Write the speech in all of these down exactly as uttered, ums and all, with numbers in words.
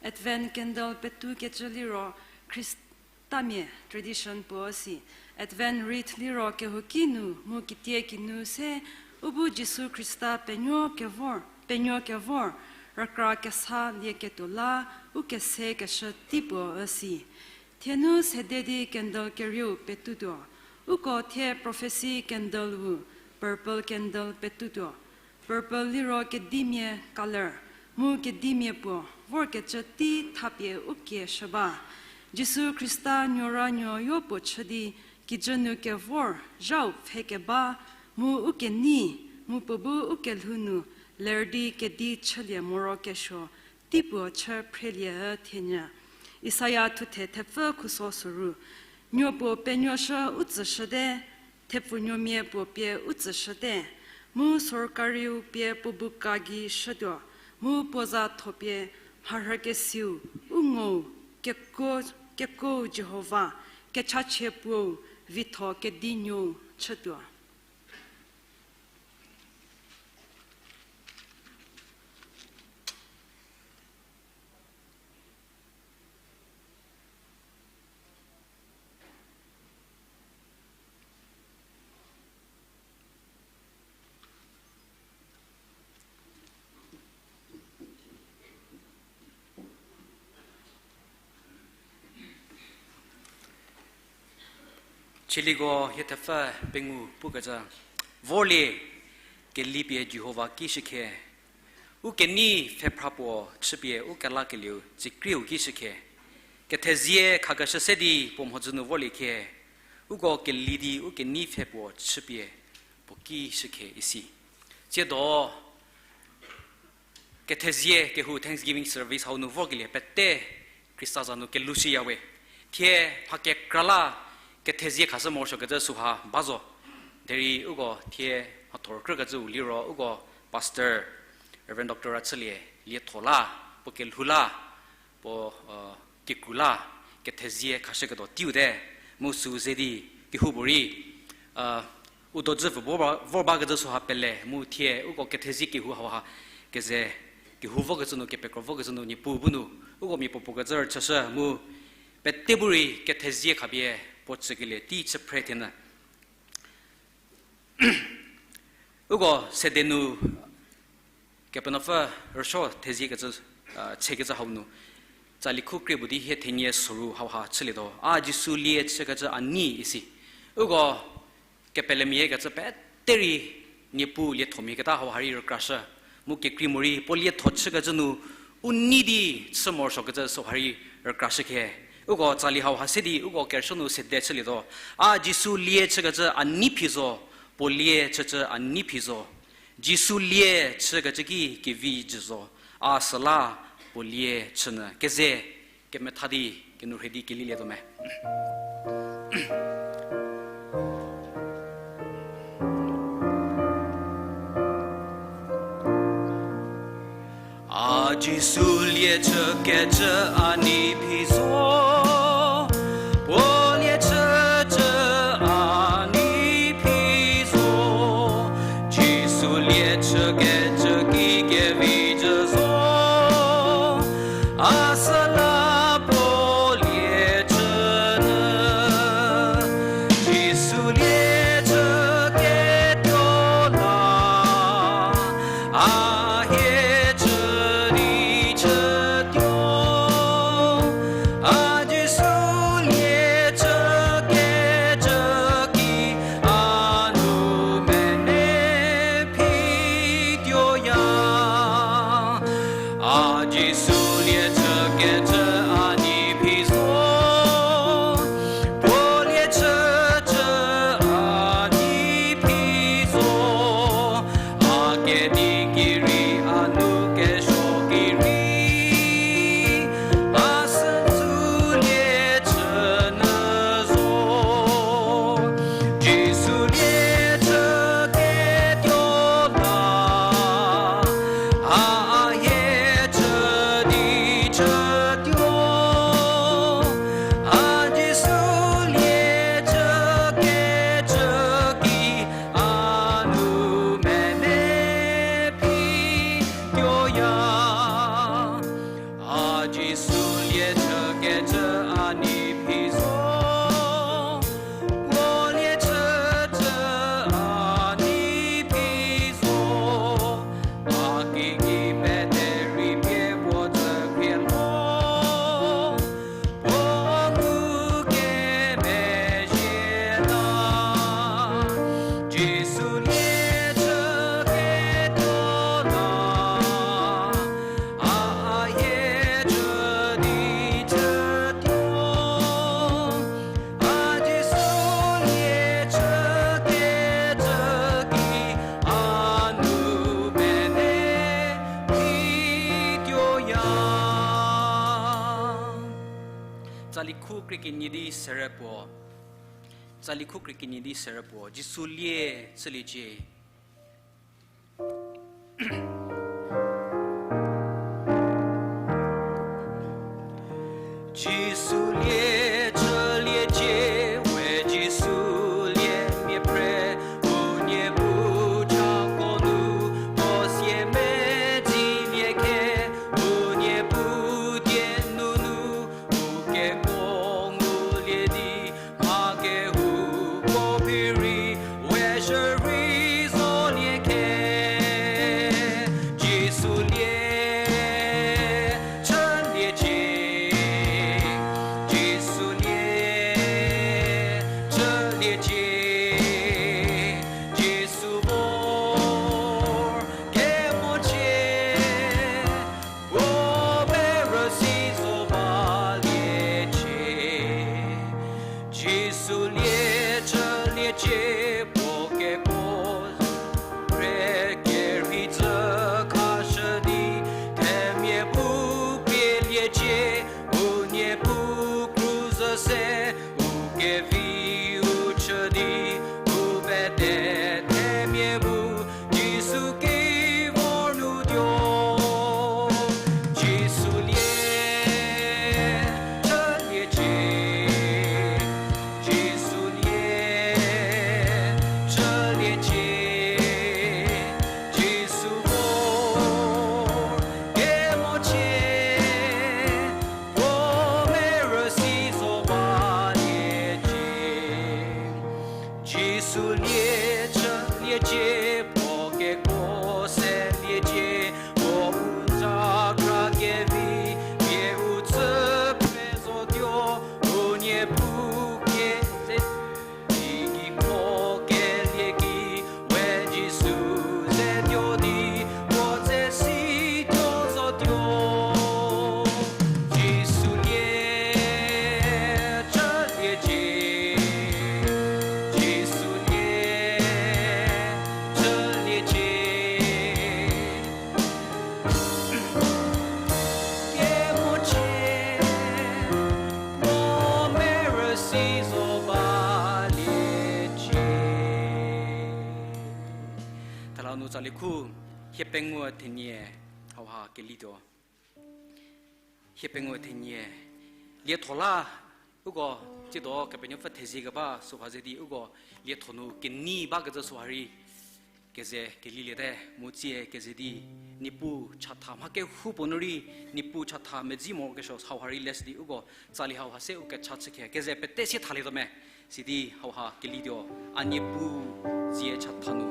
Advent candle petukecü liro Khristamia tradition puo si. Advent wreath liro kehouki nu mu kitiekinu se u bu Jisu Khrista penuo kevor, penuo kevor, rükra kesa lieketuo la u kesekeshü tei puo üsi. Thienu sede di candle kerieu petutuo. Uko thie prophecy candle-u, purple candle petutuo. Purple liro kedimia color, mu kedimia puo vorkecü tei thapie u kie shü ba. Jisu Khrista nuoranuo yopuo chü di kijü nu kevor zhau pfhe keba, mu u kenei, mu puo bu u kelhou nu ler di kedi chülie morokesuo tei puo chü phrelie üthienyü. Isaia thuthe thepfü khuso soru. Nuo puo penuoshü u tsüshüte, thepfunuomia puo pie u tsüshüte, mu sorkariu pie puo bu ka gei shütuo, mu puo za thopie mharhükesiu, u ngou, kekuo, kekuou Jihova, kechachie puou, vitho kedinuou chütuo. Chieliko hie thepfü pengou pukecü, vorlie kelipie Jihova ki shükhe, u kenei pfhephra puo chüpie u kelakelieu tsikrieu ki shükhe, kethezie khakeshü se di puo mhodzü nu vorlie khie, uko keli di u kenei pfhe puo chüpie puo ki shükhe isi. Tsiedo kethezie kehou Thanksgiving service hau nu vorkelie pete Khrista za nu kelushüyawe. Thie mha kekra la kethezie khashü morosuokecü süha ba zo. Derei uko thie mhathor krükecüu liro uko Pastor Reverend Doctor Rachülie lietho la, puo kelhou la, puo, kikru la, kethezie khashüketuo teiu te, mu süu ze di kehoupuorei u dodzü pfü vor ba, vor bakecü süha pele mu thie uko kethezie kehou hauha keze kehou vokecü nu, kepekro vokecü nu Niepuu bu nu uko mia puopuo kecü rüchüshü mu pete bu rei kethezie khapie puo tsükelie tei chü phre thienyü. Uko sede nu Kepenuopfü rüsuo theziekecü, tshekecü hau nu, tsali khu krie puo di hie thenie soru hauha chülietuo. A Jisu lie chükecü a nei isi. Uko kepelemia kecü pete rei Niepuu liethomia keta hauha rei rükrashü. Mu kekrei morei puo lietho chükecü nu u nei di chü morosuokecü süha rei rükrashü khe. Uko tsali hauha se di uko kerüsuo nu sede chülietuo. A Jisu lie chükecü a nei phi zo, puo lie chükecü a nei phi zo. Jisu lie chükecü ki kevi jü zo, a süla puo lie chünyü keze kemetha di kenourhei di kelilietuo me. A Jisu lie chükecü a nei phi zo, puo lie chükecü a nei phi zo, Jisu lie chükecü ki kevi jü zo, a süla puo lie chünyü, Jisu lie chüketuo la, a hie chü di chütuo, a Jisu lie chükecü ki a nou mene phituoya. A Jisu lie chükecü a nei phi zo, puo lie chükecü a nei phi zo, a kedi ki rei a nou kesuo ki rei a sü süu lie chünyü zo. Jisu lie chüketuo la, a hie chü Tsali khu krie kenie di sere puo. Tsali khu krie kenie di sere puo. Jisu lie chüliecie. Jisu lie chüliecie, we Jisu lie mia phre, u Niepuu chako nu, puo sie medzi lie khe, u Niepuu die nunu, u kekuo ngulie di, mha kehoupuorei we shürei zolie khe. Jisu lie chüliecie, Jisu lie chüliecie, Jisu vor kemochie, puo merü si zo baliecie. Jisu lie chüliecie, puo kekuo zo, rhe kerhei tsü khashü di, themia bu pieliecie, u Niepuu kru zhü se, u kevi u chü di, u pete themia bu, Jisu ki vor nu tuo. Jisu lie chüliecie, Jisu lie chüliecie, Jisu vor kemochie, puo merü si zo baliecie. Jisu lie chüliecie, puo kekuo seliecie, puo u za kra kevi, pie u tsü pfhe zotuo, u Niepuu pie ze di gei puo kelie ki, we Jisu ze tuo di, puo tse si tuo zotuo. Jisu lie chüliecie, Jisu lie chüliecie, kemochie, puo merü si zo baliecie. Thela nu tsali khu, hiepengou thenie, hauha kelituo. Hiepengou thenie, lietho la, uko, tsiedo Kepenuopfü thezie keba süha ze di uko, lietho nu kenei bakecü süha rei, keze keliliete, mu tsie keze di, Niepuu chatha mha kehoupuo nu rei, Niepuu chatha medzi morokesuo hauha rei leshü di uko, tsali hauha se u kecha chükhe, keze pete sie thalietuo me, sidi hauha kelituo, A Niepuu zie chatha nu.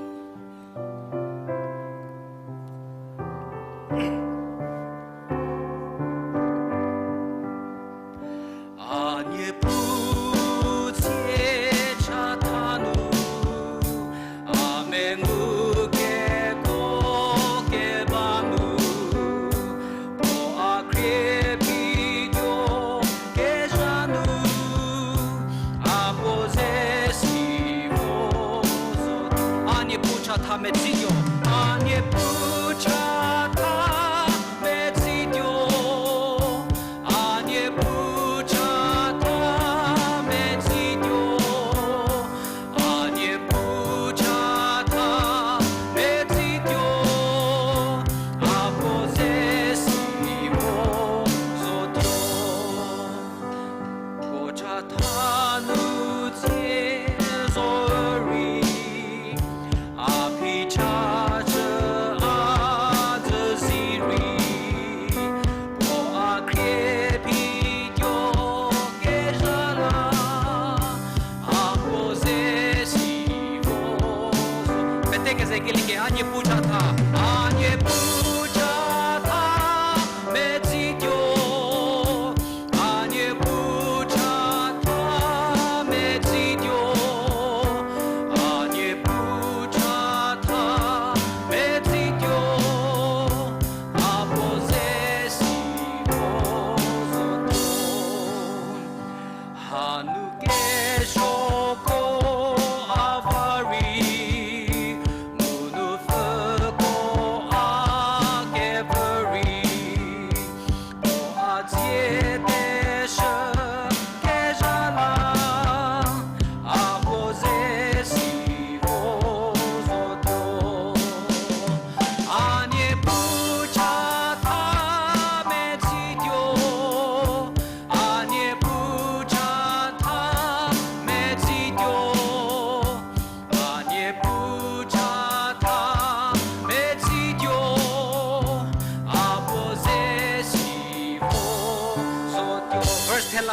A Niepuu zie chatha nu, a mengu kekuo keba nu, puo a khrie pituo kezha nu, a puo ze si vo zo, a Niepuu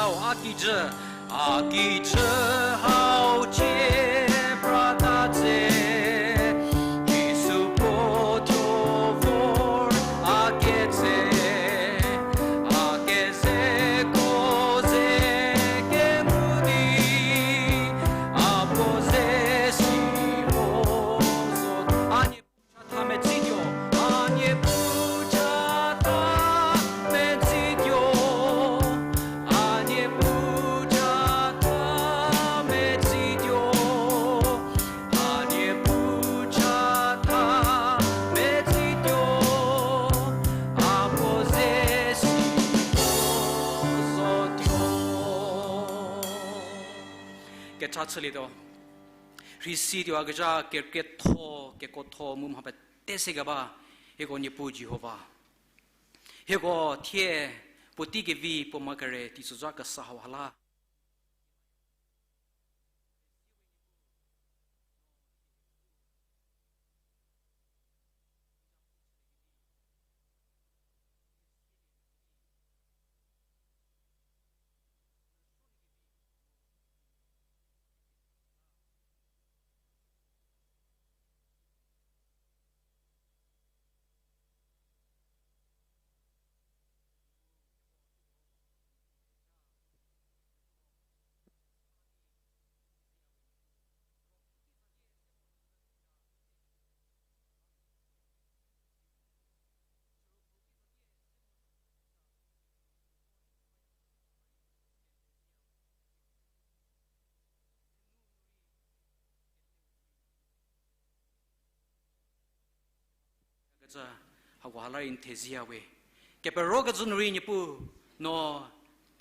Hau a kijü, a kijü hau cie prata tse, Jisu puo thuo vor a ketse, a kezeko ze kemu di, a puo ze si ho zo. A nie chatha metsituo, a nie pu chatha metsituo, a nie pu chatha metsituo, a nie pu chatha metsituo, a puo ze si ho zotuo. Kecha chülietuo. Rhei si tuoyakezha kekrietho, kekuotho mu mha pete se keba, hieko Niepuu Jihova. Hieko thie puotei kevi puo ma kere teisozha kesa hauha la kecü, hakoha la rei n thezieya we. Keperokecü nu rei Niepuu, no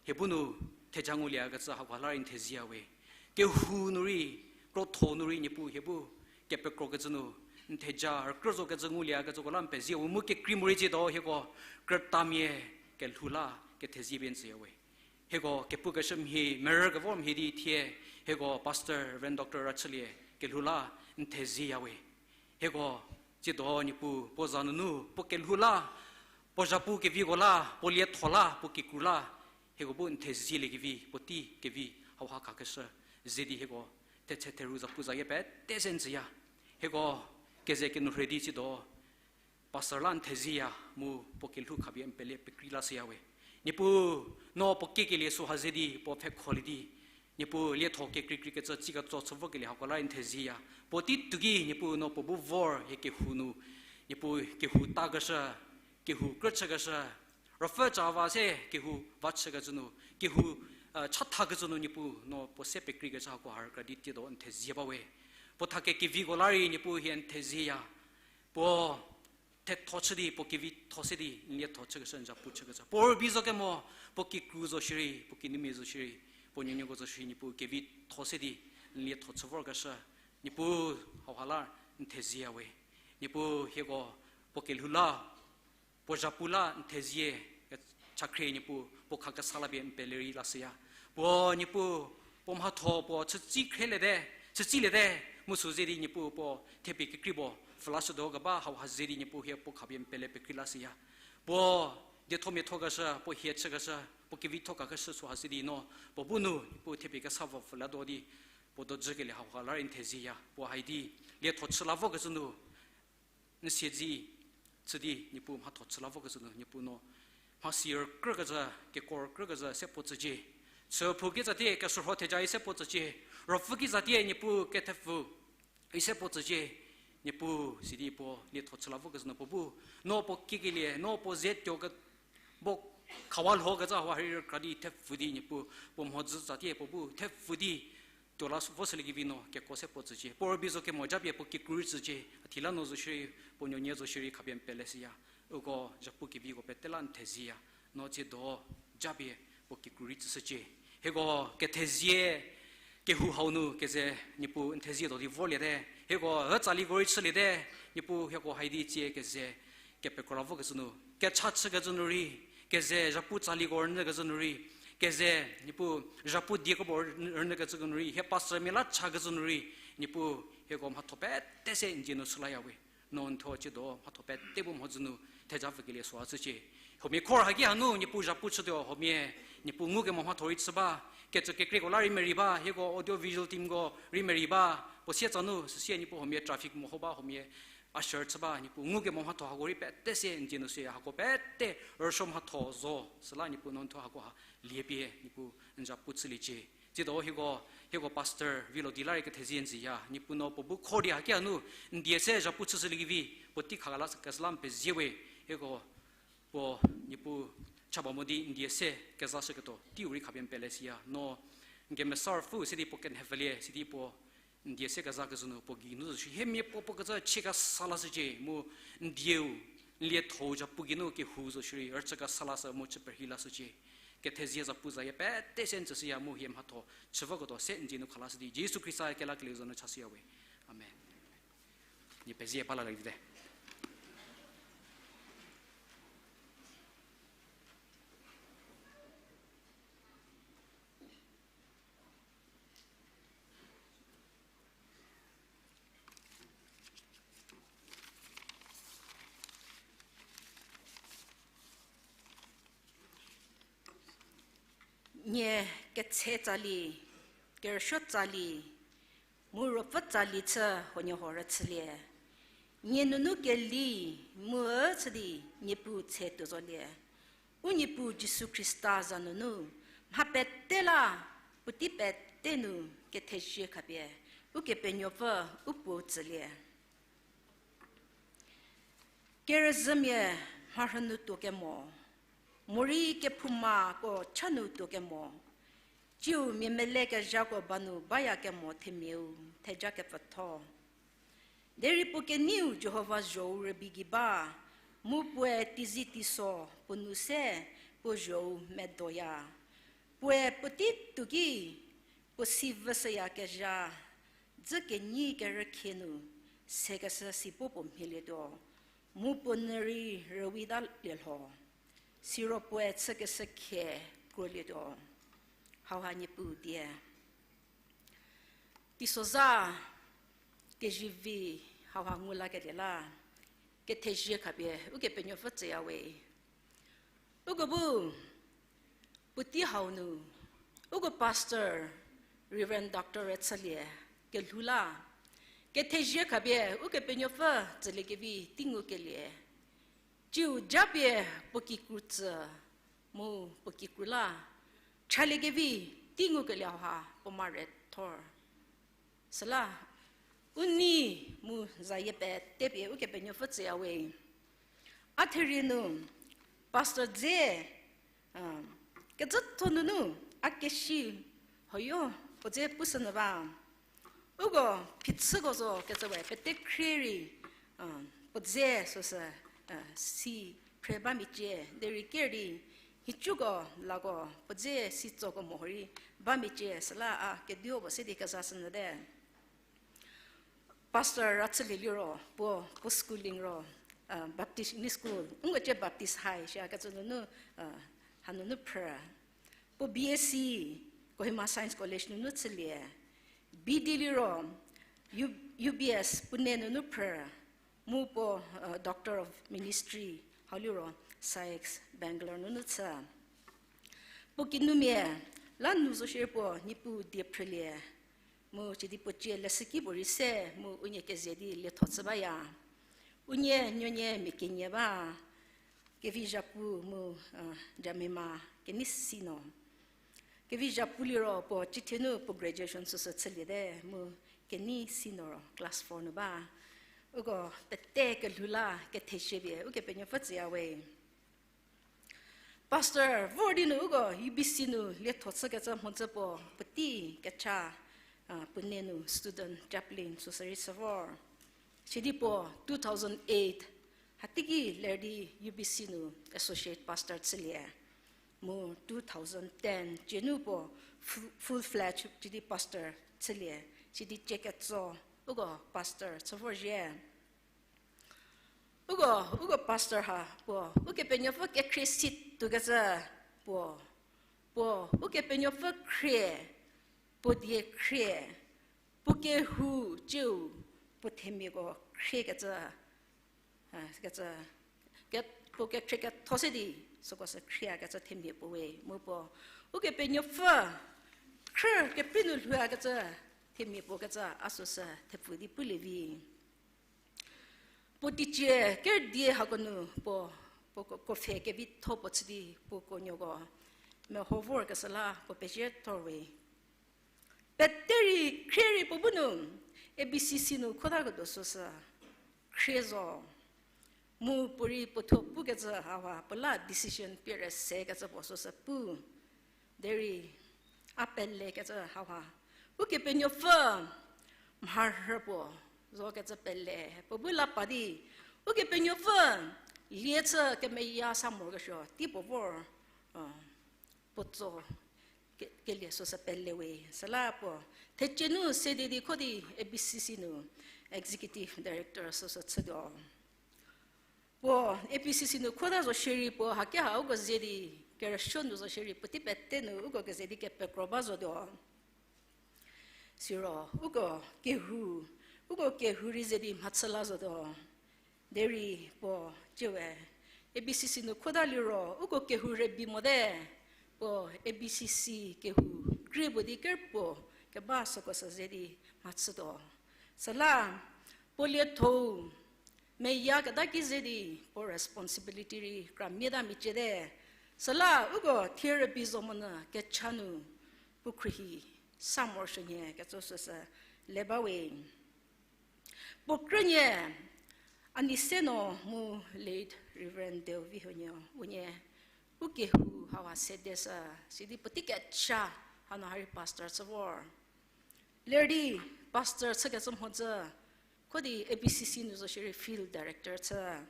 hie bu nu theja ngulieyakecü hakoha la rei n thezieya we. Kehou nu rei, krotho nu rei Niepuu hie bu kepekrokecü nu n theja, rükrü zokecü ngulieyakecüko la n pezie we mu kekrei morei tsiedo hieko krütamia kelhou la kethezie pie n tsüya we. Hieko kepukeshü mhie, merü kevor mhie di thie, hieko Pastor Reverend Doctor Rachülie kelhou la n thezieya we. Hieko tsiedo Niepuu puo za nunu puo kelhou la, puo zhapu keviko la, puo lietho la, puo kikru la, hieko bu n thezielie kevi, puotei kevi hauha khakeshü ze di hieko thetse theru zapu zayie pete se n tsüya. Hieko keze kenourhei di tsiedo Pastor la n thezieya mu puo kelhou khapie n pele pekrei lashüya we. Niepuu, no puo kiekelie süha ze di puo pfhekholie di, Niepuu lietho kekreikreikecü tsiketso chü vokelie hako la rei n thezieya. Puotei tuoki Niepuu no puo bu vor hie kehou nu, Niepuu kehou takeshü, kehou krüchükeshü, ruopfü ca va se kehou va chükecü nu, kehou, eh, chathakecü nu Niepuu no puo se pekreikecü hako ha rükra di tsiedo n thezie ba we. Puo tha kekeviko la rei Niepuu hie n thezieya. Puo thetho chü di, puo kevitho se di n lietho chükeshü n zapu chükecü puo rübei zo kemo, puo kikru zo shierei, puo kinumia zo shierei, puo nuonuoko zo shierei Niepuu kevitho se di n lietho chü vorkeshü, Niepuu hauha la n thezieya we. Niepuu hieko puo kelhou la, puo zhapu la n thezie, chakhrie Niepuu puo khakesa la pie n pele rei lashüya. Puo Niepuu puo mhatho puo chütsi khrieliete, chütsiliete, mu sü ze di Niepuu puo thepie kekrei puo pfhü lashütuo keba hauha ze di Niepuu hie puo khapie n pele pekrei lashüya. Puo dietho miathokeshü, puo hie chükeshü, puo kevitho khakeshü süha se di no puo bu nu Niepuu thepie kesa vo pfhü latuo di puo dojükelie hauha la rei n thezieya. Puo hai di lietho chü la vokecü nu n siedze chü di Niepuu mhatho chü la vokecü nu Niepuu no mhasi rükrükecü, kekuo rükrükecü se puo tsücie. Chüphou kitsatie keshürho theja i se puo tsücie. Ruopfü kitsatie Niepuu kethepfü i se puo tsücie. Niepuu sidi puo lietho chü la vokecü nu puo bu no puo kiekelie, no puo ze tuo ke bo khawa lhokecü hauha rei rükra di thepfü di Niepuu puo mhodzü tsatie puo bu thepfü di tuo la vo shüliekevi no kekuo se puo tsücie. Puo rübei zo kemo japie puo kikru rei tsücie. A thie la no zo shierei, puo nuonie zo shierei khapie n pele shüya. Uko zhapu keviko pete la n thezieya. No tsiedo japie puo kikru rei tsüshücie. Hieko kethezie kehou hau nu keze Niepuu n thezie tuo di vorliete. Hieko ü tsaliko rei chüliete. Niepuu hieko hai di tsie keze kepekro la vokecü nu, kecha chükecü nu rei, keze zhapu tsaliko rünyükecü nu rei, keze Niepuu zhapu dieko puo rünyü-, rünyükecü nu rei, hie pastormia la chakecü nu rei, Niepuu hieko mhatho pete se n dzie nu chü laya we. No n thuo ciedo mhatho pete bu mhodzü nu theja pfükelie süa chücie. Huomia khor haki hanu Niepuu zhapu chütuo, huomia Niepuu ngukemo mhatho rei chü ba, kecü kekreiko la rei merei ba, hieko audio visual teamko rei merei ba, puo sietsa nu süsie Niepuu huomia traffic meho ba, huomia usher chü ba, Niepuu ngukemo mhatho hako rei pete se n die nu se hako pete rüsuo mhatho zo, süla Niepuu no n thuo hako ha lie pie Niepuu n zhapu chüliecie. Tsiedo hieko, hieko pastor Vilo di la rei kethezie n tsüya, Niepuu no puo bu kho di haki hanu n die se zhapu chüshüliekevi puotei khakela kesüla n pezie we, hieko puo Niepuu cha ba mo di n die se kezashüketuo teiu rei khapie n pele siya. No n kemesa ruopfü sidi puo kenhepfülie sidi puo n die se kezakezhü nu puo geinu zo shi hiemia puo puo kecü chie kesa lashücie mu n dieu n lietho-u zhapu geinu kehou zo shierei rüchü kesa lashü mu chü perhei lashücie. Kethezie zhapu zayie pete se n tsüshüya mu hie mhatho chü voketuo se n die nu khalashü di Jisu Khrista kelakelieu za nu chashüya we. Amen. Nie pezie ba la levite. Nie ketshe tsali, kerüsuo tsali, mu ruopfü tsali chü huoniehuo rüchülie. Nie nunu keli mu chü di Niepuu tshe tuo zolie. U Niepuu Jisu Khrista za nunu, mha pete la, puotei pete nu kethezie khapie, Ukepenuopfü u puo tsülie. Kerüzhümia mharhü nu tuo kemo, morei kephoumako cha nu tuo kemo, tsiu mia mele kezhako ba nu baya kemo themiau theja kepfütho. Derei puo keneiu Jihova zho-u rübei gei ba, mu puoe teizie teiso puo nu se puo zho-u medoya. Puoe puotei tuo ki puo si vüshüyakezha, dzü kenyi kerükhie nu, sekeshü si puo puo mhielietuo, mu puo nyü rei rüwita lielho. Siro puoe chükeshü khie krolietuo. Hauha Niepuu die. Teisozha kezivi hauha ngu lakelie la, kethezie khapie Ukepenuopfü tsüya we. Uko bu puotei hau nu, uko pastor, Reverend Doctor Rüchülie, kelhou la, kethezie khapie Ukepenuopfü tsüliekevi tei ngukelie. Tsiu japie puo kikru tsü, mu puo kikru la, chaliekevi tei ngukelie hauha puo mare thor. Süla, u nei mu zayie pete pie Ukepenuopfü tsüya we. A therie nu, pastor dze, a, kecütho nunu, a kesi, hoyo, puo dze pushünyü ba. Uko phichüko zo kecü we pete khrie rei, a, puo dze süsü, a, si phre ba miecie, derei ker di, nhicuko lako puo dze si tsoko mo ho rei ba miecie süla a keduo puo se di kezashünyüte. Pastor Rüchülie liro, puo, puo schooling ro, a, Baptist English School, nko cie Baptist High shia kecü nunu, a, hanunu phrü. Puo B S C, Kohima Science College nunu chülie. B D liro, U-, U B S, Pune nunu phrü. Mu puo, a, Doctor of Ministry, hau liro, SAICS, Bangalore nunu chü. Puo kinumia, la nu zo shierei puo, Niepuu die phrülie. Mu sidi puo cie leshüki puorei se, mu unie keze di lietho chü baya. Unie nuonie mia kenie ba, Kevi Zhapu mu, a, Jamima, kenei si no. Kevi Zhapu liro puo cithie nu puo graduation süsü chüliete, mu kenei si no ro class four nu ba. Uko pete kelhou la kethezie pie, Ukepenuopfü tsüya we. Pastor vor di nu uko U B C nu lietho chükecü mhodzü puo puotei kecha, a, Pune nu student chaplain süsü rei chü vor. Sidi puo two thousand eight, hateiki ler di U B C nu associate pastor chülie. Mu two thousand ten, cie nu puo fu-, full fledged chü di pastor chülie. Sidi cie ketso, uko pastor chü vorzhie. Uko, uko pastor ha, puo, Ukepenuopfü kekhrie si tuokecü, puo, puo, Ukepenuopfü khrie, puo die khrie, puo kehou ciu, puo themiako khriekecü, kecü, ke, puo kekhrei ketho se di, süko sü khrieyakecü themia puo we, mu puo, Ukepenuopfü, khrü keprei nu lhouyakecü themia puo kecü a süsü thepfu di pulie vi. Puo teicie ker die hako nu puo, puo ko-, kuopfhe kevitho puo chü di puo kuonuoko meho vorkeshü la puo pezie thor we. Pete rei khrie rei puo bu nu, A B C C nu khota ketuo süsü khrie zo. Mu puorei puo thuo pukecü haha, puo la decision pie rei sekecü puo süsü pu. Derei, a pelekecü haha, Ukepenuopfü mharhü puo zokecü pele puo bu la pa di, Ukepenuopfü lie chü kemeya sa morokesuo tei puo vor, puo tso ke-, kelie süsü pele we. Süla puo thecie nu se di di kho di A B C C nu executive director süsü chütuo. Puo A B C C nu khota zo shierei puo haki ha uko ze di, kerüsuo nu zo shierei puotei pete nu uko keze di kepekro ba zotuo. Siro uko kehou, uko kehou rei ze di mhachü la zotuo. Derei puo, tiewe, A B C C nu khota liro uko kehou rübei mote, puo A B C C kehou krie puo di ker puo keba süko sü ze di mhachütuo. Süla, puo lietho-u meyaketa ki ze di puo responsibility rei kramia ta meciete. Süla uko thie rübei zo monyü kecha nu puo khruohi sa morosuo nhie kecü süsü le ba we. Puo krünie, a nei se no mu late Reverend Deuvihonuo unie, u kehou haha sede sü, sidi puotei kecha hanu ha rei pastor chü vor. Ler di pastor chükecü mhodzü, kho di A B C C nu zo shierei field director chü.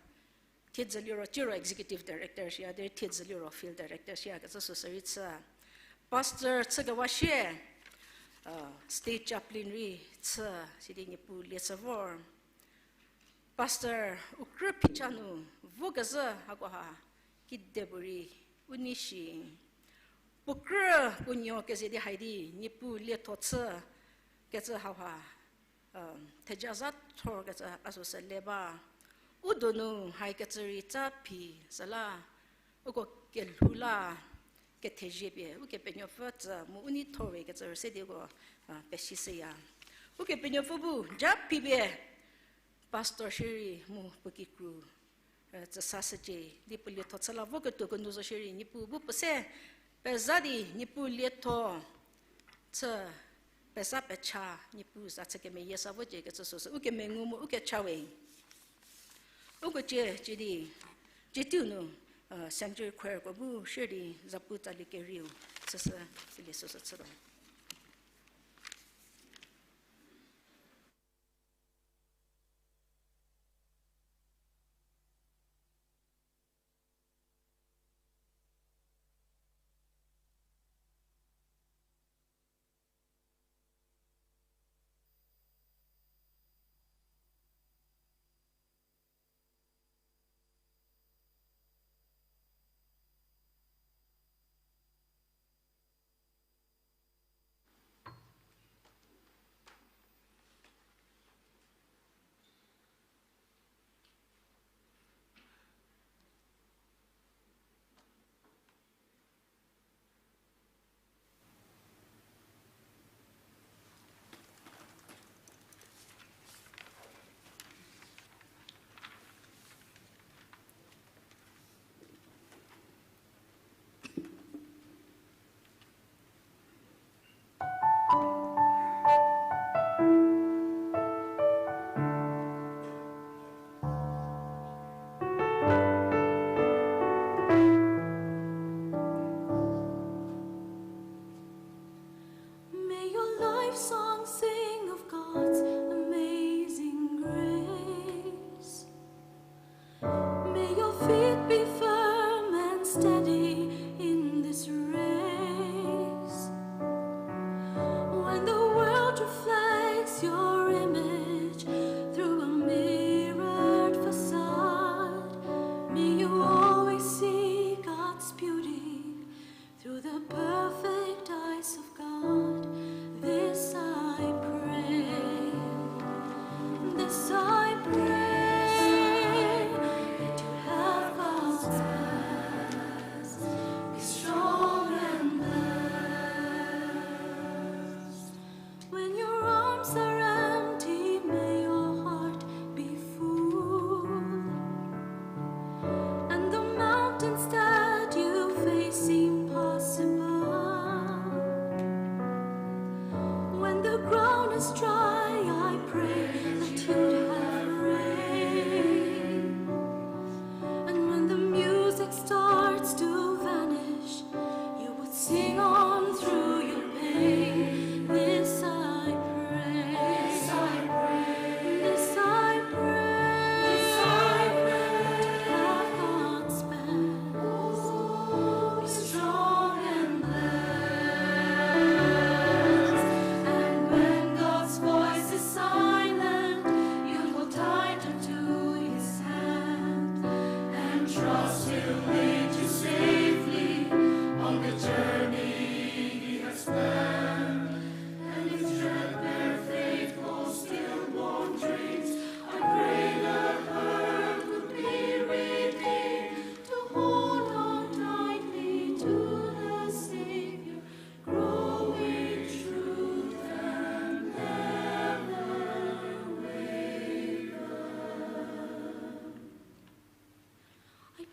Thiedzü liro, tiro executive director shiya, derei thiedzü liro field director shiya kecü süsü rei chü. Pastor chükewa shie, state chaplain rei chü, sidi Niepuu lie chü vor. Pastor u krü phicha nu vokezhü hakoha kidepuorei u nei shi. Puo krü puo nuo keze di hai di Niepuu lietho chü kecü hauha, theja za thor kecü a süsü le ba. U donu haikecü rei tsa phi süla, uko kelhou la kethezie pie Ukepenuopfü tsü mu u nei thor we kecü rüse di uko pesishüya. Ukepenuopfü bu ja phi pie pastor shierei mu puo kikru tsüsashücie di puo lietho chü la voketuoko nu zo shierei Niepuu bu puo se peza di Niepuu lietho chü peza pecha Niepuu za chü kemeyie sa vocie kecü süsü u kemengu mu u kecha we. Uko cie, cie di, cie teiu nu, Sanctuary Choirko bu share di zapu tsali kerieu süsü, sülie süsü chütuo.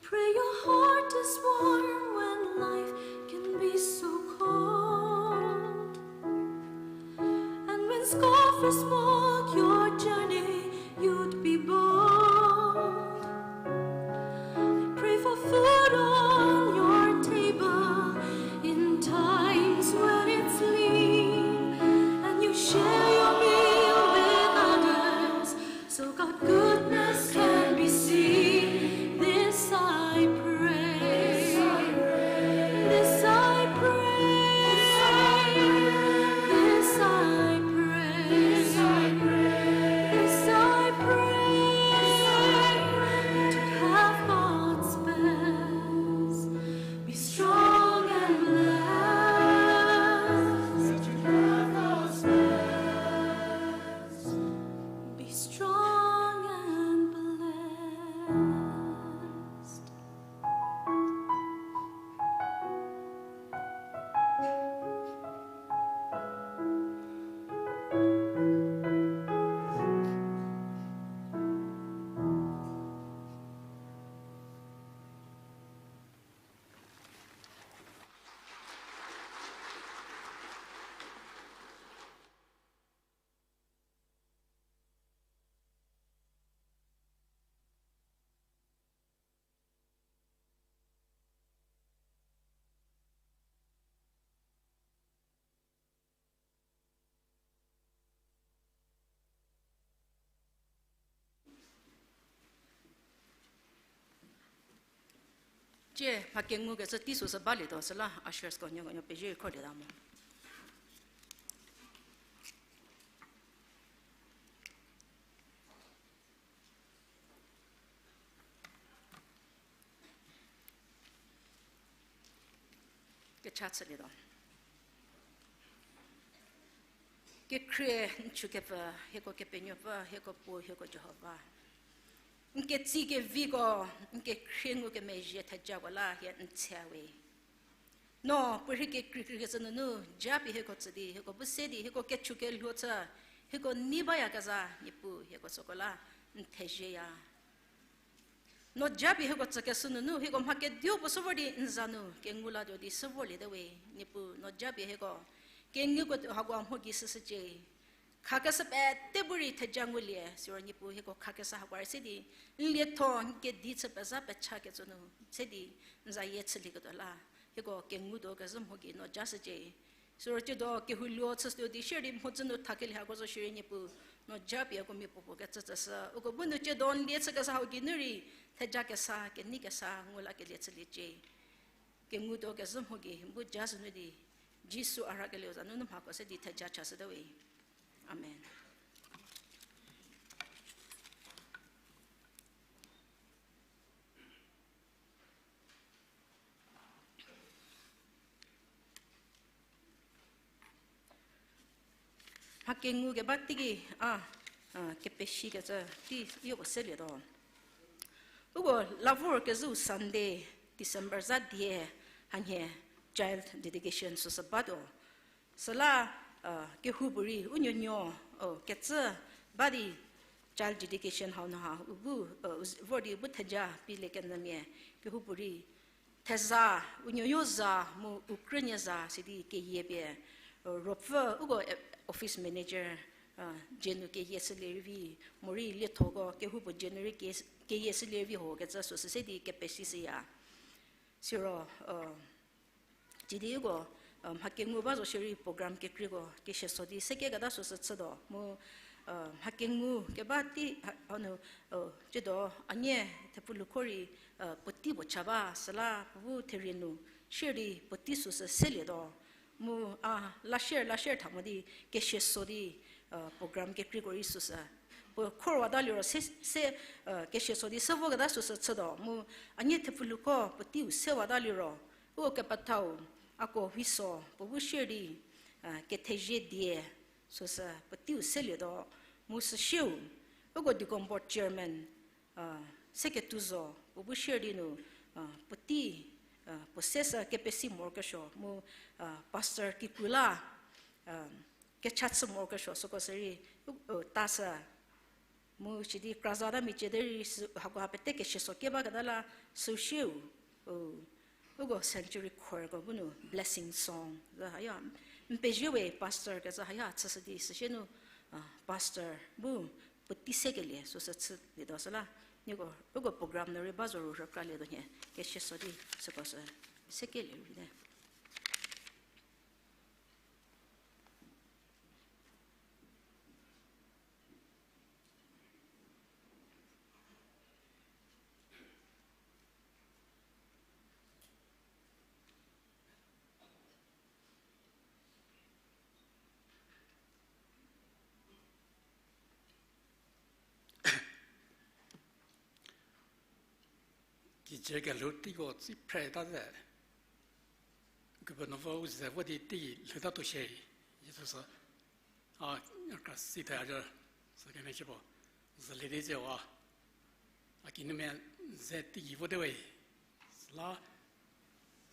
Pray your heart is warm when life can be so cold. And when scoffers mock your journey, you'd be bold. Pray for food on your table in times when it's lean, and you share your meal with others, so God goodness can be seen. This I pray. This I pray. This I pray. This I pray. To have God's best. Be strong and blessed. Be strong and blessed. Tie mha kengukecü tei süsü balietuo süla ushersko nuonuo pezie kholieta mo. Kecha chülietuo. Kekhrie n chükepfü, hieko Kepenuopfü, hieko Puo, hieko Jihova. N ketsie keviko, n kekhrie ngukemezhie thejako la hie n tshe we. No puorhi kekreikreikecü nunu, japie hieko tsü di, hieko bu se di, hieko kechu kelhuo chü, hieko nei bayakezha, Niepuu hieko süko la n thezieya. No japie hieko tsükeshü nunu, hieko mha kediu puo sü vor di n za nu kengu latuo di sü vorliete we, Niepuu no japie hieko kenguko hako mho gei shüshücie. Khakeshü pete bu rei theja ngulie, siro Niepuu hieko khakeshü hako rei se di n lietho n kedi chü pezha pechakecü nu se di n zayie chülieketuo la, hieko kengutuo kezhü mho gei no jashücie. Siro tsiedo kehou luo chütuo di shierei mhodzü nu thakelie hako zo shierei Niepuu no japie uko miapuopuo kecü tsüshü, uko bu nu tsiedo n lie chükeshü hau geinu rei thejakesa, keneikesa ngu lakelie chüliecie. Kengutuo kezhü mho gei bu jashü nu di, Jisu a rhakelieu za nunu mhako se di theja chashüte we. Amen. Mha kengu keba teiki a, a, kepeshikecü tei uko selietuo. Uko la vor kezhüu Sunday, December za die, hanhie child dedication süsü batuo. Süla, a, kehoupuorei u nuonuo, o, kecü ba di child dedication hau nu ha u bu, o, vor di u bu theja pie le kenyümia kehoupuorei theza, u nuonuo za mu u krünie za sidi keyie pie, o, ruopfü uko, e, office manager, a, jenu keyie shülie rei vi, morei liethoko kehoupuo jenu rei ke-, keyie shülie rei vi ho kecü süsü se di kepeshishüya. Siro, o, tsidi uko, a, mha kengu ba zo shierei program kekreiko kesie so di sekeketa süsü chütuo mu, a, mha kengu keba tei ha, hanu, a, tsiedo a nie thepfulukho rei, a, puotei puo cha ba süla puo bu therie nu shierei puotei süsü selietuo. Mu a la share, la share tha mo di kesie so di, a, program kekreiko rei süsü puo khorwata liro se, se, a, kesie so di se voketa süsü chütuo mu a nie thepfulukho puoteiu sewata liro uko kepethau, ako Huiso puo bu shierei, a, kethezie die süsü puoteiu selietuo mu süsieu uko deacon board chairman, a, Seketuzo puo bu shierei nu, a, puotei, a, puo se sü kepesi morokesuo mu, a, pastor kikru la, a, kecha chü morokesuo süko sürei, u, u, ta sü Mu sidi krazata michie derei sü, hakoha pete keshieso ke baketa la süu shieu, u, uko sanctuary choirko bu nu blessing song zü haya, n pezie we pastor kecü haya chüshü di süsie nu, a, pastor bu puotei sekelie süsü chülietuo süla, nieko, uko program nu rei ba zo ru rükralietuo nhie, keshieso di süko sü sekelie rei te. Kijü kelhou teiko tsi phre ta ze, Kepenuopfü u ze vo di tei lhou ta tuo shie, Jisu sü, a, kra si ta zo, sü kemhie chü puo, zülie di zewa, a kinumia ze teigei vote we, süla,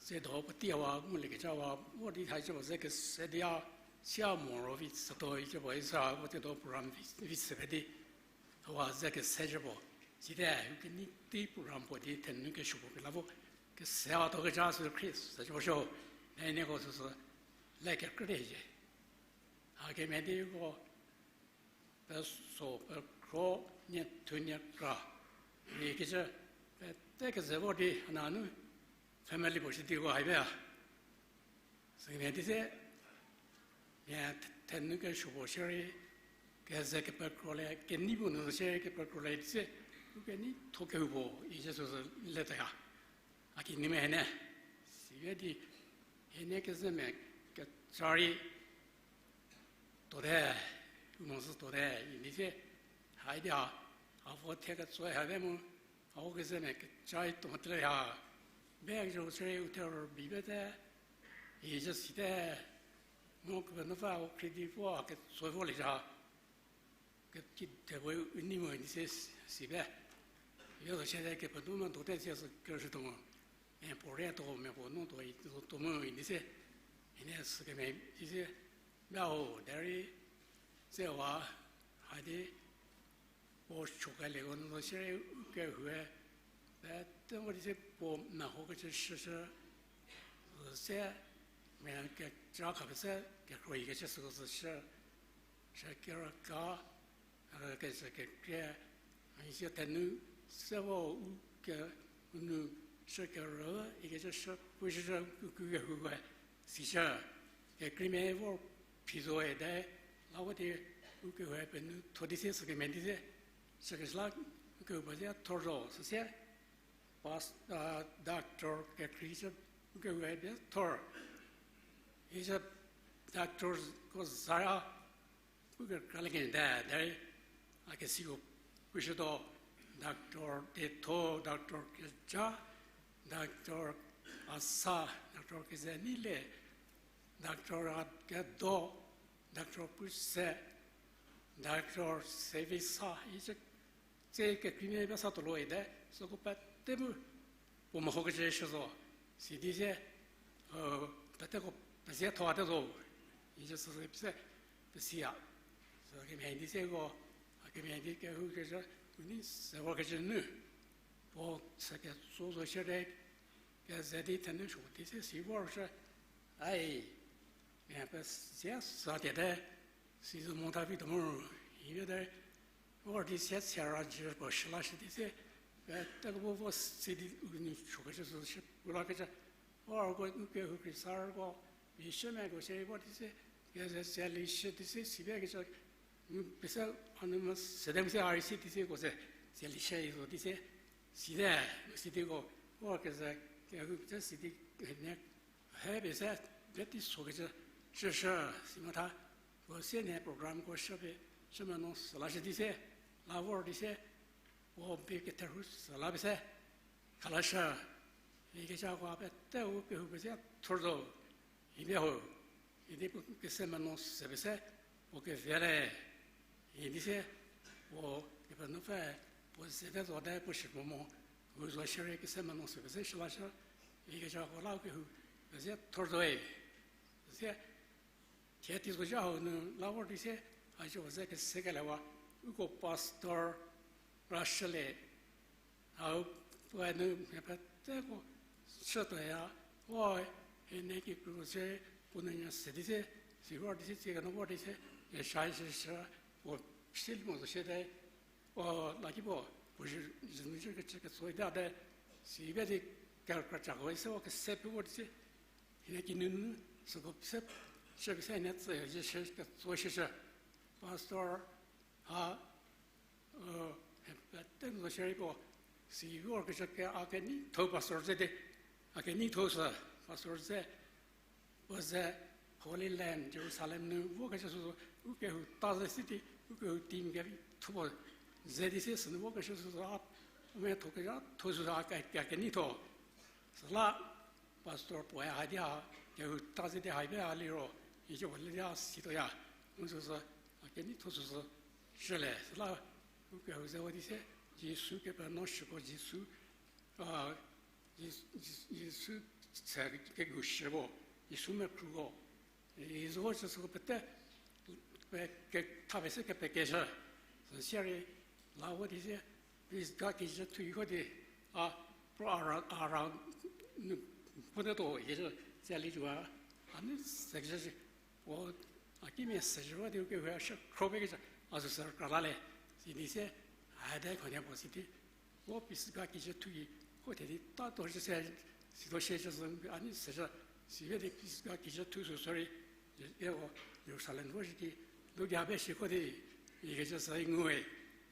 ze do puotei wa, ngulie kecha wa, vo di hai chü puo ze kese di a, sia moro vi sütuo i chü puo, i sa vo tedo program vi, vi se pe di, hawa ze kese chü puo, site, u kenei tei program puo di thenu kesuo puo kela vo, kese a tuo kecha sü Khrista chü puo sho, ne nieko süsü, le kekrü di hie. A kemhie di ko, peso, pekro, nie thu nie kra, ikecü, pete keze vor di, hananu, family puo shi di ko hai pe a. Sükemhie di se, mia thenu kesuo puo shierei, keze kepekro le, kenei puo nu shierei kepekro le di se, u kenei tho kehou puo, ikecü sü le ta ya. A kinumia hie ne, sivie di, hie ne kezemia kecha rei, tuote, u mhodzü tuote, idi se, haidi a, a vo thie ketsoe ha te mu, a vo kezemia kecha rei tuo mote le ha, be zo shierei u the rübei bate, ikecü site, mu Kepenuopfü u khriedi vo ketsoe volie zha. Kekide puoe u nei mo idi se si pe. Yo zo shie te Kepenuopfü medo te sia sü kerüshütuo mo. Mia puo rei tuo, mia puo no tuo, tuo mo idi se. Ine sükemhie di se. Ba ho, derei, tsewa, hadi, puo chokelieko nu zo shierei u kehoue, pete mo di se puo mehokecü shüshü, se, mia kecha khapie se kekroyikecü süko sü shü, shü kerüka, kecü kekrie, isi thenu, se vo u ke, u nu, shü kerü, ikecü shü, pushüshü, u kehoue, sishü, kekreimia vor phi zoe te, la vo di, u kehoue penuo tho di se sükemhie di se, sükeshü la, u kehou puo ze thor zo, süsie, pas, a, doctor kekreicü, u kehoue pie thor. Isü doctorko zaya, u kekralie kenie te, derei a kesiko pushütuo, doctor Tetho, doctor Keja, doctor Asa, doctor Kezenile, doctor Akedo, doctor Puse, doctor Sevisa, isü tse kekreimia ba sa tuo lo ite, süko pete mu puo mehokecü shü zo, sidi se, peteko pezie thote zo, isü süsü pese, pesiya. Sü kemhie di se ko, a kemhie di kehou kecü, u nei se vorkecü nu, puo sü ketso zo shierei, keze di thenu suo di se si vorshü, ai, mia pezie sa tiete, si zo mo ta vi tuo mo, ite, vor di se sera jü puo shü lashü di se, peteko vo vo si di u nu suokecü sü shü pu lakecü, vor ko u kehou Khrista rüko, mia shümiako shierei vor di se, keze tsali shü di se si bakecü, pese a nu mo sede mo se a rei si di se ko se, tsali shü zo di se, site, mu si di ko, vor keze, kehou kecü si di, ne, he pie se, be tei suokecü, shüshü, si mo tha, ko sie ne programko shü pie, shü menuo sü lashü di se, la vor di se, puo pie ketherhu sü la pie se, khalashü, ikecü ko peteko kehou pie se thor zo, ibe ho, idi puo kese menuo sü pie se, puo kevele, idi se, puo Kepenuopfü, puo zete zote puo shü mo mo, u zo shierei kese menuo sü pie se shü lashü, ikecü ko la kehou pie se thor zoe, se, thie tei zo zha hau nu la vor di se, a zho ze kese kelewa, uko pastor rashülie, hau puoe nu mia peteko chütuoya, o, hie nie kikru se, puo nunyü se di se, si vor di se, tsie keno vor di se, hie shai se shü, puo sili mo zo shie te, o, lakipuo, puo zhü, zhü nu zhü kecü ketso ita te, si pe di kerükra cako se, o, kese pu vor di se, hie nie kinunu, süko se, shü kese hie nie tsü, zhü shü ketso shüshü. Pastor, ha, e, pete nu zo shierei puo, si vor kecü ke a keneitho pastor ze di, a keneitho sü, pastor ze, puo ze Holy Land, Jerusalem nu vokecü süsü, u kehou ta ze si di, u kehou team kevitho puo ze di se sünu vokecü süsü, a, u metho kezhatho süsü a ke, ke, keneitho. Süla pastor puoe hadi ha, kehou ta ze di ha pe a liro, icü puo le di a situoya, mu süsü, a keneitho süsü, shülie, süla, u kehou ze vo di se, Jisu kepenuo shüko Jisu, a, Ji-, Ji-, Jisu tse kegu shüko, Jisu mekruko, i zo cü süko pete, pe, ke, tha pe se kepekeshü, süsie rei, la vo di se, Pisgah kijü thuko di, a, pro ara, ara, nu, puo te to, ikecü, tse li tuo, a, a nu sekecü, o, a kimia sezhü vo di u kehou a shü khro pekecü, a süsü kra la le, sidi se, a de khonhie puo si di, o Pisgah kijü thu ki, ko the di ta to shü se, sito shie cü sü, a nu sezhü, si pe di Pisgah kijü thu sü sorry, e o, Jerusalem vo shi ki, lu ki a pe shi ko di, ikecü sü ngu we,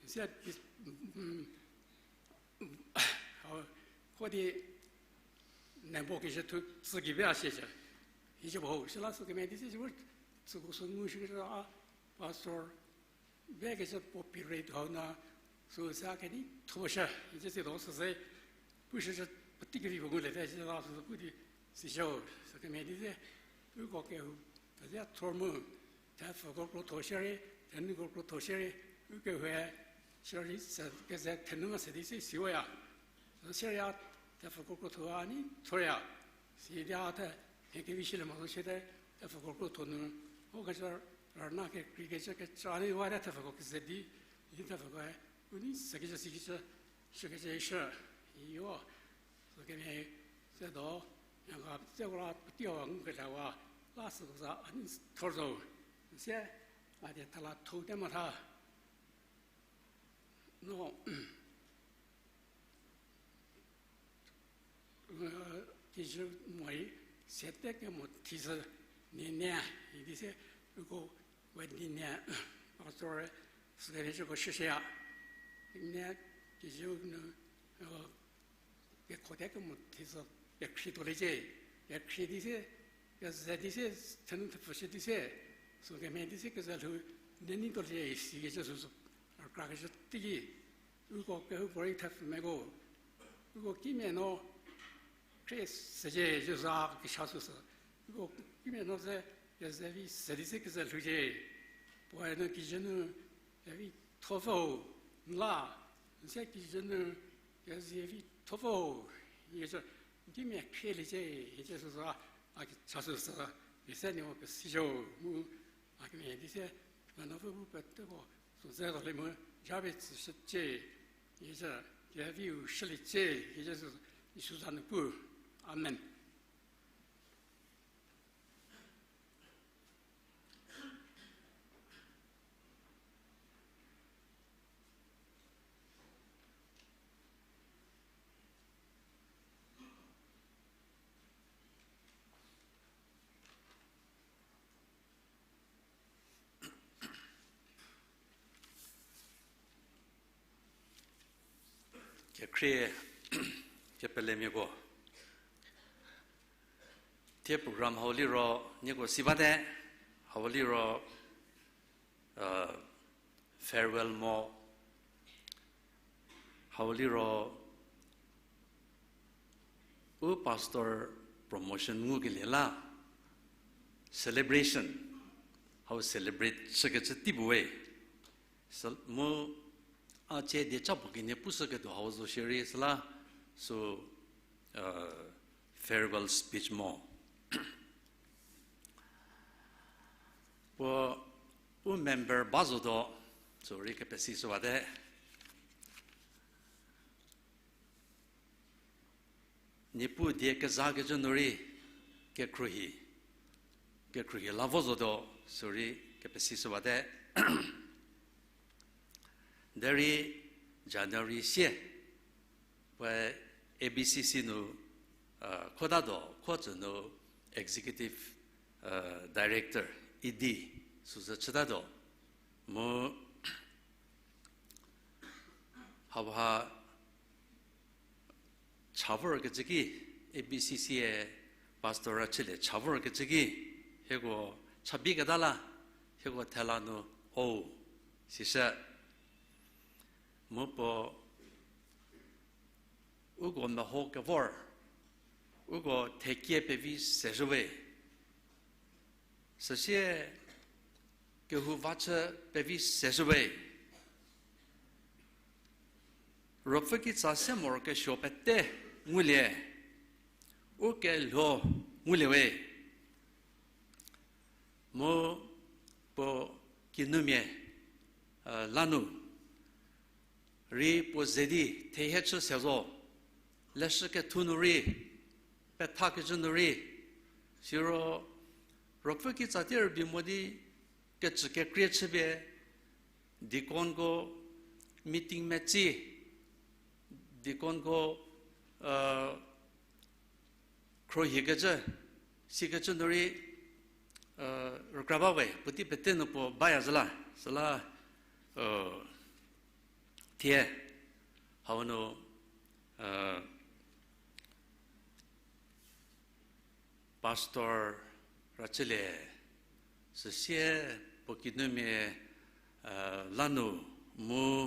se, ko di, Nebo kijü thu tsü ki pe a siecü. Icü puo ho, süla sü kemhie di se, süko sü ngu shikecü a, pastor, be kecü puo period hau na, süu se a keneitho shü, icü si do süsü, pushü cü puotei kevi puo ngulie te, süla süsü pu di, sicü, sü kemhie di se, uko kehou, peze thor mu, thepfuko krotho shierei, thenuko krotho shierei, u kehoue, shierei se, keze thenu ma se di se siwaya. Süsierei a, thepfuko krotho a nei thorya. Sidi a the, hie kevi shülie mo zo shie te, thepfuko krotho nu, o kecü, rüna kekreikecü kecü a nei wa te thepfuko keze di, idi thepfukoe, u nei sekecü sikecü, shükecü ishü, iyo, sü kemhie, se do, yaka, se kora, puotei a ngukelewa, la süko za, a nei thor zo, sie, a die thala thou te ma tha. No, kijü morei sete kemo thizü nie nie, idi se uko wedding nie, pastor sükecü süko shüshüya. Nie kijü nu, kekhote kemo thizü kekhrie tuoliecie, kekhrie di se, keze di se, thenu thepfü shü di se, sü kemhie di se keze lhou, nie nei tuoliecie isikecü süsü, rükrakecü teiki, uko kehoupuorei thepfumiako, uko kimia no, khrie secie cü za kecha süsü, uko kimia no ze, keze vi se di se keze lhoucie, puoe nu kijü nu, kevi thopfüu, n la, n se kijü nu, keze vi thopfüu, ikecü, n kimia khrieliecie, ikecü süsü, a kecha süsü, ise nieko kesizho mu, a kemhie di se, meno pfü bu peteko, sü ze zo le mu, japie tsüshücie, ikecü, keviu shüliecie, ikecü süsü, Jisu za nu pu. Amen. Kekhrie, kepelemiako. Thie program hau liro nieko si bate, hau liro, farewell mo, hau liro u pastor promotion ngukelie la celebration, hau celebrate chükecü tei puoe. Mu a cie dieca puo kenie pushüketuo hau zo shierei süla, so, farewell speech mo. Puo u member ba zotuo, Sürei kepesi shüwate. Niepuu die kezakecü nu rei kekhruohi, kekhruohi la vo zotuo, sürei kepesi shüwate. Derei January sie, puoe A B C C nu, uh, khotatuo, khotsü nu Executive, uh, Director, E D, süsü chütatuo. Mu hauha cha vorkecü ki, A B C C-e pastor a chülie cha vorkecü ki, hieko cha biketa la, hieko thela nu o, sishü. Mu puo uko meho kevor, uko thekie pevi seshüwe. Süsie kehou va chü pevi seshüwe. Ruopfü kitsa se morokesuo pete ngulie, u kelho ngulie we. Mu puo kinumia, eh, lanu rei puo ze di thehie chü se zo, leshü kethu nu rei, pethakecü nu rei, siro Ruopfü kitsa tie rübei mo di kecü kekrie chüpie, deaconko meeting metsi, deaconko, uh, khruohikecü, sikecü nu rei, uh, rükra ba we, puotei pete nu puo baya zhü la, süla, uh, thie, hau nu, uh, Pastor Rachülie, süsie puo kinumia, uh, lanu mu,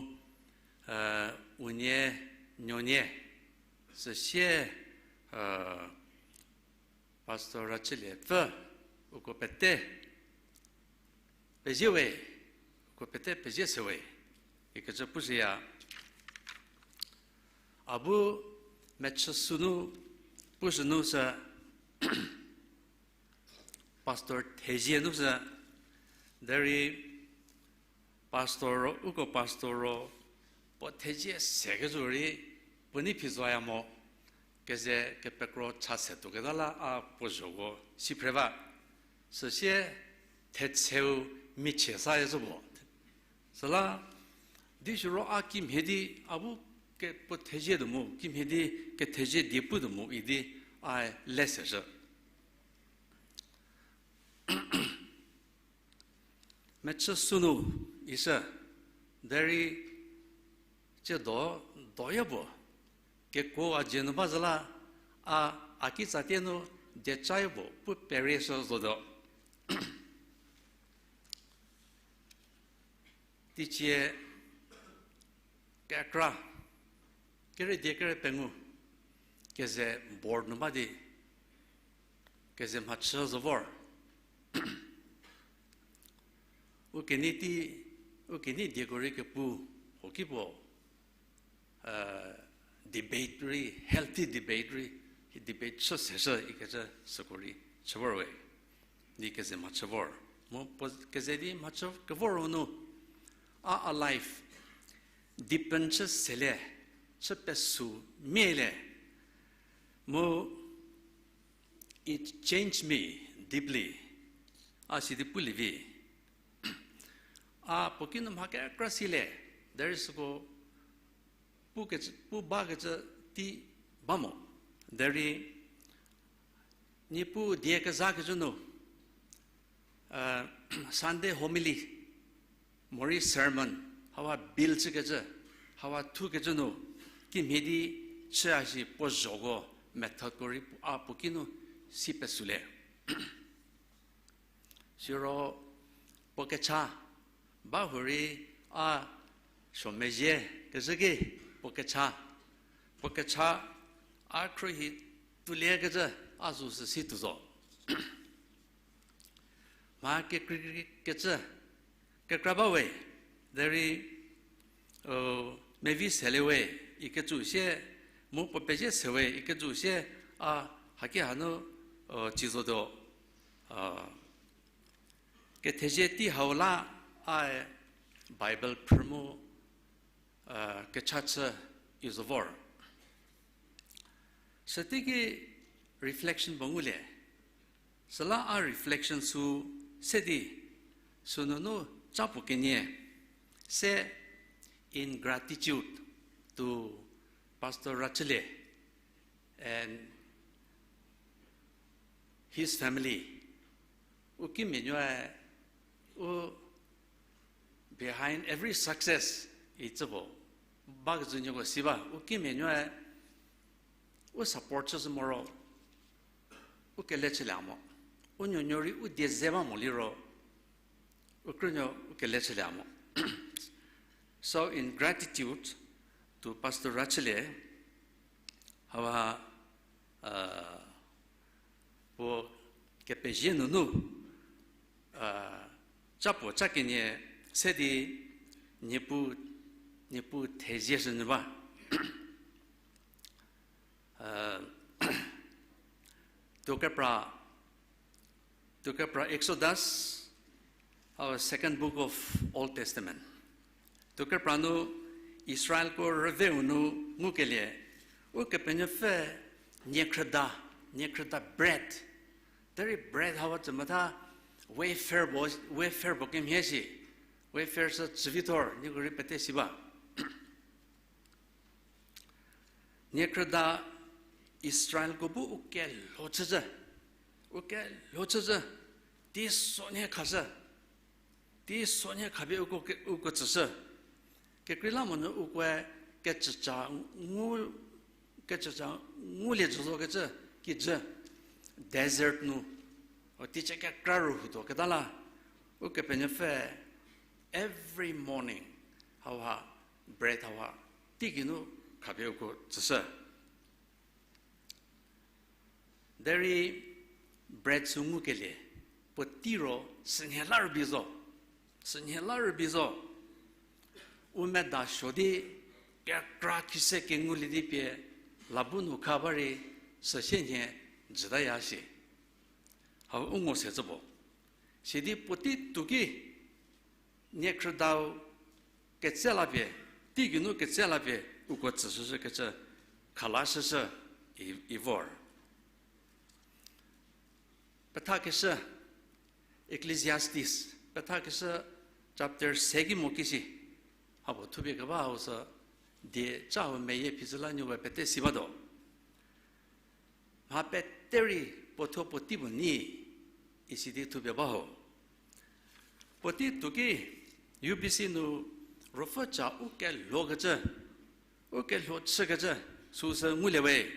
uh, unie, nuonie, süsie, uh, Pastor Rachülie pfü, uko pete pezie we, uko pete pezie se we, ikecü pushüya. A bu mechü sünu, pushü nu sü, Pastor thezie nu sü, derei Pastor ro, uko pastor ro, puo thezie sekecü rei, puo nei phi zoya mo, keze kepekro cha se tuoketa la a puo zhoko si phre ba. Süsie thecheu michie sa ecü puo. Süla, di siro a kimhie di, a bu ke puo thezie tuo mu, kimhie di kethezie die pu tuo mu idi a le seshü. Mechü sünu ishü, derei tsiedo, doya puo, kekuo a dzie nu ba zhü la, a, a kitsatie nu diecayo puo pu perie shü zotuo. Teicie kekra, kere die kere pengou, keze board nu ba di, keze mhachü zo vor. U kenei tei, u kenei dieko rei kepu, hoki puo, debate rei, healthy debate rei, debate chü seshü ikecü süko rei chü vor we. Di keze mhachü vor. Mu puo keze di mhachü kevor nu, a, a life deepen chü selie, chü pesu mielie. Mu it changed me deeply. A sidi pulie vi. A puo kinu mha kekra silie, derei süko pu kecü, pu bakecü tei ba mo. Derei Niepuu die kezakecü nu, Sunday homily, morei sermon, hawa build chükecü, hawa thukecü nu, kimhie di chü a shi puo zhoko methodko rei a puo kinu si pesulie. Siro puo kecha, ba hurei a suo mezhie kezhü ki puo kecha, puo kecha a khruohi tuoliekecü a zo sü si tuo zo. Mha kekreikecü kekra ba we, derei, mevi selie we ikecü sie, mu puo pezie se we ikecü sie, a haki hanu, ci zotuo, kethezie tei hau la, ae Bible phrü mu, uh, kecha chü i zo vor. Süteiki reflection puo ngulie. Süla a reflection sü se di, sünunu ca puo kenie se, In Gratitude to Pastor Rachilie and his family. U kimia nuoe, u behind every success, itsü puo bakecü nieko si ba, u kimia nuoe, u support chüshü moro, u kele chülie mo. U nuonuo rei u die ze ba mo liro, u krünuo u kele chülie mo. So in gratitude to Pastor Rachilie, hauha, uh, puo kepezie nunu, uh, ca puo ca kenie se di Niepuu, Niepuu thezie shünyü ba. Uh, tuokepra, tuokepra Exodus, our second book of Old Testament. Tuokepra nu Israelko rüveu nu ngukelie, Ukepenuopfü niekhrüda, niekhrüda bread. Derei bread hauha tsü metha wafer puo, wafer puo kemhie shi. Wafer sü chüvithor, nieko rei pete si ba. Niekhrüda Israelko bu u kelho chüzhü, u kelho chüzhü, teisonhie khashü, teisonhie khapie uko ke-, uko tsüshü. Kekreilamonyü ukoe kecüca ngu, kecüca ngulie jü zokecü kijü, desert nu, o teicie kekra rühoutuo keta la, Ukepenuopfü every morning hauha, bread hauha, teigeinu khapie uko tsüshü. Derei bread sü ngukelie, puotei ro sünhie la rübei zo, sünhie la rübei zo. U medasuo di kekra khise kengulie di pie labu nu kha ba rei süsienhie jütaya shi. Hau u ngo se tsü puo. Sidi puotei tuoki niekhrüdau ketse lapie, teigeinu ketse lapie uko tsüshüshükecü khalashüshü i, i vor. Pethakeshü, Ecclesiastes pethakeshü chapter se ki mo ki shi, hau puo thupie keba hau sü die ca hau meyie phicü la nieko pete si batuo. Mha pete rei puothuo puotei puo nyi, isi di thupie ba ho. Puotei tuoki U B C nu ruopfü ca u kelhokecü, u kelho chükecü süsü ngulie we.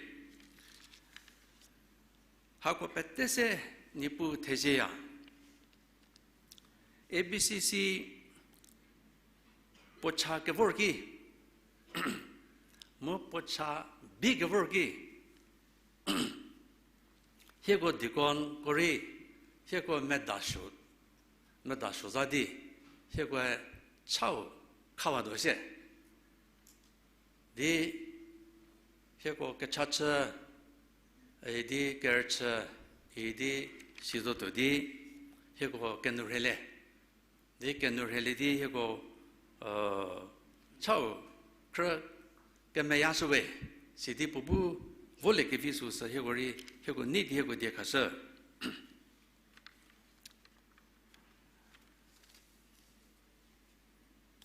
Hako pete se Niepuu thezieya. A B C C puo cha kevor ki, mu puo cha bi kevor ki, hieko deaconko rei, hieko medasuo, medasuo za di, hieko chau khawatuo sie. Di hieko kechachü, idi kerüchü, idi sizotuo di, hieko kenou rheilie. Di kenou rheilie di hieko, chau khrü kemeyashüwe, sidi puo bu volie kevi süsü hieko rei, hieko nei di hieko die khashü.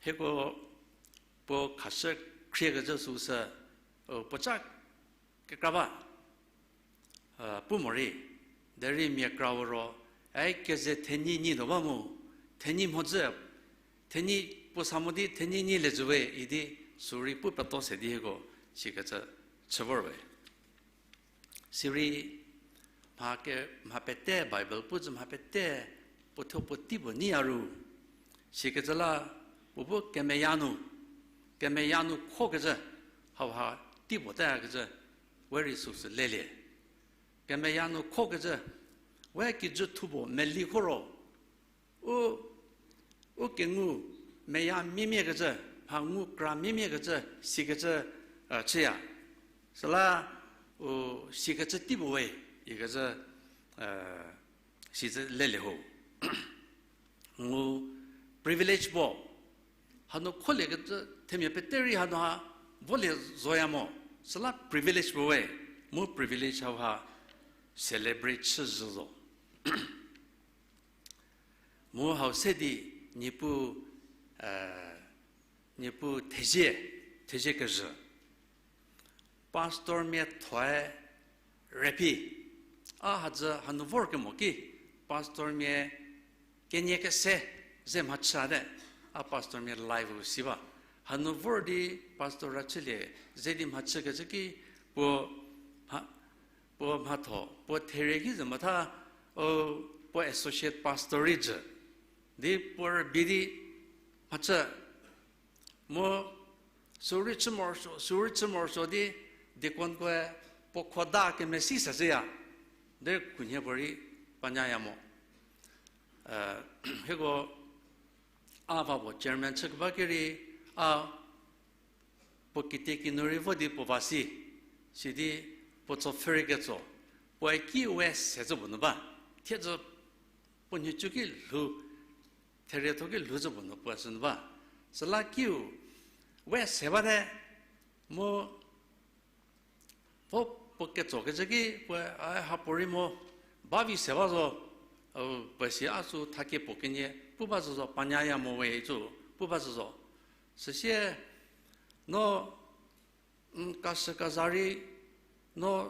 Hieko puo khashü khriekecü süsü, puo ca kekra ba, pu morei, derei mia kra ro, ai keze thenyi nyi tuo ba mu, thenyi mhodzü, thenyi puo sa mo di thenyi nyi lie jüwe idi, sürei pu peto se di hieko sikecü chü vor we. Sirei mha ke, mha pete Bible pu zü mha pete puothuo puotei puo nyi a ru. Sikecü la puo bu kemeya nu, kemeya nu khokecü, hauha tei puo tayakecü, we rei süsü lelie. Kemeya nu khokecü, we kijü thupuo meli kho ro, u, u kengu meya miemiakecü, mha ngu kra miemiakecü, sikecü, chüya. Süla, u, sikecü tei puo we, ikecü, sicü lelie ho. Ngu privilege puo, hanu kholie kecü themia pete rei hanu ha volie zoya mo. Süla privilege puo we, mu privilege hau ha celebrate chü zhü zo. Mu hau se di Niepuu, eh, Niepuu thezie, thezie kezhü. Pastormia thoe rüphi. A hadzü hanu vor kemo ki, pastormia kenie kese ze mhachüte, a pastormia live-u si ba. Hanu vor di pastor ra chülie ze di mhachükecü ki, puo mha-, puo mhatho, puo therie ki ze motha, o, puo associate pastor rei jü. Di puo rübei di mhachü. Mu sürei chü morosuo, sürei chü morosuo di deaconkoe puo khoda kemesi sashüya. Derei khunhie puorei panyaya mo. Eh, hieko a va puo chairman chü keba ki rei a puo kitiekinu rei vo di puo va si, sidi puo tso pfhürie ketso, puoe ki we se zo puo nu ba, thiedzü puo nhicu ki lhou, therietho ki lhou zo puo nu puo sü nu ba. Süla kiu we se bate, mu vo puo ketsokecü ki puoe, a, ha puorei mo, ba vi se ba zo, u, puo si a sü thakie puo kenie pu ba zü zo, panyaya mo we icü pu ba zü zo. Süsie, no, n, kashükaza rei, no,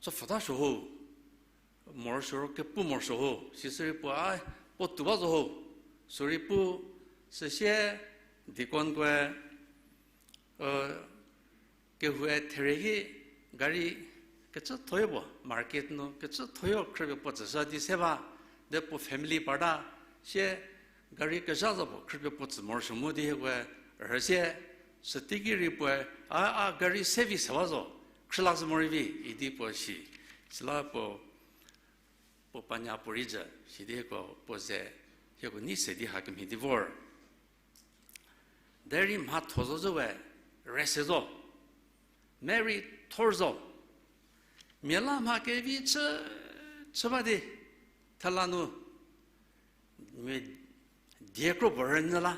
tsopfhüta suo ho, morosuo ro kepu morosuo ho, sisürei puo a, puo tuo ba zo ho, sürei pu, süsie, deaconkoe, kehou-e therie ki gari kecü thoyo puo, market nu kecü thoyo khrüpie puo tsüshü di se ba, de puo family parta, sie gari kezha zo puo khrüpie puo tsü morosuo mu di hiekoe rüsie, süteiki rei puoe, a, a gari se vi se ba zo, khrüla sü morei vi, idi puo si, süla puo, puo panya puorei jü, sidi hieko puo ze, hieko nei se di hakemhie di vor. Derei mhatho zo zü we, rüse zo. Mary thor zo. Mia la mha kevi chü, chü ba di, thela nu, mia die kro puo rünyü la,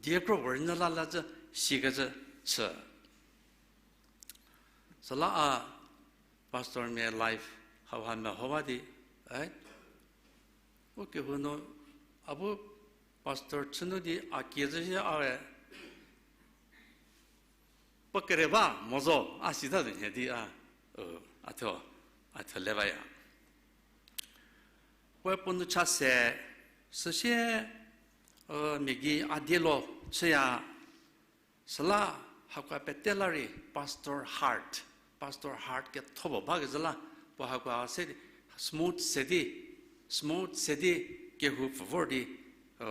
die kro puo rünyü la la cü, sikecü chü. Süla a pastormia life hauha meho ba di, e, u kehou nu, a bu pastor chünu di a kie zü shie a we, puo kere ba mo zo, a sita zo nhie di a, u, a thuo, a thuo le baya. Puoe puo nu cha se, süsie, u, mia gei a die lo chüya, süla hakoa pete la rei pastor heart, pastor heart ketho puo bakezhü la, puo hakoa se di, smooth se di, smooth se di, kehou pfü vor di, u,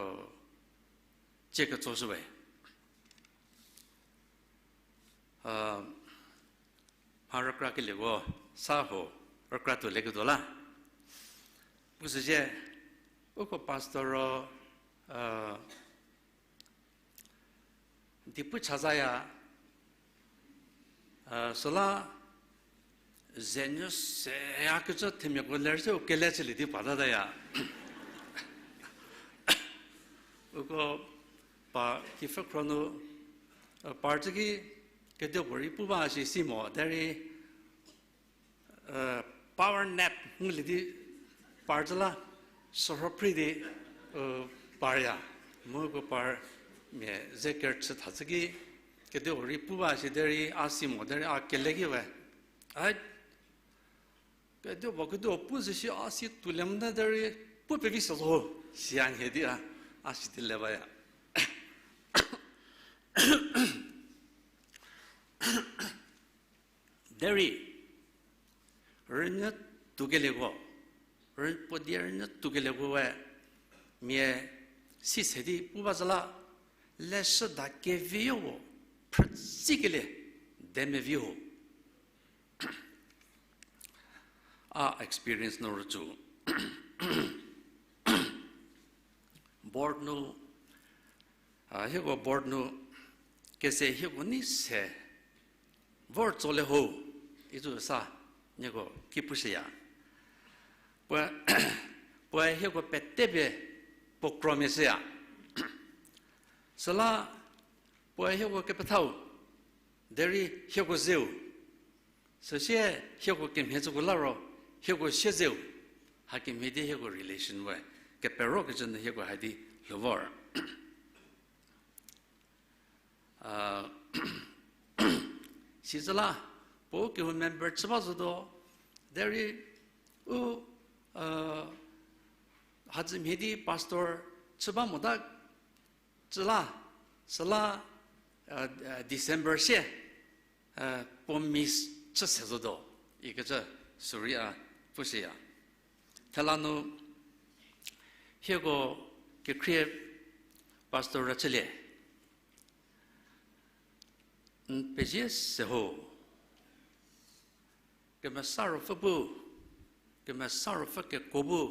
cie ketsoshüwe. Mha rükra kelieko sa ho, rükra tuo leketuo la. Pushüzhie, uko pastor ro, di pu chazaya, süla zenyü seyakecü themiako ler se u kele chülie di patataya. Uko pa kipfhükhro nu, par tsü ki kedipuorei pu ba shi si mo, derei, power nap ngulie di par tsü la, sürho phri di, parya. Mu uko par mia ze kerüchü tha tsü ki, kedipuorei pu ba shi derei a si mo, derei a kele ki we. A, kedipuo kedipuo pu zü shi a si tuolie mote derei pu pevi se zo, siya nhie di a, a si di le baya. Derei, rünyü tuokelieko, rü-, puo die rünyü tuokelieko we, mia si se di pu ba zü la, leshüda keviyo puo, phrütsikelie, de mevi ho. A experience nu rücü. Board nu, a, hieko board nu keze hieko nei se vor tsolie ho, icü sa, nieko ki pushüya. Puoe, puoe hieko pete pie puo kromia shüya. Süla Puoe hieko kepethau, derei hieko zeu. Süsie hieko kemhie tsüko la ro, hieko sie zeu. Hakemhie di hieko relation we keperokecü nu hieko hadi lhou vor. A, sizüla, puo kehou member chü ba zotuo, derei u, a, hadzü mhie di pastor chü ba mota cü la, süla, a, a, December sie, a, puo miss chü se zotuo, ikecü sürei a pushüya. Thela nu hieko kekhrie pastor rüchülie. N pezie se ho. Kemesa Ruopfü bu, Kemesa Ruopfü kekuo bu,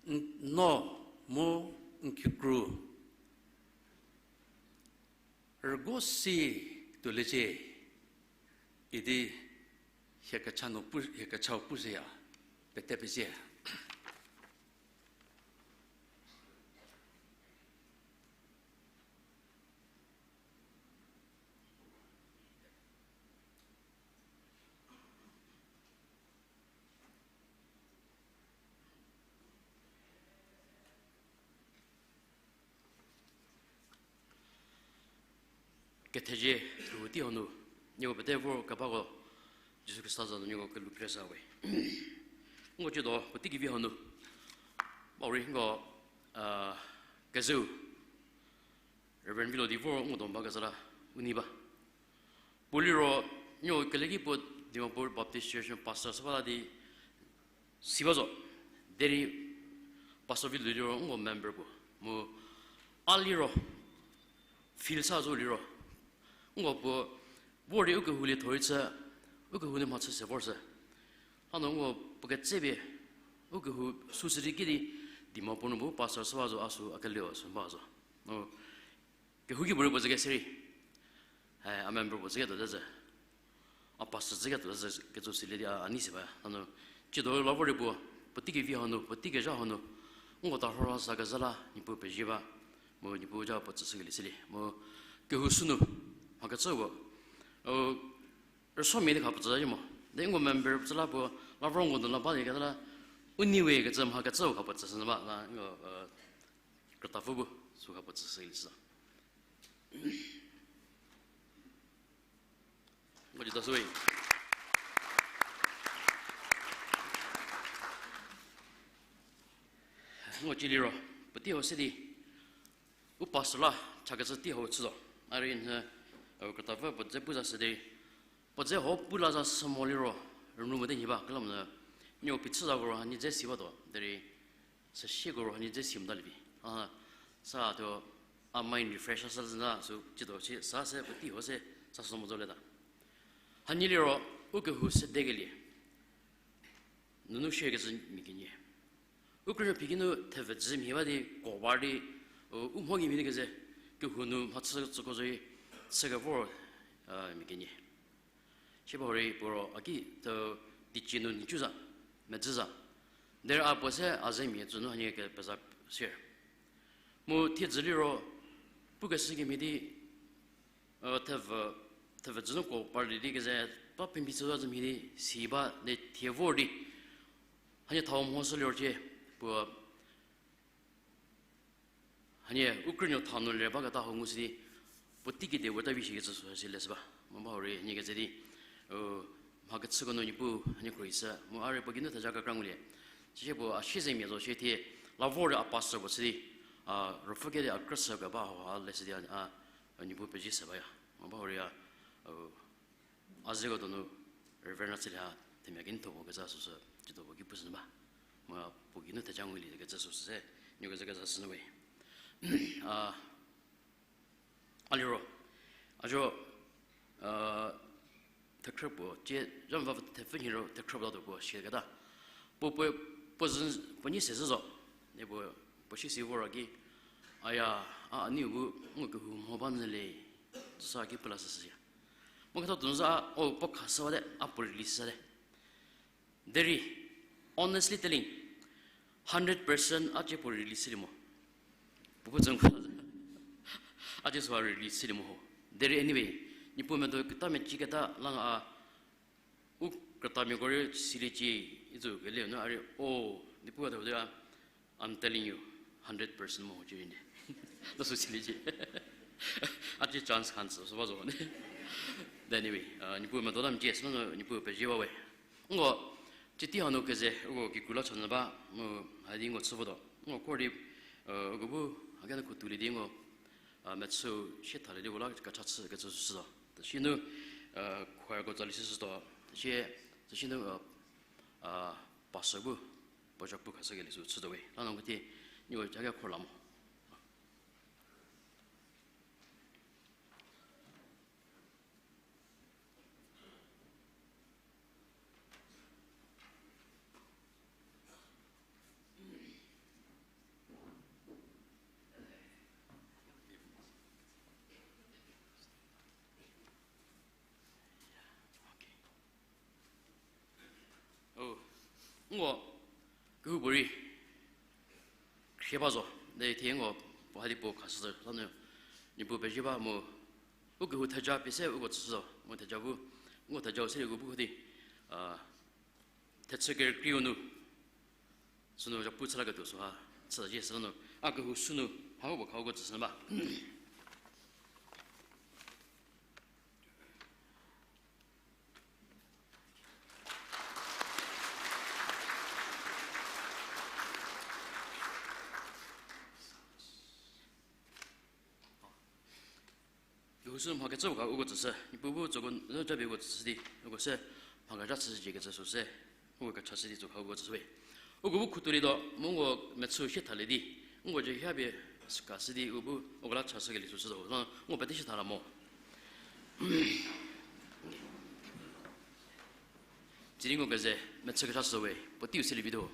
n no mu n kikru rügo si tuoliecie idi hie kecha nu pu, hie kechau pushüya, pete pezie. Kethezie, kehou tei hanu, nieko pete vor kebako, Jisu Khrista za nu nieko kelhou phre sa we. Nko ciedo puotei kevi hanu, ba rei nko, a, kezeu Reverend Vilo di vor nko do ba kezha la, u nei ba. Puo liro, nieko keleki puo Dimapur Baptist Church nu pastor sü ba la di si ba zo. Derei pastor Vilo liro nko member puo. Mu a liro, feel sa zo liro, nko puo vor di u kehou lie thorei chü, u kehou nu mhachü se vor sü. Hanu nko puo ketsepie, u kehou süsü di ki di, Dimapur nu bu pastor sü ba zo, a sü a kelio sü ba zo. Kehouki puorei puo zü kese rei, a member puo zü ketuo zü, a pastor zü ketuo zü kecü silie di a, a nei se ba. Hanu, ciedo la vor rei puo, puotei kevi hanu, puotei kezha hanu, nko tarhora sa kezha la Niepuu pezie ba, mu Niepuu ja puo tsüshükelie silie mu kehou sünu mha kecü puo, rüsomia di kha puo tsü zhie mo. Di nko member tsü la puo, la vor nko nu la ba di keta la, u nei we kecü mha kecü kha puo tsüshü nyü ba la, nko, krütapfü bu sü kha puo tsüshülie sü. Nko di ta sü we. Nko cü liro, puotei hau se di, u pastor la cha kecü tei hau chü zo. A rei n, krütapfü puo dze pu za sü di, puo dze hau pu la za sü mo liro, rünu mote nyi ba, kela mo nyü, nieko phichü zako ro hanie dze si batuo, derei, süsieko ro hanie dze si motalie vi. A, sa tuo, a mind refresh sa zü na, sü ciedo si, sa se puotei hau se, sa sü mo zo le ta. Hanie liro, u kehou sedekelie nunu share kecü mia kenie. U krünuo phi ki nu thevü dzü mhie ba di ko ba di, u mho ki mhie di keze, kehou nu mhachü tsüko zo, chü kevor, mia kenie. Shie ba hurei puo ro a ki, teicie nu nhicu za, medzü za. Derei a puo se a zemia tsü nu hanie kepeza sier. Mu thiedzü liro, pukeshü kemhie di, thevü, thevü dzü nu ko parlie di keze, pa pembi chü za zü mhie di, si ba di thie vor di. Hanie thau mhoshü liro cie, puo hanie u krünuo tha nu le baketa hau ngu si di, puotei kidi weta vi shikecü sü si le sü ba. Mu ba hurei hanie keze di, mha kechüko nu Niepuu hanie khruohi sü, mu a rei puo geinu theja kekra ngulie. Sishie puo a siezemia zo shie thie, la vor di a pastor puo chü di, a ruopfü kedi a krüsü keba hau ha le sü di a, a, Niepuu pezie se baya. Mu ba hurei a, a zeko donu Reverend Ratsülie ha themia kenyitho puo keza süsü, ciedo puo ki pushü nyü ba. Mu puo geinu theja ngulie kecü süsü se, nieko ze keza shü nyü we. A, a liro, a zo, thekhrü puo, cie, zha mva thepfü nhie ro thekhrü puo ta tuo puo shie keta. Puo, puo, puo zü, puo nyi se zhü zo. Ni puo, puo si si vor a ki, aya, a, a niu bu, ngu kehou mho ba nyü le, süsa ki pu la süsüya. Mu ketho tuo za, o, puo khashüwate, a puo release sate. Derei, honestly telling, hundred percent a cie puo release shülie mo. Puo pu tsü ngu. A cie süha release silie mo ho. Derei anyway, Niepuu medo keta meciketa la a, u krütamiako rei siliecie, icü kele nu a rei, o, Niepuu a tho di a, I'm telling you, hundred percent mo ho cü rei ne. La sü siliecie. A cie chance khan sü, sü ba zo ne. Then anyway, Niepuu medo la mecie, süla nu Niepuu pezie ba we. Nko, citei hanu keze, uko kikru la chanyü ba, mu, hadi nko chü votuo. Nko kor di, uko bu, haki nu khutulie di nko, mechü sie thalie di uko la kecha chü kecü süsü zo. Süsie nu, choirko tsali süsü tuo. Süsie, süsie nu, pastor bu, puo zhapu khashükelie sü chütuo we. La nu nko thie, nieko cha kekhor la mo. O, nko, kehoupuorei khrie ba zo, de thie nko, puo hadi puo khashü zo, la nu, Niepuu pezie ba mu, u kehou theja pie se uko tsüshü zo, mu theja bu, nko thejau se uko bu di, thechü kerükrieu nu, sünu zhapu chü laketuo süha, chücie süla nu, a kehou sünu, hau puo kha uko tsüshü ba. Kehou sü mha kecü ka uko tsüshü, Niepuu bu tsoko nu japie uko tsüshü di, uko se mha kezha chüshücie kecü sü se, uko kechashü di tsokha uko tsüshü we. Uko bu khutolietuo, mu nko mechü sie thalie di, nko dzie hapie süka shü di, uko bu uko la chashükelie süsü zo, nko pete sie tha la mo. Tsiedo nko keze mechü kechashü we, puoteiu se lievituo.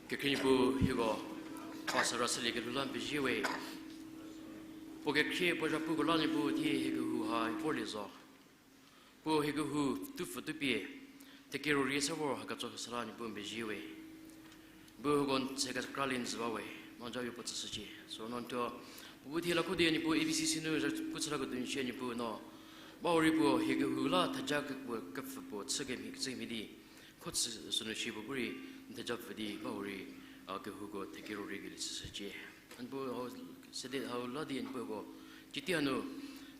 Kekhrie Niepuu hieko, pastor rüshülie kelhou la n pezie we. Puo kekhrie puo zhapuko la Niepuu thie hie kehou ha vorlie zo. Puo hie kehou tupfü tupie, thekero rie se vor haketso süla Niepuu n pezie we. Bu hieko n tse kekrali n zhü ba we, no japie puo tsüshücie. Süro no n thuo, puo bu thie la kho di Niepuu A B C C nu zhapu chü laketuo n shie Niepuu no ba u rei puo hie kehou la theja kepuo kepfü puo chü kemhie, chü kemhie di, kho chü sünu shi puo bu rei n theja pfü di ba u rei, a, kehouko thekero riekelie chüshücie. N bu hau, sede hau la di n bu ko, citei hanu,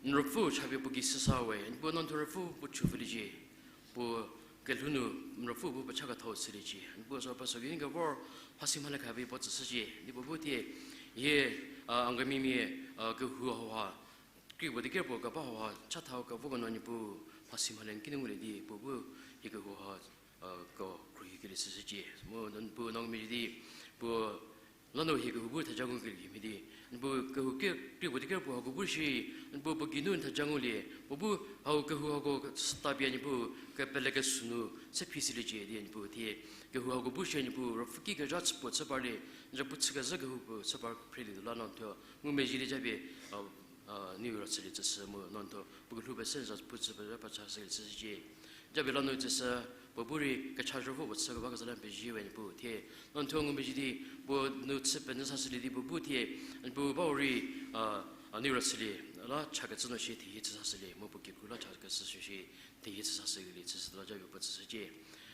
n ruopfü chapie puo gei süsa we, n bu no n thuo ruopfü puo chüpfüliecie. Puo kelhou nu n ruopfü bu puo cha kethau chüliecie. N bu so peso kini kevor, hasi mhale khapie puo tsüshücie. Di puo bu thie, hie, a, Angamimia, a, kehou hauha kri puo di ker puo keba hauha chatha kevo ko no Niepuu, mhasi mhale n kinu ngulie di puo bu hie kehou ha, ko khruohikelie chüshücie. Mu n Niepuu no ngumezhie di puo lanu hie kehou bu theja ngukelie mhie di, Niepuu kehou ke kri puo di ker puo hako bu shi, Niepuu puo geinu n theja ngulie, puo bu hau kehou hako süta pie Niepuu kepele kesuo nu se phi siliecie di Niepuu thie kehou hako bu shi Niepuu ruopfü ki kezha chü puo chü parlie, n zhapu chü kezhü kehou puo chü par phrelie nu la no n thuo ngumezhie di japie, niu ra chülie tsüshü mu no n thuo puo kelhou pese n zhapu chü pezha pa cha shülie chüshücie. Japie la nu tsüshü, puo bu rei kecha zhü vo puo chü keba kezha la n pezie we Niepuu thie, no n thuo ngumezhie di puo nu chü penyü sashülie di puo bu thie, Niepuu bau rei, a niu ra chülie, la cha kecü no shi thehie chü sashülie mu puo kikru la cha kecü sü shi thehie chü sashülie chüshütuo la japie puo tsüshücie.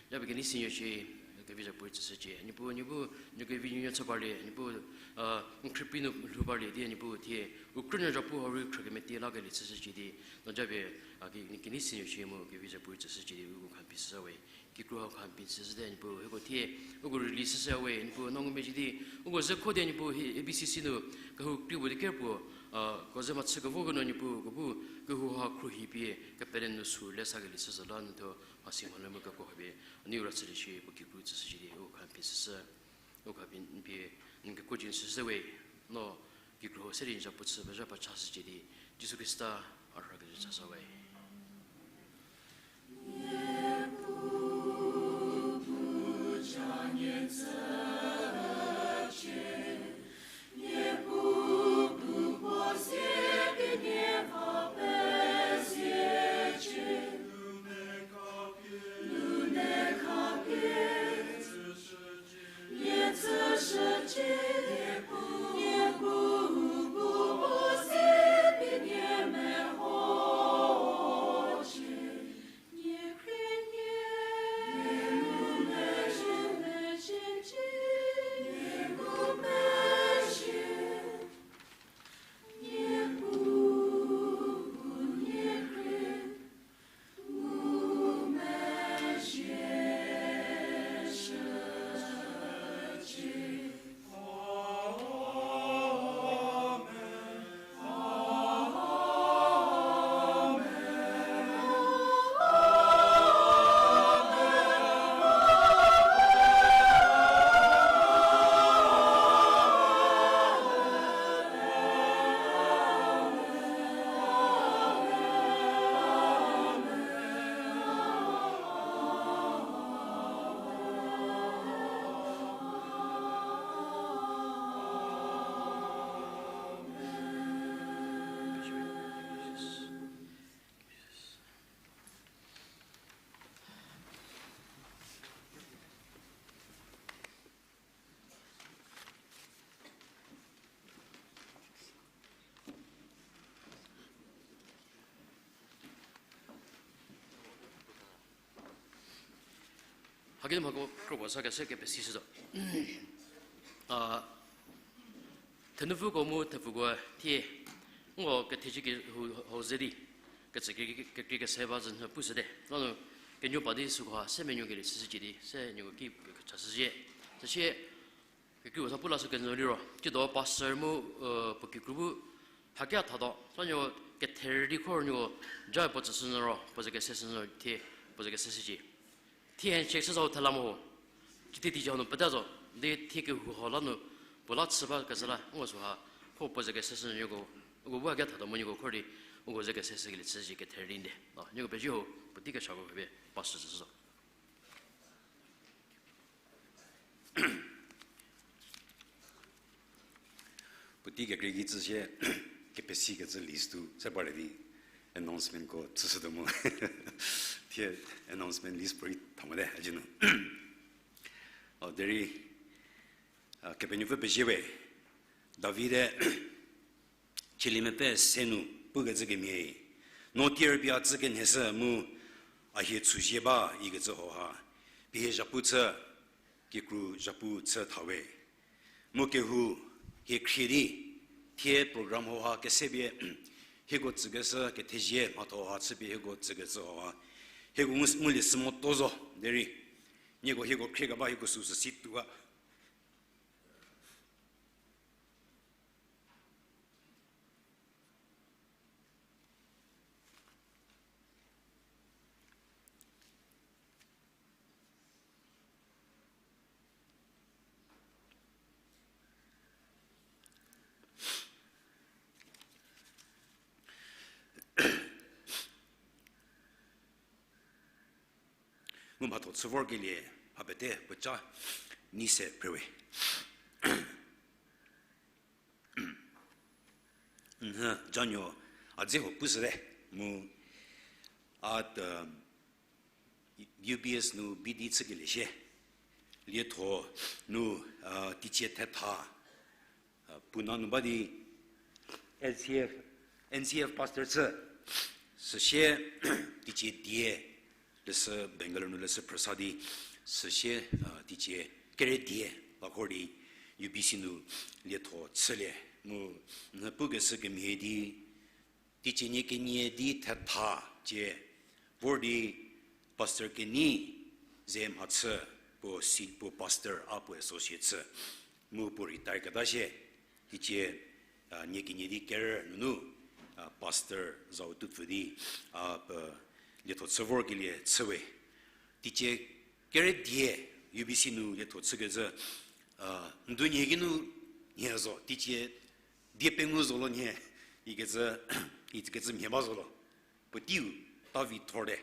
Japie kenei sinuo shi kevi zhapu rei tsüshücie. Niepuu, Niepuu, n kevi nuonuo chü parlie, Niepuu, n khrüprei nu lhou parlie di Niepuu thie u krünuo zhapu hau rei khrü kemeti lakelie chüshücie di, no japie, a ki, kenei sinuo shi mu kevi zhapu rei tsüshücie di uko kha n phi shüshü we. Kikru hau kha n phi shüshüte Niepuu, hieko thie uko release shüshü we Niepuu, no ngumezhie di uko ze kho di Niepuu hie A B C C nu kehou kri puo di ker puo, ko ze mhachü kevo ko no Niepuu, ko bu kehou ha khruohi pie kepele nu sü le sakelie chüshü la n thuo mhasi mhale mu kekuo ha pie niu ra chülie shi puo kikru tsüshücie di uko kha n phi shüshü. Uko kha n phi n kekuo jü n shüshü we, no kikru se di n zhapu chü pezha pa cha shücie di, Jisu Khrista a rhakezhü chashü we. Haki mhako kropuo sa kese kepesi shü zo. A, thenupfuko mu thepfuko thie, nko kethezie kehou ze di, kecü kekrei kese ba zü nhü pushüte. Lanu kenuo pa di süko ha se menuokelie chüshücie di, se nieko ki kecha shüzhie. Süsie, kekreipuo sa pu lashü kenyü liro, tsiedo pastor mu, puo kikru bu, hakia thatuo, sa nieko kether di khor nieko, ja puo tsüshü nyü ro, puo ze kese shü nyü thie, puo ze kese shücie. Thie handshake shü zau thela mo ho. Cite tija nu peta zo, di thie kehou hau la nu, puo la chü ba kecü la, nko süha, kho puo ze kese shü nyü nieko, uko bu hakia thatuo mu nieko khor di, uko ze kese shükelie chüshücie kether di nde. A, nieko pezie ho, puotei kechako pie, pastor tsüshü zo. Puotei kekrei ki tsüsie, kepesi kecü list tu se parlie di announcementko chüshütuo mu. Thie announcement list puorei tha mote, a jü nu. O, derei, a, Kepenuopfü pezie we, David-e, Chielie mepfü se nu pukecü kemhie, no tier pie a tsü kenheshü mu a hie chüzie ba ikecü hauha, pie hie zhapu chü, kikru zhapu chü thawe. Mu kehou hie khrie di, thie program hauha kesepie, hieko tsükeshü kethezie mhatho ha chüpie hieko tsükecü hauha, hieko ngu-, ngulie sü motuo zo, derei, nieko hieko khriekeba hieko süsü si tuowa. Mhatho chü vorkelie ha pete puoca nei se phrewe. N, januo a dze ho pushüte mu a, U B S nu B D chükelie shie. Lietho nu, a, teicie thetha, a, puo na nu ba di N C F, N C F pastor chü. Süsie teicie die, leshü Bangalore nu leshü phrüsa di, süsie, a, teicie kere die, ba khor di U B C nu lietho chülie. Mu, n pukeshü kemhie di, teicie nie kenie di thetha cie, vor di pastor kenei ze mhachü, puo si, puo pastor a puo associate chü, mu puo retire keta shie, teicie, a, nie kenie di ker nunu, a, pastor zau tupfü di, a, pe, lietho chü vorkelie chüwe. Teicie kere die U B C nu lietho chükecü, a, ndu nie kinu nie zo, teicie die pengou zo lo nie, ikecü, ikecü mhie ba zo lo. Puoteiu ta vi thorte.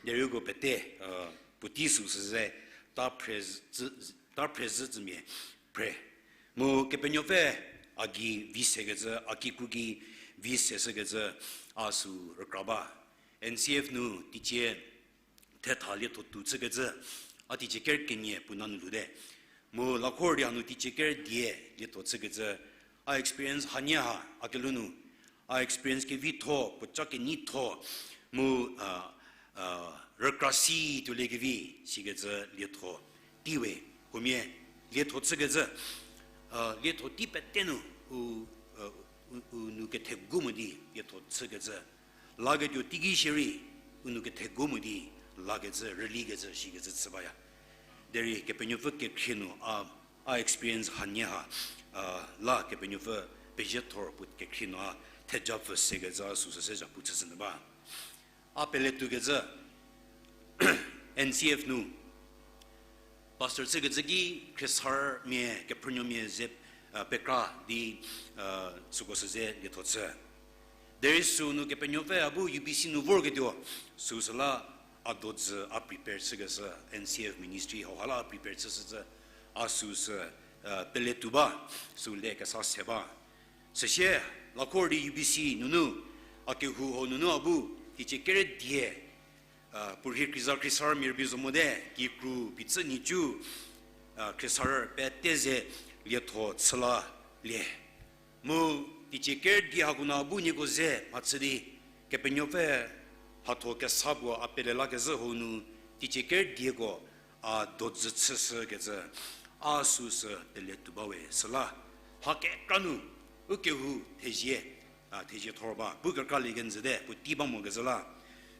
Derei uko pete, a, puotei süu sü ze, ta phrezhü, ta phrezhü tsümia phre. Mu Kepenuopfü a gei vi sekecü, a kikru gei vi seshükecü, a süu rükra ba. N C F nu teicie thetha lietho tuo chükecü, a teicie ker kenie puo na nu lhoute. Mu lakhor di hanu teicie ker die lietho chükecü, a experience hanie ha, a kelhou nu, a experience kevitho, puoca keneitho, mu, a, a, rükra si tuoliekevi, sikecü lietho teiwe, huomia lietho chükecü, a, lietho tei pete nu, u, a, u, u nou kethegu mo di lietho chükecü, laketuo teiki shierei, u nou kethegu mo di lakecü, rülikecü, shikecü chü baya. Derei Kepenuopfü kekhrie nu a, a experience hanie ha, a, la Kepenuopfü pezie thor puo kekhrie nu a, thejapfü sekecü a süu sü se zhapu chüshü nyü ba. A pele tuokecü, N C F nu, pastor chükecü ki khriesarümia, kephrünuomia ze, a, pekra di, a, süko sü ze lietho chü. Derei süu nu Kepenuopfü a bu U B C nu vorketuo, süu süla a dodzü a prepare chükeshü, N C F ministry hauha la a prepare chüshücü, a süu sü, a, pele tuo ba, süu le kesa se ba. Süsie, lakhor di U B C nunu, a kehou hau nunu a bu, teicie kere die, a, puorhie kreiza khriesarümia rübei zo mote, kikru, pitsü nhicu, a, khriesarü pete ze lietho chü lalie. Mu teicie ker die hako nu a bu nieko ze mhachü di, Kepenuopfü mhatho kesa puo a pele lakezhü hau nu, teicie ker dieko a dodzü chüshükecü, a süu sü pele tuo bawe süla, mha kekra nu, u kehou thezie, a, thezie thor ba, pu kekralie kenjüte, puotei ba mokecü la,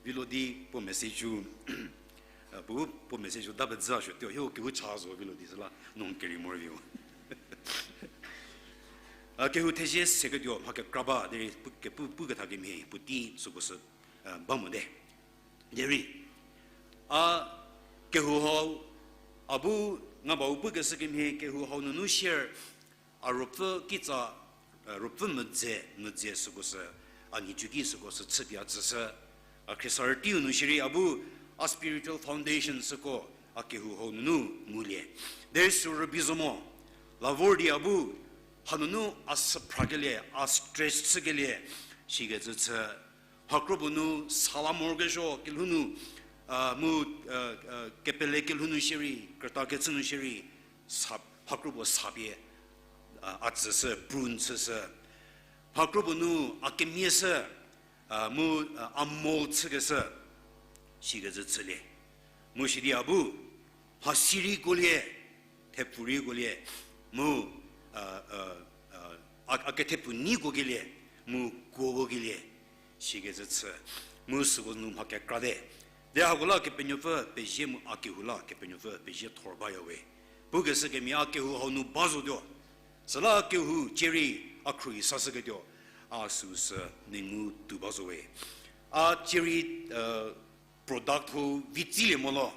vilo di puo message-u, a, puo, puo message-u da pezü a suotuo, hie kehou cha zo vilo di süla, no keri moroviu. A, kehou thezie seketuo mha kekra ba, derei pu, kepu, pu ketha kemhie, puotei süko sü, a, ba mote. Derei, a, kehou hau, a bu, nga bau pukeshü kemhie, kehou hau nunu share, a ruopfü kitsa, a, ruopfü medze, medze süko sü, a nhicu ki süko sü chüpie a tsüshü, a khriesarü teiu nu shierei a bu, a spiritual foundation süko, a kehou hau nunu ngulie. Derei süu rübei zo mo, la vor di a bu, hanunu a süphrakelie, a stress chükelie, shikecü chü, mha kropuo nu sala morokesuo kelhou nu, a, mu, a, a, kepele kelhou nu shierei, krüta kechü nu shierei, sa, mha kropuo sapie, a, a tsüshü, prune chüshü. Mha kropuo nu a kemie shü, a, mu, a, a mold chükeshü, shikecü chülie. Mu sidi a bu, mha sirei kuolie, thepfu rei kuolie, mu, a, a, a, a, a kethepfu nei kuokelie, mu kuo kuokelie, shikecü chü, mu süko nu mha kekrate. De hako la Kepenuopfü pezie mu a kehou la Kepenuopfü pezie thor baya we. Pukeshü kemhie a kehou hau nu ba zotuo. Süla a kehou cierei a khruohi sashüketuo. A süu sü mengu tuo ba zo we. A cierei, a, product hau vitsilie mo lo,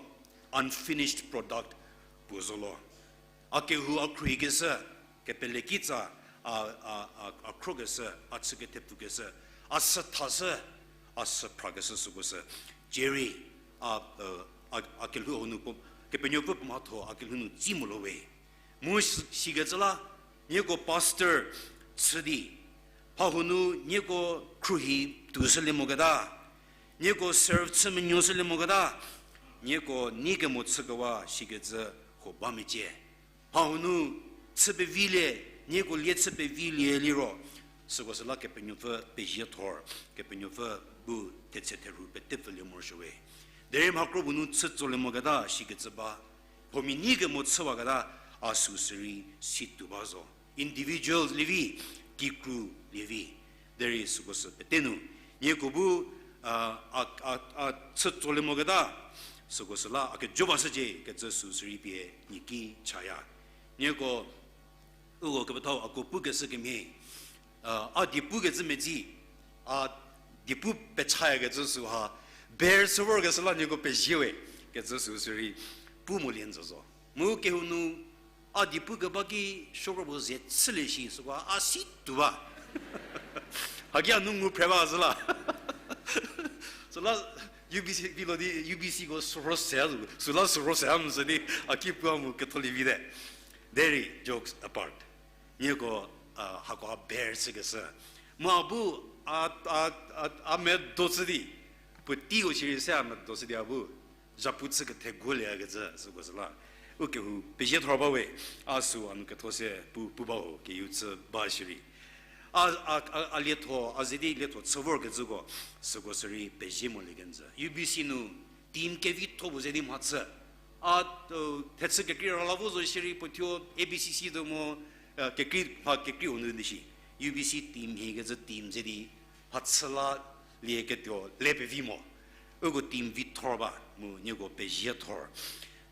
unfinished product puo zo lo. A kehou a khruohikeshü, kepele kitsa, a, a, a, a khrokeshü, a chü kethepfukeshü, a süthashü, a süphrakeshü süko sü, cierei, a, a, a, a kelhou hanu puo, Kepenuopfü puo mhatho a kelhou nu tsi mo lo we. Mu si-, sikecü la, nieko pastor chü di, mha hanu nieko khruohi tushülie moketa, nieko serve chü menuoshülie moketa, nieko nei kemo chükewa sikecü huo ba mecie. Mha hanu chü pevilie, nieko lie chü pevilie liro, süko süla Kepenuopfü pezie thor, Kepenuopfü bu thetse therhu pete pfülie morosuo we. Derei mha kro puo nu chü tsolie moketa sikecü ba, huomia nei kemo chüwaketa, a süu sürei si tuo ba zo. Individual lievi, kikru lievi. Derei süko sü pete nu, nieko bu, a, a, a, a chü tsolie moketa, süko süla a kejo ba shücie kecü süu sürei pie nie ki chaya. Nieko, uko kepethau a ko pukeshü kemhie, a, a die pukecü medzi, a die pu pechayakecü süha, ber sü vorkeshü la nieko pezie we, kecü süu sürei pu molie n zo zo. Mu kehou nu, a die pukeba ki sugar puo ze chülie shi süko a si tuo ba. Haki a nu ngu phre ba zü la. Süla U B C vilo di U B C ko sürho se, süla sürho se a mu sü di a ki pu a mu ketholie vite. Derei jokes apart. Nieko, a, hako a ber chükeshü. Mu a bu, a, a, a, a medo chü di. Puoteiko shierei se a medo chü di a bu zhapu chü kethe guolieyakecü süko süla. U kehou pezie thor ba we, a süu a nu ketho se pu, pu ba ho, keyeu chü ba shierei. A, a, a, a lietho, a ze di lietho chü vorkecüko, süko sürei pezie molie kenjü. U B C nu, team kevitho puo ze di mhachü. A, thechü kekrei rala vo zo shierei puo thuo A B C C tuo mo, kekrei, mha kekrei u nu di shi. U B C team hiekecü team ze di mhachü la lieketuo le pevi mo. Uko team vithor ba mu nieko pezie thor.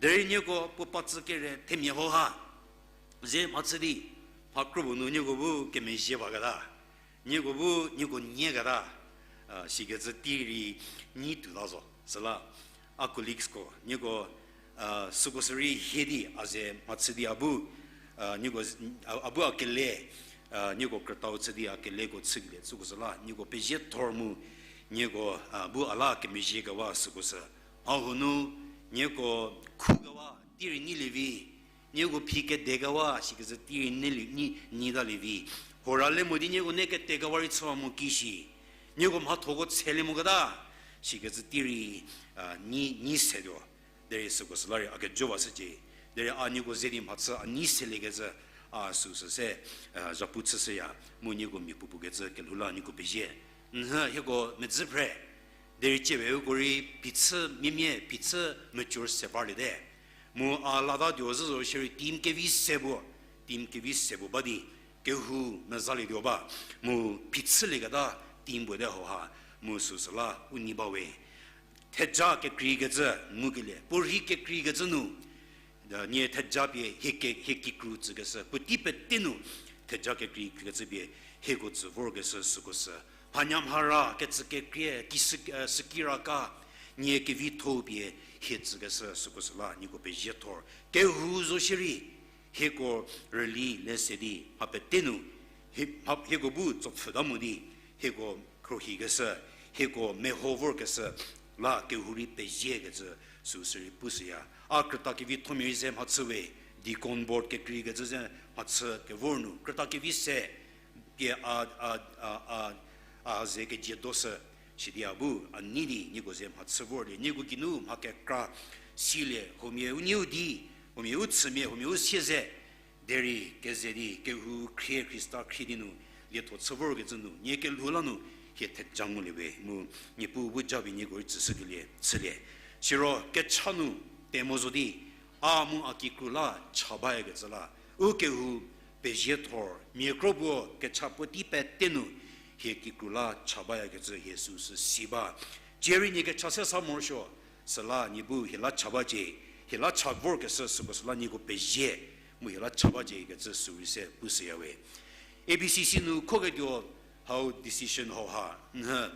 Derei nieko puo patsü kere themia ho ha. Ze mhachü di, mha kro puo nu nieko bu kemezhie baketa. Nieko bu, nieko nyie keta. A, sikecü tei rei nyi tuo la zo. Süla, a colleagues ko, nieko, a, süko sürei hie di, a ze mhachü di a bu, a, nieko, a, a bu a kele, a, nieko krütau chü di a keleko chükelie, süko süla, nieko pezie thor mu, nieko, a, bu a la kemezhiekewa süko sü. Mha hunu, nieko khukewa, tei rei nyilie vi, nieko phi kedekewa, sikecü tei rei nyilie, nyi, nyitalie vi. Hora le mo di nieko ne kedekewa rei chüwa mo ki shi. Nieko mhathoko tshelie moketa, sikecü tei rei, a, nyi, nyi setuo. Derei süko süla rei a kejowa shücie. Derei a nieko ze di mhachü a nyi seliekecü, a süu sü se, a, zhapu chüshüya, mu nieko mia puopuo kecü kelhou la nieko pezie. Nhü hieko medzü phre. Derei ciewe uko rei phichü miemia, phichü mature se parliete. Mu a latatuo zhü zo shierei team kevi se puo, team kevi se puo ba di, kehou mezalietuo ba, mu phichülieketa team puo te hauha, mu süu süla u nei ba we. Theja kekreikecü ngukelie, puorhi kekreikecü nu, nie theja pie hie ke, hie kikru tsükeshü, puotei pete nu theja kekreikecü pie hieko tsü vorkeshü süko sü. Mhanyamhara kecü kekrie, ki sü, e, sükiraka, nie kevitho pie hie tsükeshü süko süla nieko pezie thor. Kehou zo shierei, hieko rüli le se di, mha pete nu, hie, mha, hieko bu tsopfhüta mo di, hieko khruohikeshü, hieko meho vorkeshü, la kehou rei peziekecü süu sürei pushüya. A krüta kevithomia rei ze mhachü we, deacon board kekreikecü ze mhachü kevor nu, krüta kevi se, pie a, a, a, a, a ze kejiedo shü, sidi a bu, a nei di, nieko ze mhachü vorlie, nieko geinu mha kekra, silie, huomia u neiu di, huomia u chümia, huomia u sie ze, derei keze di, kehou khrie Khrista khrie di nu, lietho chü vorkecü nu, nie kelhou la nu, hie theja ngulie we, mu, Niepuu bu japie nieko rei tsüshükelie, chülie. Siro, kecha nu, temo zo di, a mu a kikru la cha bayakecü la, u kehou pezie thor, mia kro puo kecha puotei pete nu, hie kikru la cha bayakecü hie süu sü si ba. Cierei nie kecha se sa morosuo, süla nie bu hie la cha bacie, hie la cha vorkeshü süko süla nieko pezie, mu hie la cha bacie kecü süu rei se pushüya we. A B C C nu khoketuo hau decision hauha, nhü,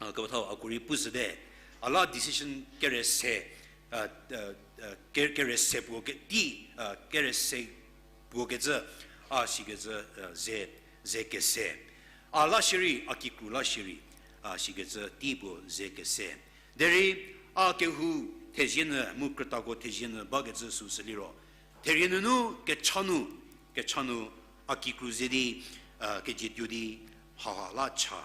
a, kepethau a ko rei pushüte, a la decision kere se, a, a, a, ke-, kere se puo ke-, tei, a, kere se puo kecü, a sikecü, a, ze, ze kese. A la shierei, a kikru la shierei, a sikecü tei puo ze kese. Derei, a kehou, thezie nyü mu krütako thezie nyü bakecü süsü liro, therie nunu kecha nu, kecha nu a kikru ze di, a, kejietuo di, haha la cha.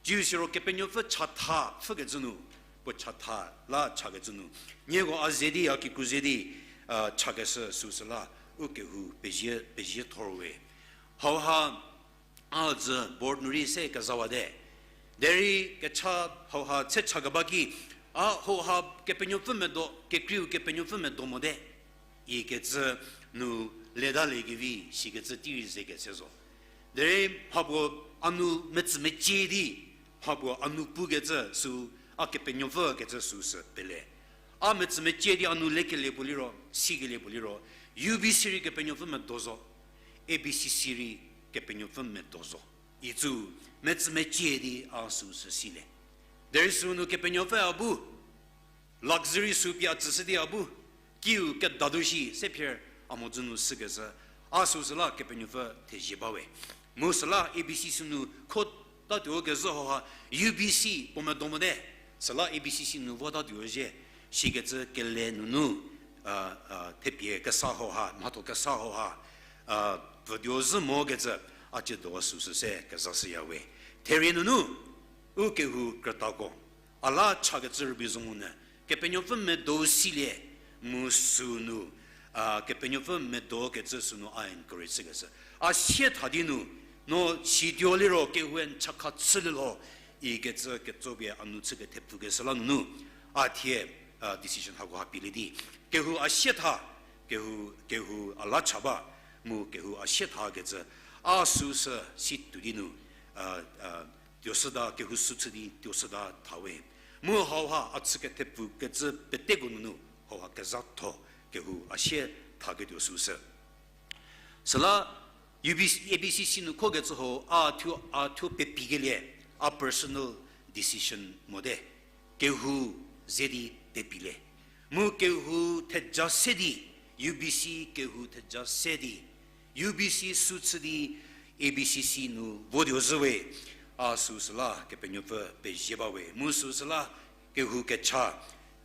Jiu siro Kepenuopfü chatha pfhükecü nu, puo chatha la chakecü nu, nieko a ze di, a kikru ze di, a, chakeshü süsü la, u kehou pezie, pezie thor we. Hauha, a dzü board nu rei se kezawate. Derei kecha hauha tse chakeba ki, a hauha Kepenuopfü medo, kekreiu Kepenuopfü medo mote ikecü nu letaliekevi sikecü tei rei ze kese zo. Derei mhapuo a nu metsü mecie di, mhapuo a nu pukecü sü, a Kepenuopfü kecü süsü pele. A metsü mecie di a nu lekelie puo liro, sikelie puo liro, U B C rei Kepenuopfü medo zo, A B C C rei Kepenuopfü medo zo. Icü metsü mecie di a süsü silie. Derei sünu Kepenuopfü a bu, luxury sü pie a tsüshü di a bu, kiu kedatuo shi se phier a mhodzü nu sükeshü, a süsü la Kepenuopfü thezie bawe. Mu süla A B C C nu kho tatuo kezhü hauha, U B C puo medo mote, süla A B C C nu votatuo zhie, sikecü kele nunu, a, a, thepie kesa hauha, mhatho kesa hauha, a, vütuo zhü mokecü, a tsiedo süsü se kezashüya we. Therie nunu, u kehou krütako, a la chakecü rübei zo monyü, Kepenuopfü medo silie, mu sünu, a, Kepenuopfü medo kecü sünu a encourage shükeshü. A sie tha di nu, no situo liro kehou-e n chakha chülie lho, ikecü ketso pie a nu chü kethepfükeshü la nunu, a thie, a, decision hakoha pielie di. Kehou a sie tha, kehou, kehou a la cha ba, mu kehou a sie thakecü, a süsü si tuo di nu, a, a, tuoshüta, kehou sü chü di tuoshüta tha we. Mu hauha a chü kethepfükecü peteko nunu, hauha kezhatho kehou a sie thaketuo süsü. Süla U B C, A B C C nu khokecü ho a thuo, a thuo pepikelie, a personal decision mote. Kehou ze di pepilie. Mu kehou theja se di, U B C kehou theja se di, U B C sü chü di A B C C nu votuo zhü we, a süsü la Kepenuopfü pezie ba we. Mu süsü la kehou kecha,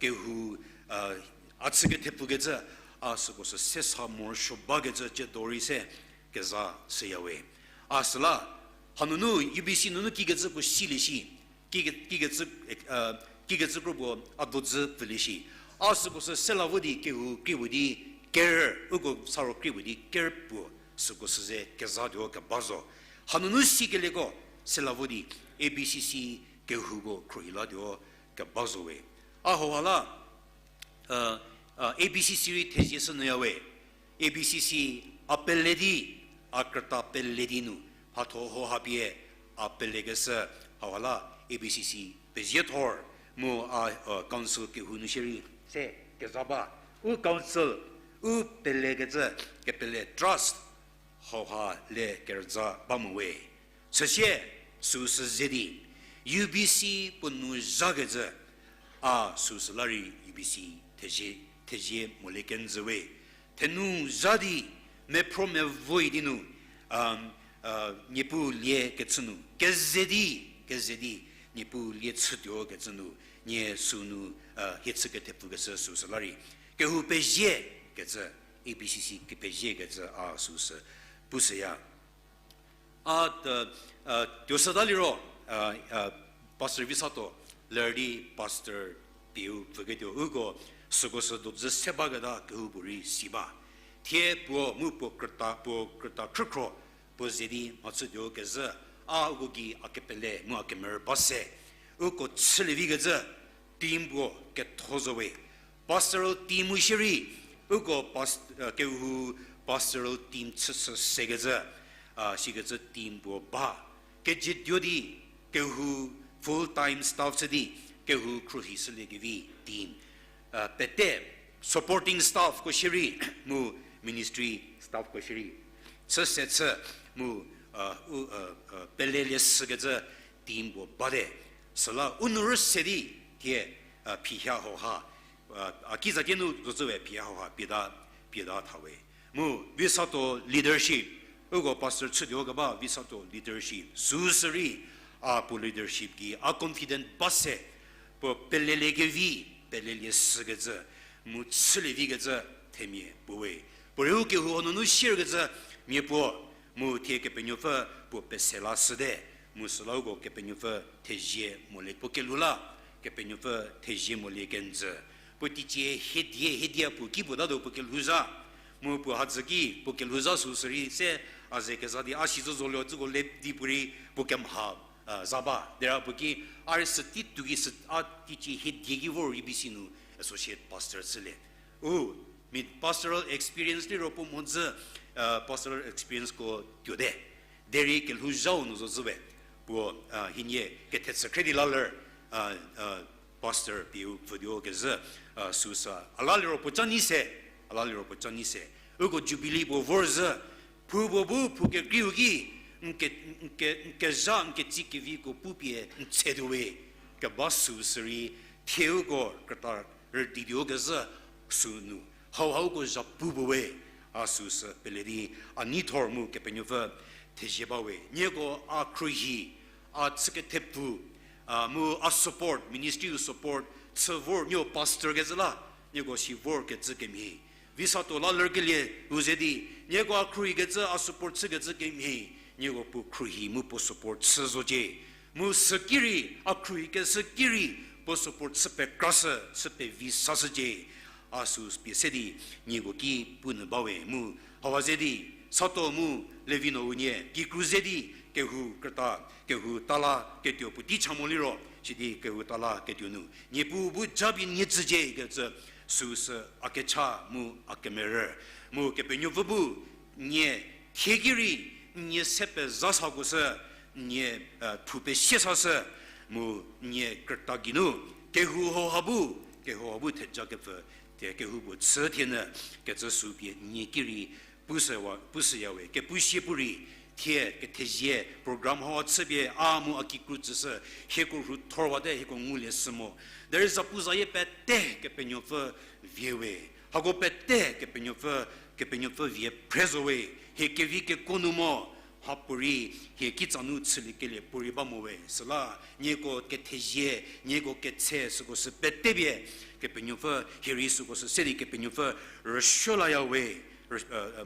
kehou, a, a chü kethepfükecü, a süko sü sesa morosuo bakecü tsiedo rei se kezashüya we. A süla, hanunu U B C nunu kikecü puo silie shi, kike-, kikecü, a, kikecü kro puo a dodzü pfülie shi. A süko sü sela vo di kehou krie puo di ker, uko sa ro krie puo di ker puo süko sü ze kezatuo keba zo. Hanunu sikelieko sela vo di A B C C kehouko khruohi latuo keba zo we. A hauha la, a, a, A B C C rei thezie shü nyüya we. A B C C a pele di, a krüta pele di nu, mhatho hauha pie a pelekeshü, hauha la A B C C pezie thor, mu a, a, council kehou nu shierei se keza ba. U council, u pelekecü, kepele trust, hauha le kerüza ba mo we. Süsie, süsü ze di, U B C puo nu zhakecü, a süsü la rei U B C thezie, thezie molie kenjü we. Thenu zha di, mephro mevoyi di nu, a, a, Niepuu lie kecü nu, keze di, keze di, Niepuu lie chütuo kecü nu, nie sünu, a, hie chü kethepfükeshü süsü la rei. Kehou pezie kecü, A B C C kepezie kecü a süsü pushüya. A, a, tuoshüta liro, a, a, Pastor Visato ler di Pastor Piu pfüketuo uko süko sü dodzü se baketa kehoupuorei si ba. Thie puo mu puo krüta, puo krüta khrükhro puo ze di mhachütuo kezhü, a uko gei a kepele mu a kemerü ba se. Uko chülievi kezhü team puo ketho zo we. Pastoral team-u shierei, uko past-, a, kehou pastoral team chüshü sekecü, a, sikecü team puo ba. Kejietuo di, kehou full time staff chü di, kehou khruohi shüliekevi team. A, pete supporting staffko shierei, mu ministry staffko shierei. Chüse chü, mu, a, u, a, a, pelelie shükecü team puo bate. Süla u nu rüse di, thie, a, phiha hauha, a, a kizatie nu zocü we phiha hauha pieta, pieta tha we. Mu Visato leadership, uko pastor chütuo keba Visato leadership süsü rei, a puo leadership gei a confident ba se, puo peleliekevi, pelelie shükecü, mu chülie vikecü themia puo we. Puorei u kehou hau nunu sierkecü mia puo, mu thie Kepenuopfü puo pese la shüte, mu süla uko Kepenuopfü thezie molie puo kelhou la, Kepenuopfü thezie molie kenjü. Puo teicie hiedie, hiedie puo ki puo tatuo puo kelhouzha, mu puo hadzü ki puo kelhouzha süu sürei se a ze keza di a si zo zolie tsüko le di puorei puo kemha, a, za ba. Derei puo ki a rei sütei tuo ki sü a teicie hiedie ki vor U B C nu associate pastor chülie. U, mi pastoral experience liro puo mhodzü, a, pastoral experienceko tuote. Derei kelhouzhau nu zo zhü we. Puo, a, hienie kethechü khre di la ler, a, a, pastor pie u pfütuo kezhü, a, süu sü a la liro puo ca nyi se, a la liro puo ca nyi se. Uko Jubilee puo vor zhü, phou puo bu phou kekreiu ki, n ke, n ke, n kezha n ketsi keviko pupie n tsetuo we, keba süu sürei, thie uko krüta rüdituo kezhü süu nu, hauha uko zhapu puo we, a süu sü pele di, a neithor mu Kepenuopfü thezie ba we. Nieko a khruohi, a chükethepfu, a, mu a support, ministry-u support chü vor, nieko pastor kecü la, nieko si vorkecü kemhie. Visa tuo la lerkelie u ze di, nieko a khruohikecü, a support chükecü kemhie, nieko puo khruohi mu puo support chü zocie. Mu süki rei, a khruohikeshü ki rei, puo support chü pekrashü, chü pevi sashücie. A süu pie se di, nieko ki pu nyü ba we mu, hauha ze di, sato mu, Levi no unie, kikru ze di, kehou krüta, kehou tala ketuo puotei cha mo liro, sidi kehou tala ketuo nu, Niepuu bu japie nie tsücie kecü, süu sü a kecha mu a kemerü. Mu Kepenuopfü bu, nie thie ki rei, nie se pezha sako sü, nie, e, thu pesie sashü, mu nie krüta geinu, kehou hauha bu, kehou ha bu theja kepfü, thie kehou puo chü thienyü, kecü süu pie nie ki rei, pushüya we, kepu sie pu rei, thie kethezie program hau chüpie a mu a kikru tsüshü, hieko rhu thorwate hieko ngulie shü mo. Derei zapuzayie pete Kepenuopfü vie we. Hako pete Kepenuopfü, Kepenuopfü vie phre zo we. Hie kevi kekuo nu mo, mhapuorei, hie kitsa nu chüliekelie puorei ba mo we. Süla, nieko kethezie, nieko ketse süko sü pete pie, Kepenuopfü hie rei süko sü se di Kepenuopfü rüsuo laya we.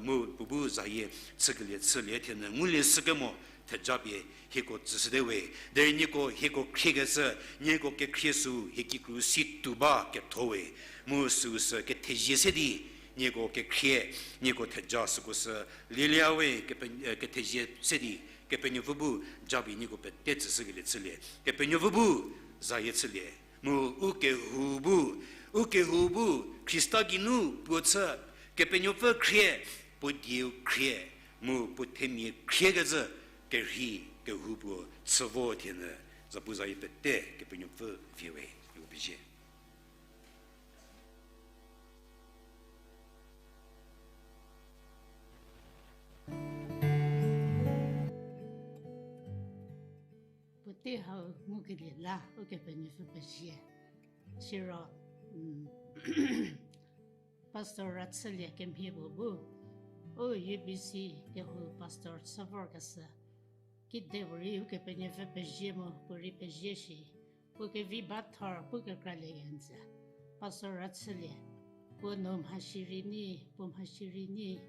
Mu puo bu zayie chükelie chülie thienyü ngulie shükemo thejapie hieko tsüshüte we. Derei nieko hieko khriekeshü, nieko kekhrie süu hie kikru si tuo ba ketho we. Mu süu sü kethezie se di, nieko kekhrie, nieko theja süko sü lielie we, kepe-, e, kethezie se di, Kepenuopfü bu japie nieko pete tsüshükelie chülie. Kepenuopfü bu zayie chülie. Mu u kehou bu, u kehou bu Khrista geinu puo chü, Kepenuopfü khrie, puo dieu khrie, mu puo themia khriekecü kerhei kehou puo chü vo thienyü, zapuzayie pete Kepenuopfü vie we, nieko pezie. Puotei hau ngukelie la Ukepenuopfü pezie. Siro, Pastor Rachülie kemhie puo bu, u U B C kehou pastor chü vorkeshü, kidepuorei Ukepenuopfü pezie mu puorei pezie shi, puo kevi ba thor pu kekralie kenjü. Pastor Rachülie, puo nou mhashierei nyi, puo mhashierei nyi,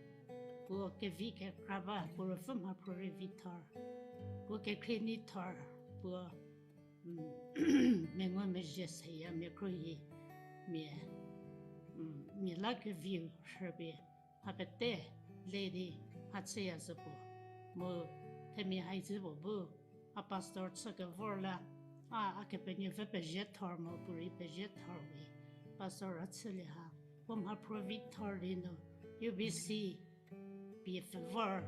puo kevi kekra ba, puo ruopfü mhaphruo rei vi thor, puo kekhrie nyi thor, puo, mengumezhie seya mia khruohi, mia, mia la keviu rhüpie, mha pete le di mhachüya zhü puo. Mu themia haizhü puo bu, a pastor chü kevor la, a, a Kepenuopfü pezie thor mu puorei pezie thor we. Pastor Rachülie ha, puo mhaphruo vi thor di nu, U B C pie pfü vor,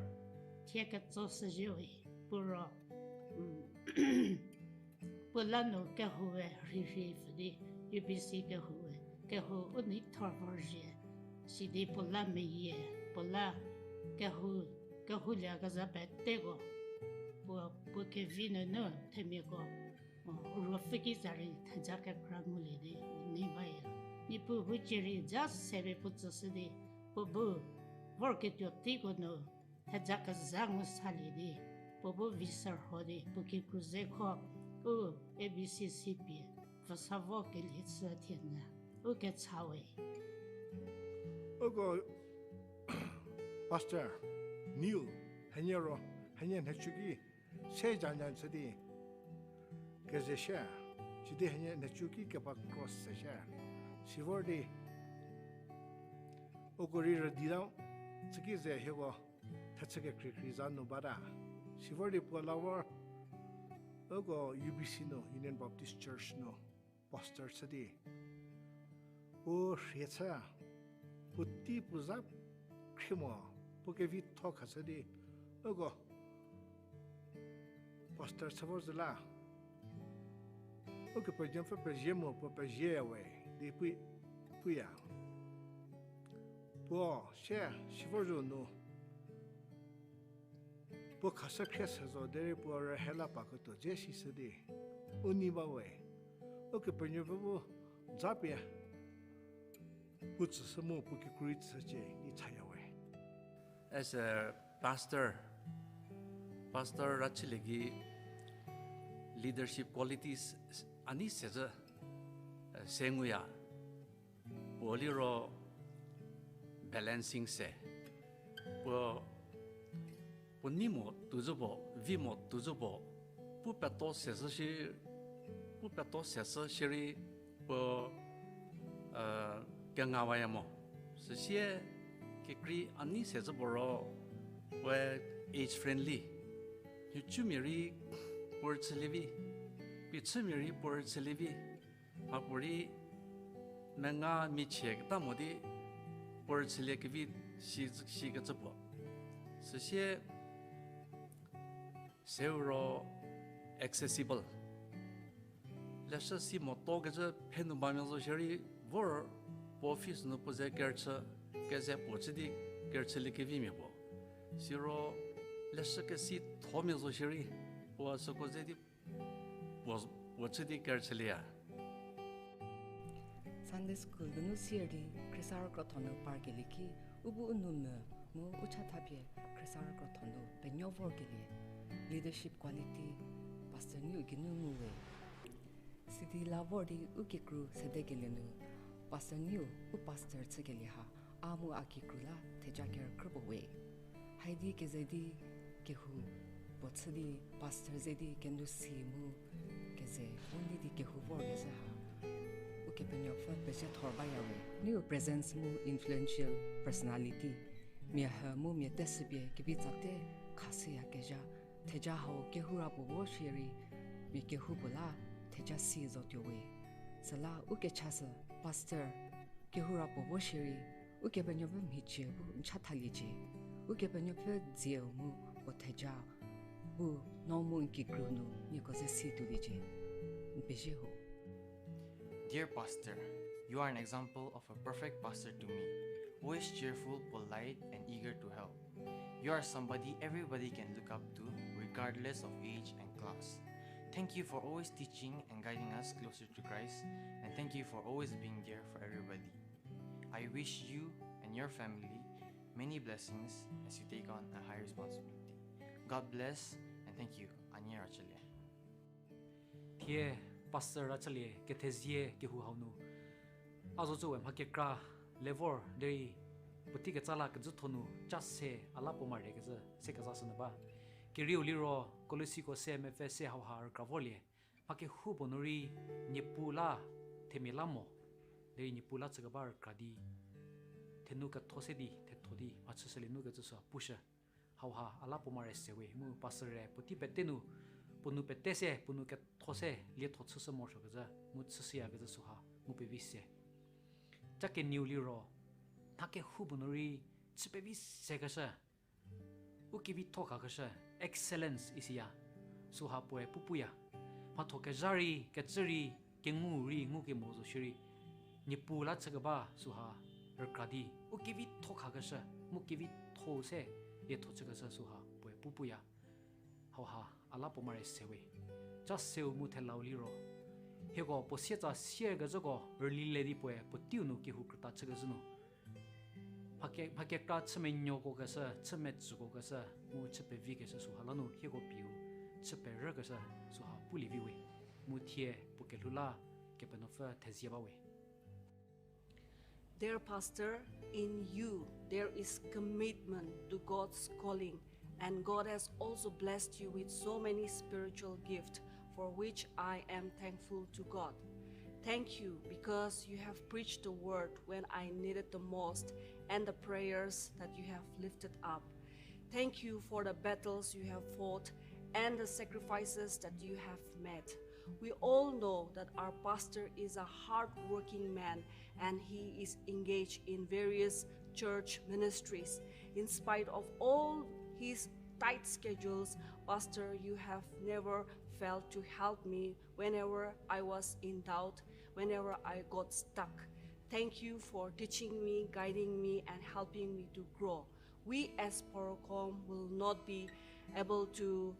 thie ketso shüzhie we, puo ro, puo la nu kehoue rhirhi pfü di, U B C kehoue, kehou u nei thor vorzhie, sidi puo la meyie, puo la kehou, kehoulie kezha peteko, puo, puo kevi nunu themiako, ruopfü ki za rei theja kekra ngulie di nei baya. Niepuu bu cierei ja se pie puo tsüshü di, puo bu vorketuo teiko nu theja kezha ngu salie di, puo bu vi sürho di puo kikru ze kho, u A B C C pie pfü sa vo kelie chü thienyü. u kecha we. Uko Pastor Niu, hanie ro, hanie nhüchü ki, se janyan chü di, keze shie, sidi hanie nhüchü ki keba cross se shie, si vor di, uko rei rüdi ta, tsüki ze hieko, thechü kekreikrei za nu bata, si vor di puo la vor, uko U B C nu, Union Baptist Church nu, pastor chü di, puo rhie chü, puotei puo za khrie mo, puo kevitho khashü di, uko pastor chü vor zhü la, Ukepenuopfü pezie mu puo pezieya we, di pu, puya. Puo sie, si vor zhü nu, puo khashü khrie se zo derei puo rühela pa ketuo dze sishü di, u nei ba we, Ukepenuopfü bu zapie, puo tsüshü mu puo kikru rei tsücie di chaya we. As a pastor, Pastor Rachülie ki leadership qualities a nei se zhü, se nguya. Puo liro balancing se. Puo, puo nei mo tuo zhü puo, vi mo tuo zhü puo, pu peto se zhü shi, pu peto se zhü shierei, puo, kenga waya mo. Süsie kekrei a nei se zhü puo ro, puoe age friendly. Nhicucumia rei puo rüchülie vi, phichümia rei puo rüchülie vi, mhapuorei menga michie keta mo di puo rüchülie kevi si, sikecü puo. Süsie seu ro accessible. Leshü si moto kecü phenu bamia zo shierei vor puo office nu puo ze kerüchü, keze puo chü di kerüchülie kevimia puo. Siro leshü kesi thomia zo shierei puo süko ze di puo, puo chü di kerüchülieya. Sunday school nunu sier di khriesarü krotho nu parkelie ki, u bu u nou mvü mu u chatha pie khriesarü krotho nu penuo vorkelie leadership quality Pastor Niu geinu ngu we. Sidi la vor di u kikru sedekelie nu Pastor Niu u pastor chükelie ha, a mu a kikru la theja kerükrü puo we. Haidi keze di kehou puo chü di pastor ze di kenu si mu keze u nei di kehou vorkezhü ha, Ukepenuopfü pezie thor baya we. Niu presence mu influential personality, mia hü mu mia teshüpie kevi tsate khashüyakezha, theja hau kehoura puo vo shierei, mia kehou puo la theja si zotuo we. Süla u kechasü pastor kehoura puo vo shierei, Ukepenuopfü mhicie bu n chathaliecie. Ukepenuopfü dzieu mu puo theja bu no mu n kikru nu nieko ze si tuoliecie. N pezie ho. Dear Pastor, you are an example of a perfect pastor to me, always cheerful, polite, and eager to help. You are somebody everybody can look up to, regardless of age and class. Thank you for always teaching and guiding us closer to Christ, and thank you for always being there for everybody. I wish you and your family many blessings as you take on a high responsibility. God bless and thank you, Anie Rachülie. Thie Pastor Rachülie kethezie kehou hau nu a zo cü we mha kekra le vor derei puotei ketsa la kezhütho nu ca se a la puo mare kezhü se kezashünyü ba. Kerieu liro Kolosiko se mepfü se hauha rükra vorlie. Mha kehoupuo nu rei Niepuu la themia la mo, derei Niepuu la chükeba rükra di, thenu ketho se di, thetho di mhachüshülie nu kecü süha pushü. Hauha a la puo mare se we mu pastor-e puotei pete nu, puo nu pete se, puo nu ketho se lietho chüshü morosuokecü mu chüshüyakecü süha ngu pevi se. Ca kenieu liro, mha kehoupuo nu rei chü pevi sekeshü, u kevitho khakeshü, excellence isiya, süha puoe pu puya. Mhatho kezha rei, kecü rei, kengu rei, ngukemo zo shierei, Niepuu la chükeba süha rükra di, u kevitho khakeshü, mu kevitho se lietho chükeshü süha puoe pu puya. Hauha a la puo mare se we. Ca seu mu thelau liro, hieko puo sietsa sierkezhüko rüli le di puoe puoteiu nu kehou krüta chükecü nu, mha ke, mha kekra chü menuokokeshü, chü metsükokeshü, mu chü pevikeshü süha la nu hieko pieu chü perükeshü süha pulie vi we. Mu thie puo kelhou la Kepenuopfü thezie ba we. Dear Pastor, in you there is commitment to God's calling, and God has also blessed you with so many spiritual gifts for which I am thankful to God. Thank you because you have preached the word when I needed the most and the prayers that you have lifted up. Thank you for the battles you have fought and the sacrifices that you have made. We all know that our pastor is a hard-working man and he is engaged in various church ministries. In spite of all his tight schedules, Pastor, you have never failed to help me whenever I was in doubt, whenever I got stuck. Thank you for teaching me, guiding me, and helping me to grow. We as Porocom will not be able to,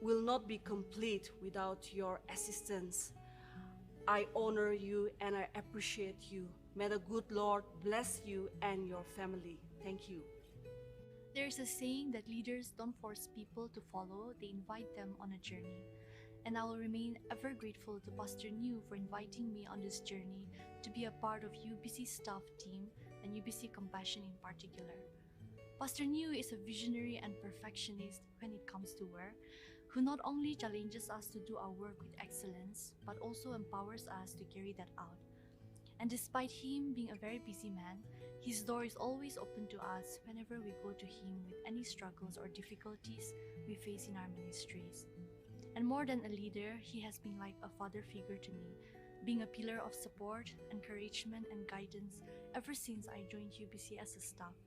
will not be complete without your assistance. I honor you and I appreciate you. May the good Lord bless you and your family. Thank you. There's a saying that leaders don't force people to follow, they invite them on a journey. And I will remain ever grateful to Pastor Niu for inviting me on this journey to be a part of U B C staff team and U B C Compassion in particular. Pastor Niu is a visionary and perfectionist when it comes to work, who not only challenges us to do our work with excellence, but also empowers us to carry that out. And despite him being a very busy man, his door is always open to us whenever we go to him with any struggles or difficulties we face in our ministries. And more than a leader, he has been like a father figure to me, being a pillar of support, encouragement, and guidance ever since I joined U B C as a staff.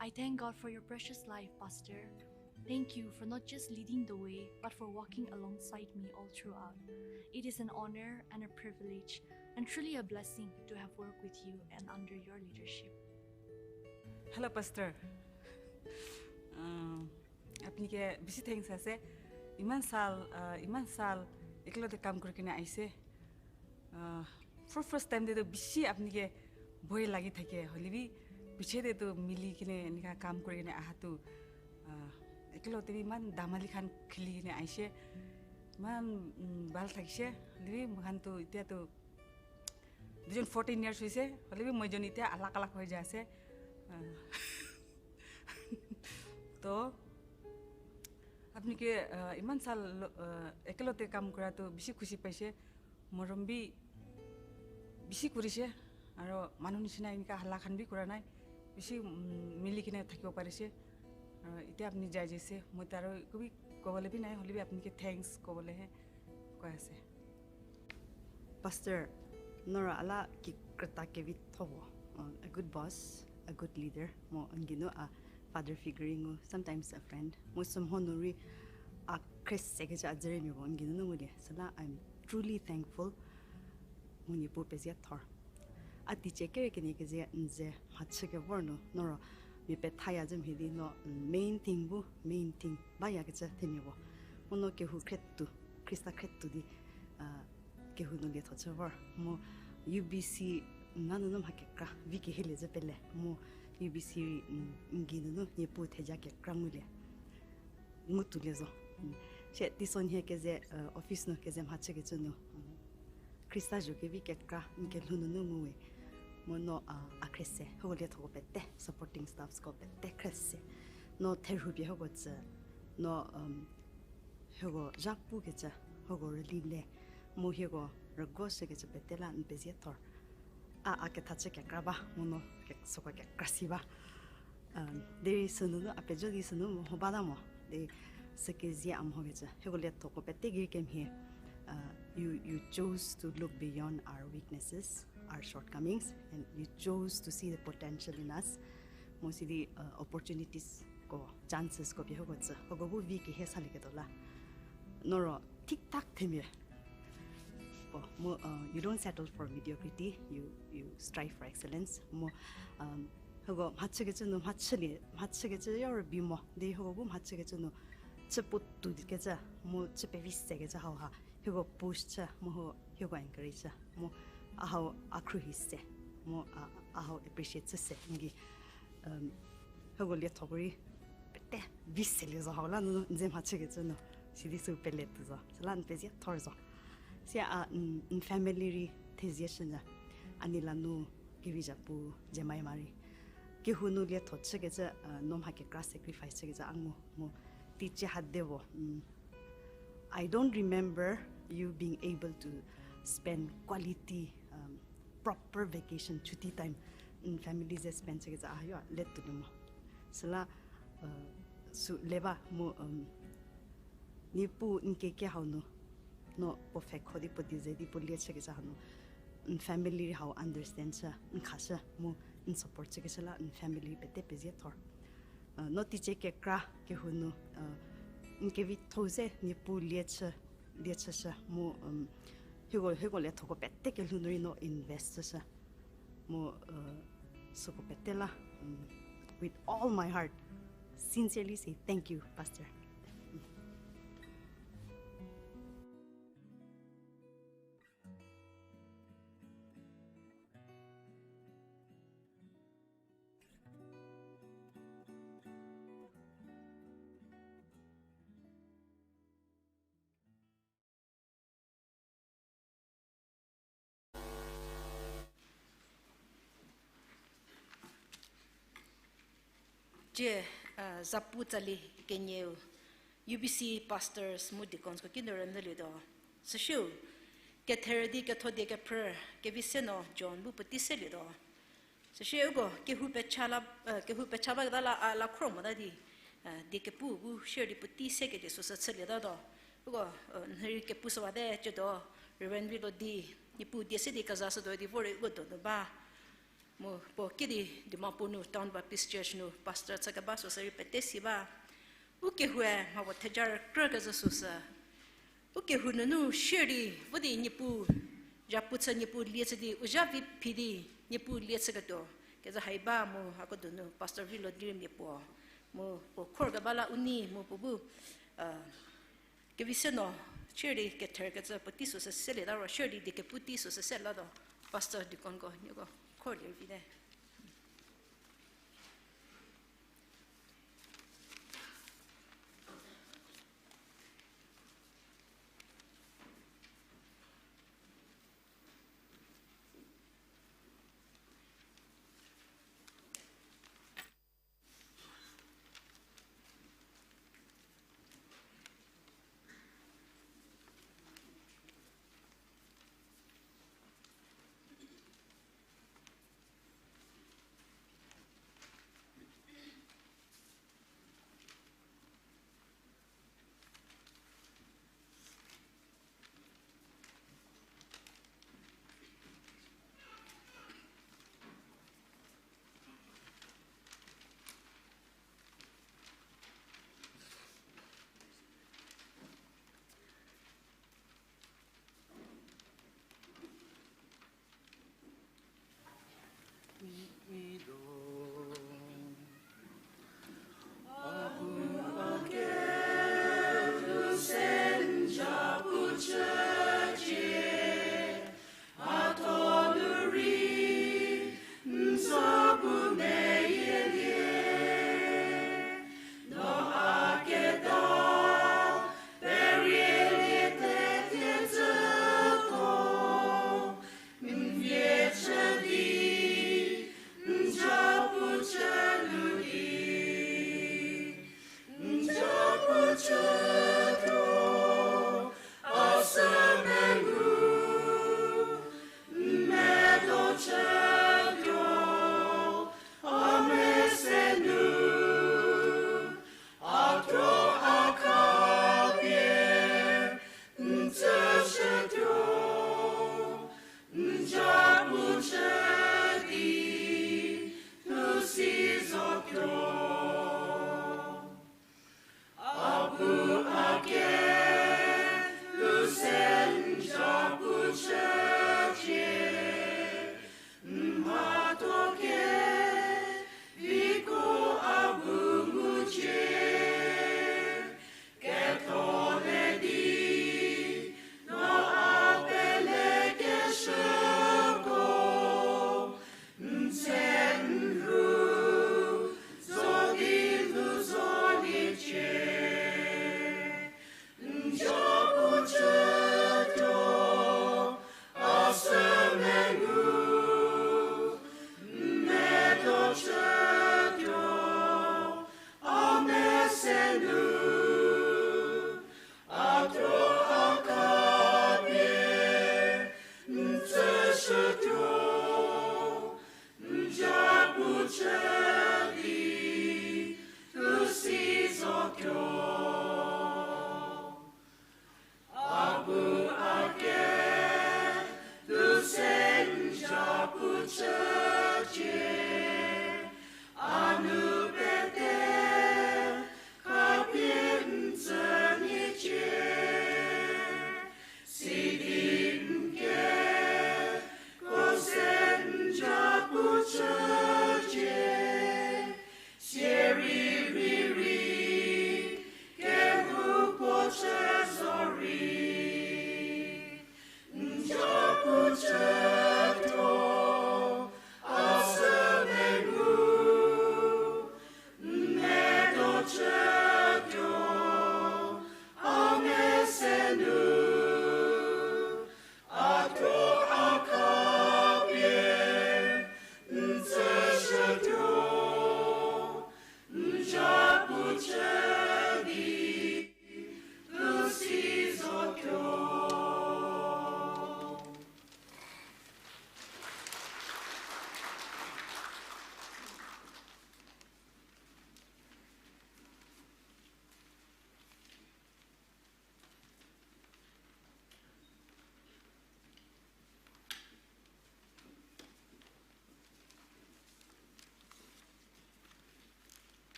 I thank God for your precious life, Pastor. Thank you for not just leading the way, but for walking alongside me all throughout. It is an honor and a privilege, and truly a blessing to have worked with you and under your leadership. Hello, Pastor. Uh, apnike bisi thanks ase. Iman sal, uh, iman sal eklote kam kuri kene aise. Uh, for first time de to bisi apnike bhoi lagi thake. Hoilebi piche de to mili kene nika kam kuri kene aha to, uh, eklote bi iman damali khan khili kene aise. Iman, mm, bal thakise. Hoilebi mo khan to itia to dujon fourteen years hoise, hoilebi mo jon itia alak alak hoi ja ase. Uh, to, apnike, uh, iman sal, uh, eklote kam kura to bisi khushi paise, morom bi bisi kurise, aro manu nishina inika hala khan bi kura nai, bisi, mm, mili kene thakiu parise. Aro itia apni jai jese, mo taro kubi kobole bi nai, hoilebi apnike thanks kobole he. Ko ase. Pastor, nora ala ki krüta kevitho vo, uh, a good boss, a good leader, mo n geinu a father figure ngu, sometimes a friend. Mo sümho nu rei a khriese kecü a dzüriemia vo n geinu nu ngulie. Süla, I'm truly thankful. Mu Niepuu pezie thor. A teicie kere kenie keze n ze mhachü kevor nu, noro mia pethaya zü mhie di no, mm, main thing bu, main thing baya kecü themia vo. Mu no kehou khretu, Khrista khretu di, uh, kehou nu lietho chü vor. Mu U B C nanu nu mha kekra, vi kehilie zü pele. Mu U B C, mm, n geinunu Niepuu theja kekra ngulie. Ngu tuolie zo. Mm. Shie teisonhie keze, uh, office nu keze mhachü kecü nu. Mm. Khrista zho kevi kekra, n kelhou nunu nguwe. Mu no, uh, a khriese, hako liethoko pete, supporting staffs ko pete khriese. No therhu pie hako tsü, no, um, hako zha pu kecü, hako rüli le, mu hieko rügo shü kecü pete la n pezie thor. A, a ketha chü kekra ba, mu no ke, süko kekra si ba. Um, derei sünunu, a pejo di sünu mo, ho ba ta mo. Derei sükezie a mho kecü. Hieko liethoko pete gei kemhie. Uh, you, you chose to look beyond our weaknesses, our shortcomings, and you chose to see the potential in us. Mu sidi, uh, opportunities ko, chances ko pie hako tsü. Hako bu vi kehie salieketuo la. Noro, thik thak themia. Ko, mu, uh, you don't settle for mediocrity, you, you strive for excellence. Mu, um, hako mhachü kecü nu, mhachülie, mhachü kecü yo rübei mo. Derei hako bu mhachü kecü nu, chü puotou kecü, mu chü pevi se kecü hau ha. Hieko push chü, mu ho, hieko encourage chü, mu a hau a khruohi se, mu a, a hau appreciate chü se, n gei, um, hieko liethoko rei, pete, vi selie zo hau la nu, n ze mhachü kecü nu, sidi sü pele tuo zo, süla n pezie thor zo. Sia a, n, n family rei thezie shünyü, a nei la nu, Kevi zapu Jemima rei. Kehou nu lietho chükecü, uh, no mha kekra sacrifice chükecü a ngu mu teicie ha de vo. Mm. I don't remember you being able to spend quality, um, proper vacation, chuti time, n family ze spend chükecü a yo le tuo mo. Süla, uh, sü le ba mu, um, Niepuu n keke hau nu, no puo pfhekho di puo die ze di puo lie chükecü hanu, n family rei hau understand chü, n khashü mu n support chükeshü la n family pete pezie thor. Uh, no teicie kekra kehou nu, uh, n kevitho-u se Niepuu lie chü, lie chüshü mu, um, hieko, hieko liethoko pete kelhou nu rei no invest chüshü. Mu, uh, süko pete la, um, with all my heart, sincerely say thank you, Pastor. Tie, uh, zapu tsali kenieu, U B C pastors mu deaconsko kinu rünyülietuo. Süsiu, ketherü di ketho die kephrü, Kevise no John bu puotei selietuo. Süsie uko kehou pecha la, uh, kehou pecha baketa la, a la khro mota di, uh, die kepu bu share di puotei sekelie süsü chülietatuo. Uko, uh, nhürei kepu süwate cietuo, Reverend Vilo di, Niepuu die se di kezashütuo di vorei uko donu ba. Mu puo kidi Dimapur nu Town Baptist Church nu pastor chükeba süsü rei pete si ba. U kehoue mhapuo theja rükrükezhü süsü. U kehou nunu share di, vo di Niepuu, zapu chü Niepuu lie chü di, u zha vi phi di, Niepuu lie chüketuo. Kezhü hai ba mu hako donu pastor Vilo di rei mia puo. Mu puo khor keba la u nei mu puo bu, uh, Kevise no, share di ketherü kecü puotei süsü selieta ro, share di die kepu tei süsü selatuo, pastor deaconko, nieko, khor lie vite.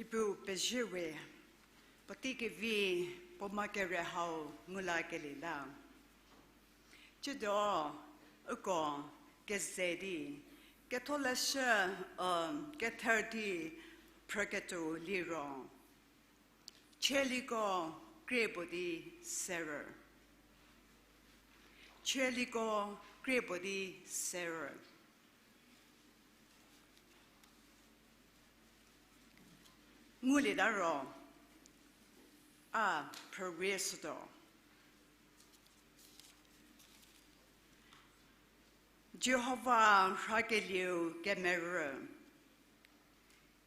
Niepuu pezie we, puotei kevi puo ma kere hau ngu lakelie la. Tsiedo, uko keze di, Ketholeshü, um, kether di phrüketuo liro, Chieliko krie puo di serü. Chieliko krie puo di serü. Ngulieta ro, a phrürie shütuo. Jihova rhakelieu kemerü.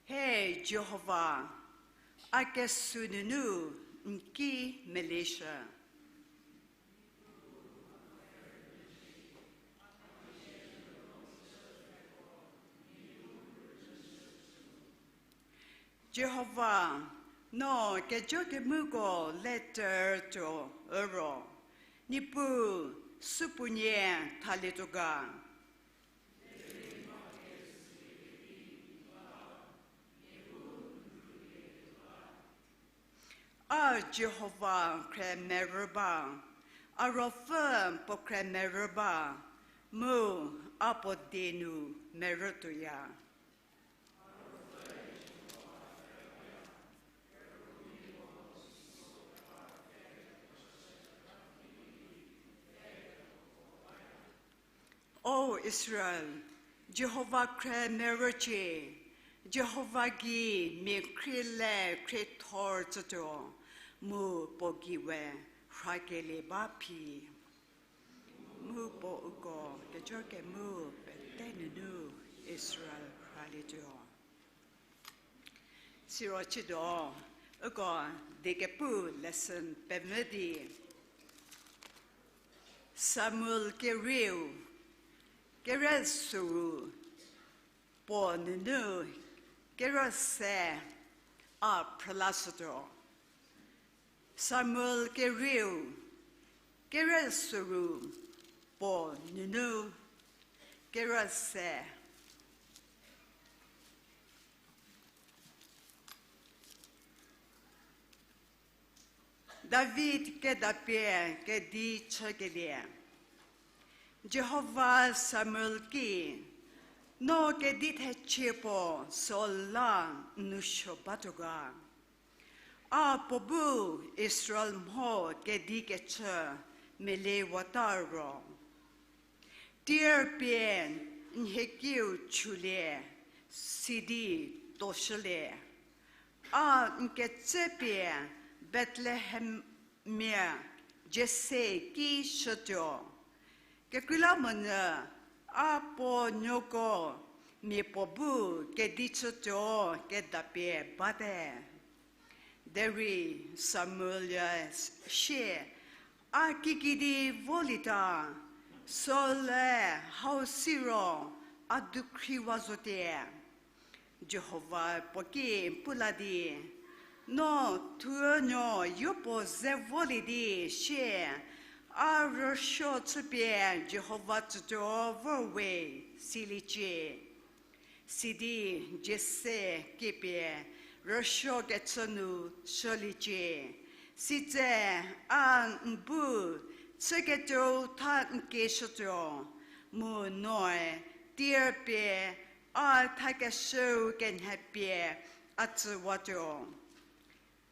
He Jihova, a kesuo nunu n ki melishü. Jihova, no kejo kemvüko le tertuo üro, Niepuu, supuonie thalietuo ga? A Jihova khre merü ba, a ruopfü puo khre merü ba, mu a puo die nu merü tuoya. O Israel, Jihova khre merücie, Jihova gei mia khrie le khriethor tsütuo, mu puo gei we rhakelie ba phi. Mu puo uko kejo kemvü pete nunu Israel rhalietuo. Siro tsiedo, uko die kepu lesson pemvü di, Samuel kerieu, kerü soru, puo nunu kerü se a phrülashütuo. Samuel kerieu, kerü soru, puo nunu kerü se. David kedapie kedi chükelie. Jihova Samuel ki, no kedi thechie puo Saul la n nou suo batuo ga? A puo bu Israel mho kedi kechü meliewata ro, tir pie n hiekiu chülie, sidi toshülie. A n ketse pie Bethlehem mia Jesse ki shütuo. Kekreilamonyü a puo nuoko mia puo bu kedi chütuo kedapie bate. Derei Samuel-e sie, a kikidi volieta, Saul-e hau siro a dukhriwa zotie. Jihova puo ki pu la di, no thuonuo yopuo ze volie di sie, a rüsuo chüpie Jihova tsütuo vor we, siliecie. Sidi Jesse kipie rüsuo kechü nu shüliecie. Sitse a n bu chüketuou tha n kieshütuo, mu noe tir pie a thakeshüu kenhe pie a tsüwatuo.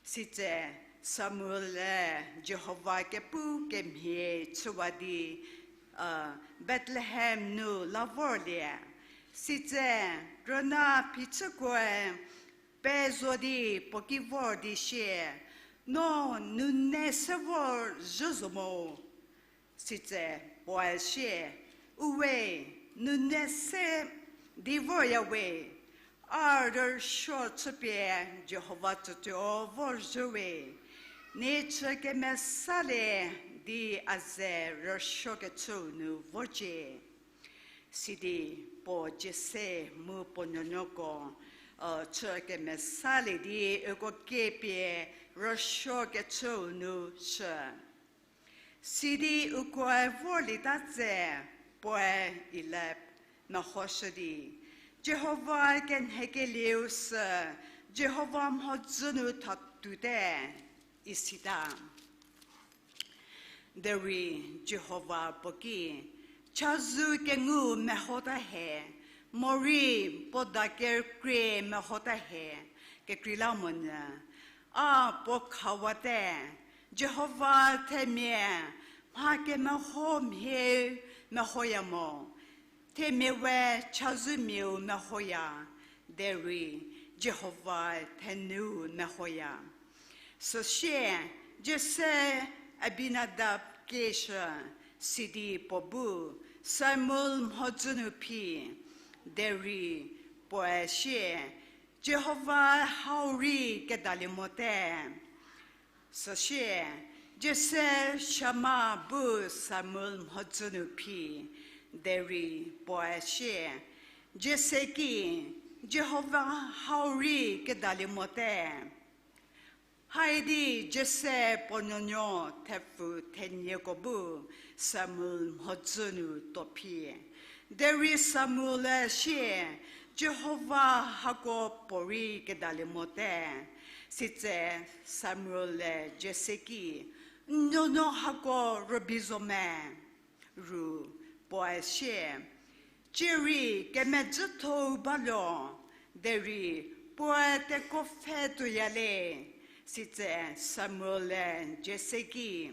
Sitse Samuel-e Jihova kepu kemhie chüwa di, a, Bethlehem nu la vorlie. Sitse rüna phichükoe pezo di puo ki vor di sie, no nune se vor zhü zo mo? Sitse puoe sie, uwe, nune se di vorya we, a rüsuo chüpie Jihova tsütuo vorzhü we, nie chü kemesalie di a ze rüsuo kechüu nu vorcie. Sidi puo Jesse mu puo nuonuoko, chü kemesalie di uko kepie rüsuo kechüu nu shü. Sidi ukoe vorlieta tse puoe Eliab mehoshü di, Jihova kenhekelieu sü Jihova mhodzü nu thatute, isita. Derei Jihova puo ki, chazou kengu mehota hie, morei puo dakerkrie mehota hie, kekreilamonyü, a puo khawate, Jihova themia mha kemeho mhie mehoya mo, themia we chazoumiau mehoya, derei Jihova thenuu mehoya. Süsie, Jese Abinadab kieshü, sidi puo bu Samuel mhodzü nu phi, derei puoe sie, Jihova hau rei kedalie mote. Süsie, Jese Shama bu Samuel mhodzü nu phi, derei puoe sie, Jese ki, Jihova hau rei kedalie mote. Haidi Jese puo nuonuo thepfu thenieko bu Samuel mhodzü nu tuo phi. Derei Samuel-e sie, Jihova hako puorei kedalie mote. Sitse Samuel-e Jese ki, N nuonuo hako rübei zo me? Ru puoe sie, Cierei kemedzüthou baluo, derei puoe tekuo pfhe tuoya le. Sitse Samuel-e Jese ki,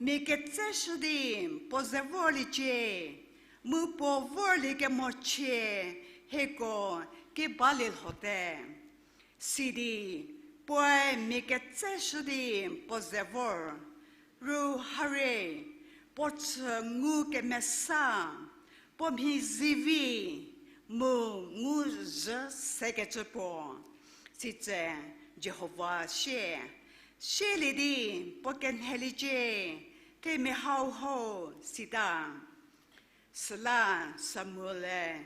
Mia ketseshü di puo ze vorliecie, mu puo vorlie kemochie hieko ki balie lhote. Sidi puoe mia ketseshü di puo ze vor, ru hare, puo chü ngu kemesa, puo mhi zivi, mu ngu zhü sekecü puo. Sitse Jihova sie, Sielie di puo kenheliecie, themia hau ho, sita. Süla Samuel-e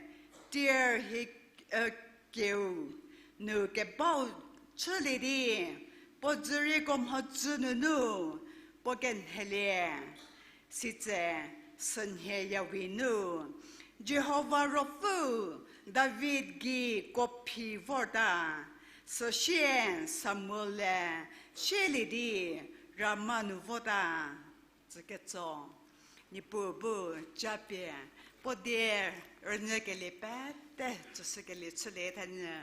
tir hi, e, kieu nu kebau chülie di, puo dzürieko mhodzü nunu puo kenhelie. Sitse sünhie yawi nu, Jihova Ruopfü David gei kuo phi vorta. Süsie Samuel-e sielie di Rama nu vota. Tsüketso, Niepuu bu japie puo die rünyükelie pete tsüshükelie chülie thanyü.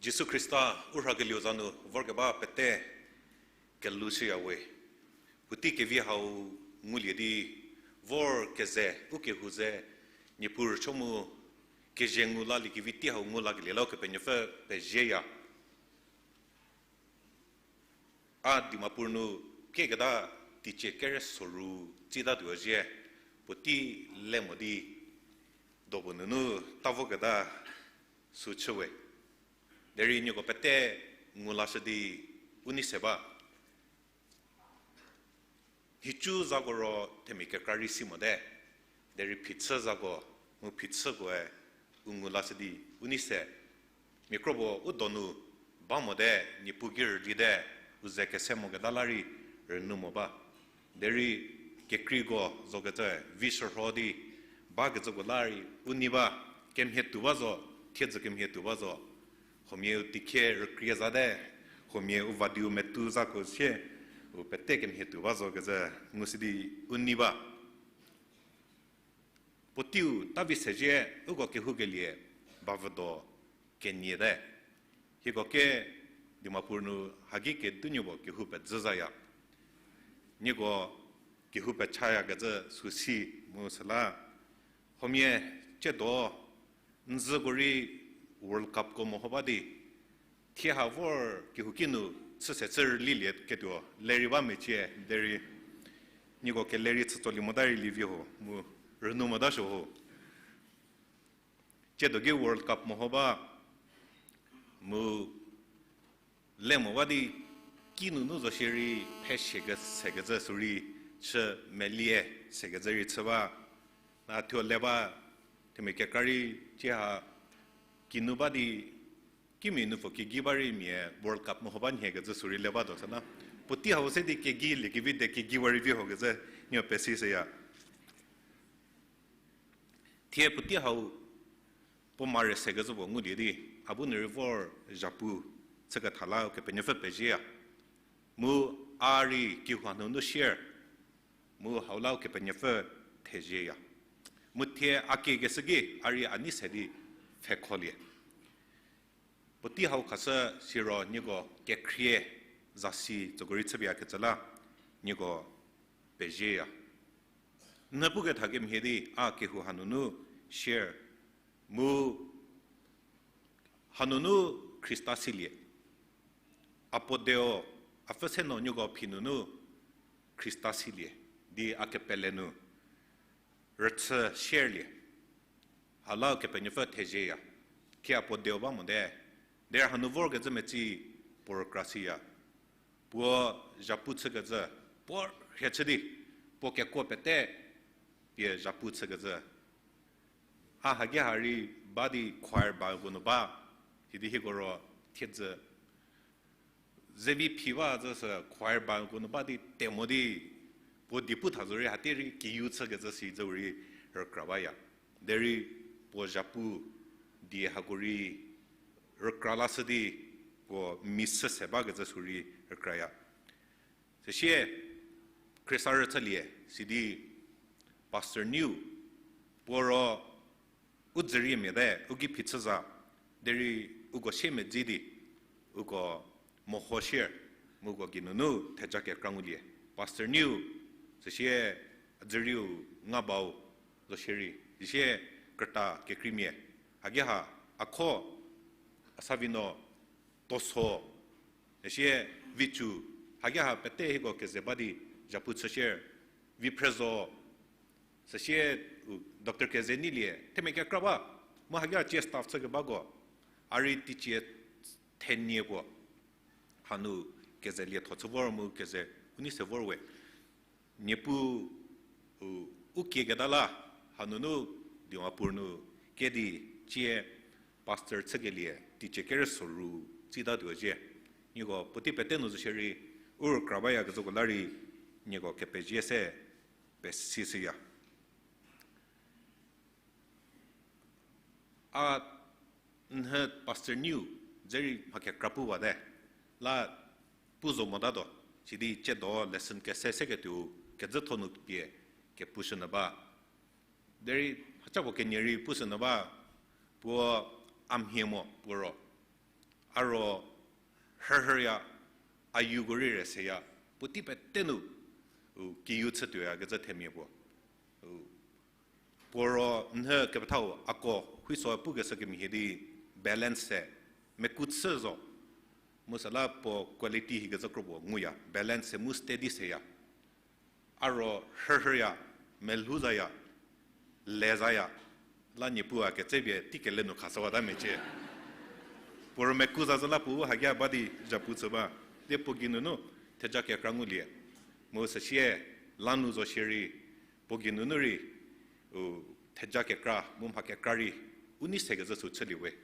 Jisu Khrista u rhakelieu za nu vorkeba pete kelhou shüyawe. Puotei kevi hau ngulie di vor keze, u kehou ze, Niepuu rücho mu kezie ngu laliekevi tei hau ngu lakelie la Ukepenuopfü pezieya. A Dimapur nu kieketa teicie kere soru tsitatuo zhie, puotei le mo di dopuo nunu ta voketa sü chüwe. Derei nieko pete ngu lashü di u nei se ba. Nhicu zako ro themia kekra rei si mote. Derei phichü zako, mu phichükoe u ngu lashü di u nei se. Mia kro puo u donu ba mote, Niepuu ki rüli te, u ze kese moketa la rei rünyü mo ba. Derei kekreiko zokecü vi shürho di bakecüko la rei u nei ba, kemhie tuo ba zo, thiedzü kemhie tuo ba zo. Huomia u teikhie rükrie zate, huomia u vadiu metu zako sie, u pete kemhie tuo ba zo kecü ngushü di u nei ba. Puoteiu ta vi se zhie, uko kehoukelie bavüdo kenie te. Hieko ke Dimapur nu haki kedunuo puo kehou pezhü zaya. Nieko kehou pechayakecü süsi mu süla. Huomia tsiedo n züko rei World Cup ko meho ba di, thie ha vor kehouki nu chüse chü rülilie ketuo le rei ba mecie derei, nieko kelerei chütsolie mota rei lievi ho mu rünyü mota suo ho. Tsiedo ki World Cup meho ba mu le mo ba di kinunu zo shierei phe sekecü sü rei chü melie sekecü rei chü ba. Na thuo le ba, Themia kekra rei cie ha kinu ba di, kimia nu pfo kegi ba rei mia World Cup meho ba nhie kecü sü rei le ba do süla. Puotei hau se di kegi liekevilie kegi ba rei vi ho kecü, nieko pesi seya. Thie puotei hau puo mare se kecü puo ngulie di, a bu nu rei vor zhapu chüketha la Ukepenuopfü pezieya. Mu a rei kehou hanunu share, mu hau la Ukepenuopfü thezieya. Mu thie a kie keshü ki a rei a nei se di pfhekholie. Puotei hau khashü siro nieko kekhrie zasi tsoko rei chüpie a kecü la, nieko pezieya. N puketha kemhie di a kehou hanunu share, mu hanunu Khrista silie. A puo deo, a pfü se no nieko phi nunu Khrista silie di a kepele nu rüchü share lie. Hau la Ukepenuopfü thezieya. Ki a puo deo ba mote. Derei hanu vorkecü metsi puo rükra siya. Puo zhapu chükecü, puo rhie chü di, puo kekuo pete pie zhapu chükecü. A haki ha rei ba di choir bako nu ba, sidi hieko ro thiedzü zevi phi ba zü sü choir bako nu ba di te mo di, puo die pu tha zo rei hatie rei kiyu chükecü si zü rei rükra baya. Derei puo zhapu die hako rei rükra lashü di puo mi sü se bakecü sü rei rükraya. Süsie khriesarü chülie sidi Pastor Niu puo ro u dzüriemia te u ki phichü za, derei uko siemedzi di uko meho share, mu uko geinunu theja kekra ngulie. Pastor Niu, süsie dzüriu Ngabau zo shierei, süsie krüta kekreimia, haki ha Akho, Asavino, Toso, süsie Vichu, haki ha pete hieko keze ba di zhapu chü share, Viphrezo, süsie u Doctor Kezeneilie, themia kekra ba, mu haki ha cie staff chükebako, a rei teicie thenie puo hanu keze lietho chü vor mu keze u nei se vor we. Niepuu u, u kieketa la, hanunu Dimapur nu kedi cie pastor chükelie teicie kerüsoru tsitatuo zhie. Nieko puotei pete nu zo shierei, u rükra bayakezhako la rei, nieko kepezie se pesishüya. A nhü Pastor Niu, dze rei mha kekra pu bate, la pu zo motatuo, sidi tsiedo lesson kese seketuou, kezütho nu pie kepushünyü ba. Derei, hacha puo kenie rei pushünyü ba, puo a mhie mo, puo ro. A ro, rhürhüya, a yuko rei re seya, puotei pete nu, u, kiyu chütuoyakecü themia puo. U, puo ro nhü kepethau ako huiso pukeshü kemhie di balance se, meku chü zo. Mu süla puo quality hikecü kro puo nguya, balance se mu steady seya. A ro rhürhüya, melhouzaya, lezaya, la Niepuu a ketsepie tei kele nu khashüwata mecie. Puo ro meku za zü la puo u hakia ba di zhapu chü ba, di puo geinunu theja kekra ngulie. Mu süsie lanu zo shierei, puo geinunu rei, u, theja kekra mu mha kekra rei u nei sekezhü sü chülie we.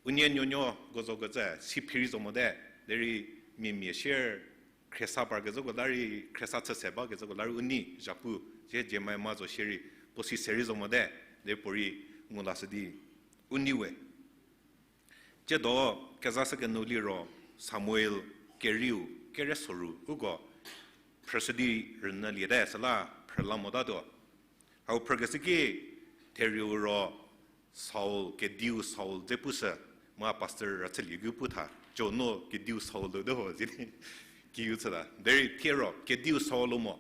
Unie nuonuoko zo kecü si phi rei zo mote, derei mia mia share khriesa parkezhüko la rei, khriesa chü se bakezhüko la rei u nei zhapu, sie Jemima zo shierei, puo si se rei zo mote, derei puo rei ngu lashü di u nei we. Tsiedo kezashü kenu liro Samuel kerieu, keresoru uko phrüshü di rünyüliete süla phrüla motatuo. Hau phrükeshü ki therieu ro Saul, kediu Saul dze pushü, mu a pastor rüchülie ki pu tha, co no kediu Saul lo de ho zi di kiu chüta. Derei thie ro kediu Saul lo mo.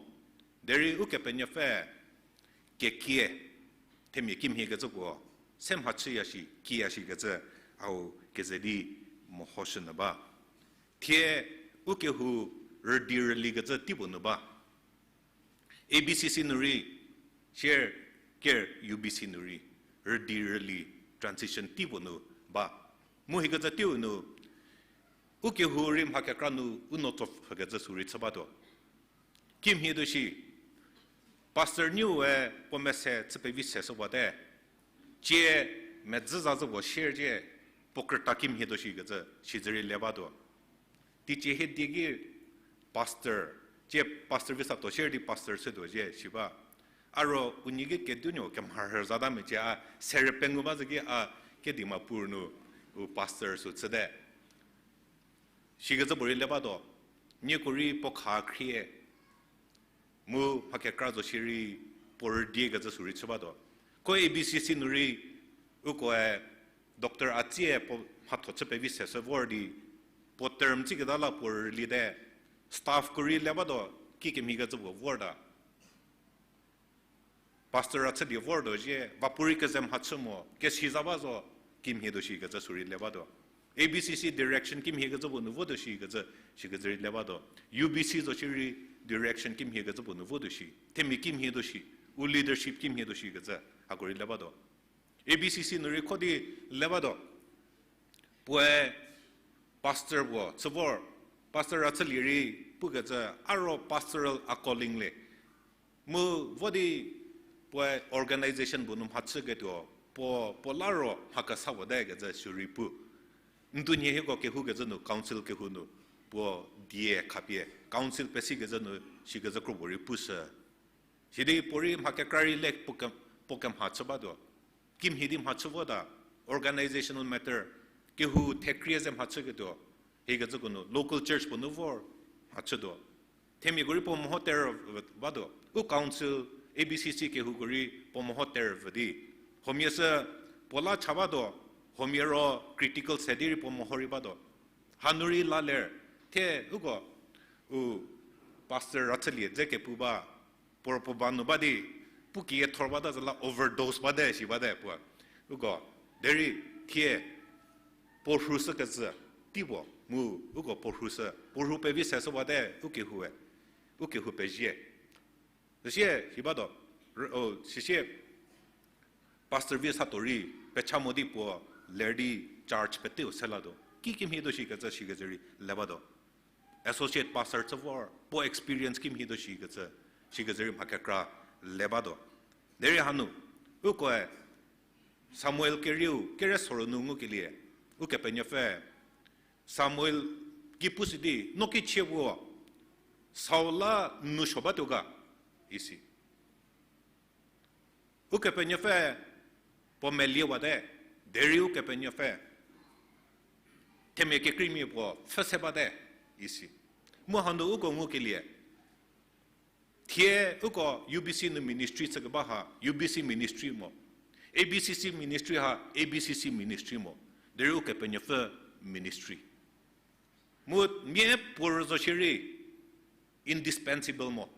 Derei Ukepenuopfü kekie, themia kimhiekecü puo, se mhachüya shi, kiya shikecü, hau keze di mehoshünyü ba. Thie u kehou rüdi rülikecü teipuo nu ba. A B C C nu rei, share care U B C nu rei, rüdi rüli transition teipuo nu ba. Mu hikecü teiu nu, u kehou rei mha kekra nu u no tso phükecü sü rei chü batuo. Kimhie tuo shi, Pastor Niue puo mese chü pevi se shüwate, Tie medzü zazü puo share tie, puo krüta kimhie tuo shikecü, shicü rei le batuo. Teicie hie die ki pastor, tie pastor Visato share di pastor chütuo tie shi ba. A ro unie ki kedinuo kemharhü zata mecie a, sere pengou ba zü ki a, Kedima pur nu, u pastor sü chüte. Shikecü puo rei le batuo, nieko rei puo kha khrie, mu mha kekra zo shierei puo rüdie kecü sü rei chü batuo. Ko A B C C nu rei, ukoe, doctor a tsie puo mhatho chü pevi se sü vor di, puo term tsiketa la puo rüliete, staffko rei le batuo, kikemhie kecü puo vor ta. Pastor a chü di vor tuo zhie, va puorei keze mhachü mo, kesi za ba zo, kimhie tuo shikecü sü rei le batuo. A B C C direction kimhie kecü puo nu votuo shikecü, shikecü rei le batuo. U B C zo shierei direction kimhie kecü puo nu votuo shi. Themia kimhie tuo shi, u leadership kimhie tuo shikecü, hako rei le batuo. A B C C nu rei kho di le batuo. Puoe pastor puo chü vor, pastor a chülie rei pukecü, a ro pastoral a calling le. Mu vo di puoe organization puo nu mhachüketuo, puo, puo la ro mha kesa puo te kecü sü rei pu. N tuonie hieko kehoukecü nu council kehou nu, puo die khapie council pesikecü nu, shikecü kro puo rei pushü. Sidi puo rei mha kekra rei le puo ke, puo kemha chü batuo. Kimhie di mhachü vota, organizational matter, kehou thekrie ze mhachüketuo, hikecüko nu local church puo nu vor mhachütuo. Themiako rei puo meho tervü batuo. U council, A B C C kehouko rei puo meho tervü di. Huomia sü puo la cha batuo, huomia ro critical se di rei puo meho rei batuo. Hanu rei la ler, thie uko, u pastor a chülie dze kepu ba, puo ro puo ba nu ba di, pu kiethor bata zü la overdose bate shi bate puo. Uko, derei thie, puo rhu shükecü, tei puo, mu, uko puo rhu shü, puo rhu pevi se shü bate, u kehoue, u kehou pezie. Süsie, shi batuo, r-, o, süsie, pastor Visato rei, pecha mo di puo, ler di charge peteu se latuo. Kikemhie tuo shikecü, shikecü rei le batuo. Associate pastor chü vor, puo experience kimhie tuo shikecü, shikecü rei mha kekra le batuo. Derei hanu, ukoe Samuel kerieu, kere soro nu ngukelie, Ukepenuopfü, Samuel ki pushü di, no kichie puo, Saul la nu suo batuo ga, isi. Ukepenuopfü puo meliewate, derei Ukepenuopfü themia kekreimia puo pfhü se bate, isi. Mu hanu uko ngukelie, thie uko U B C nu ministry chükeba ha, U B C ministry mo, A B C C ministry ha, A B C C ministry mo, derei Ukepenuopfü ministry. Mu mia puo rüzo shierei indispensable mo.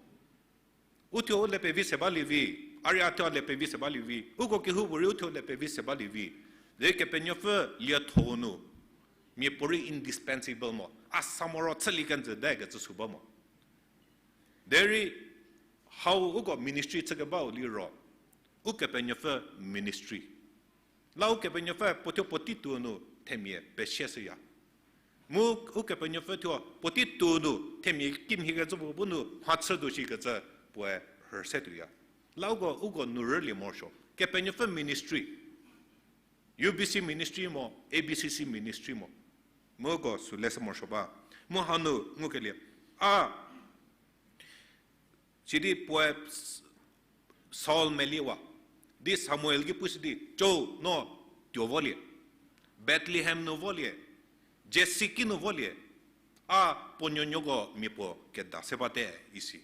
Uthuo u le pevi se balie vi, a rei a thuo le pevi se balie vi, uko kehoupuorei uthuo le pevi se balie vi. Derei Kepenuopfü lietho nu, mia puorei indispensable mo, a sa moro chülie kenjü te kecü sü ba mo. Derei hau uko ministry chükebau liro, Ukepenuopfü ministry. La Ukepenuopfü puo thuo puotei tuo nu themia pesie shüya. Mu Ukepenuopfü thuo puotei tuo nu themia kimhie kecü puo bu nu mhachütuo shikecü puoe rhü se tuoya. La uko, uko nu rülie morosuo. Kepenuopfü ministry, U B C ministry mo, A B C C ministry mo. Mu uko sü le se morosuo ba. Mu hanu ngukelie, a, sidi puoe Saul meliewa di Samuel ki pushü di, co, no tuo volie, Bethlehem nu volie, Jesse ki nu volie, a puo nuonuoko mia puo keda se bate, isi.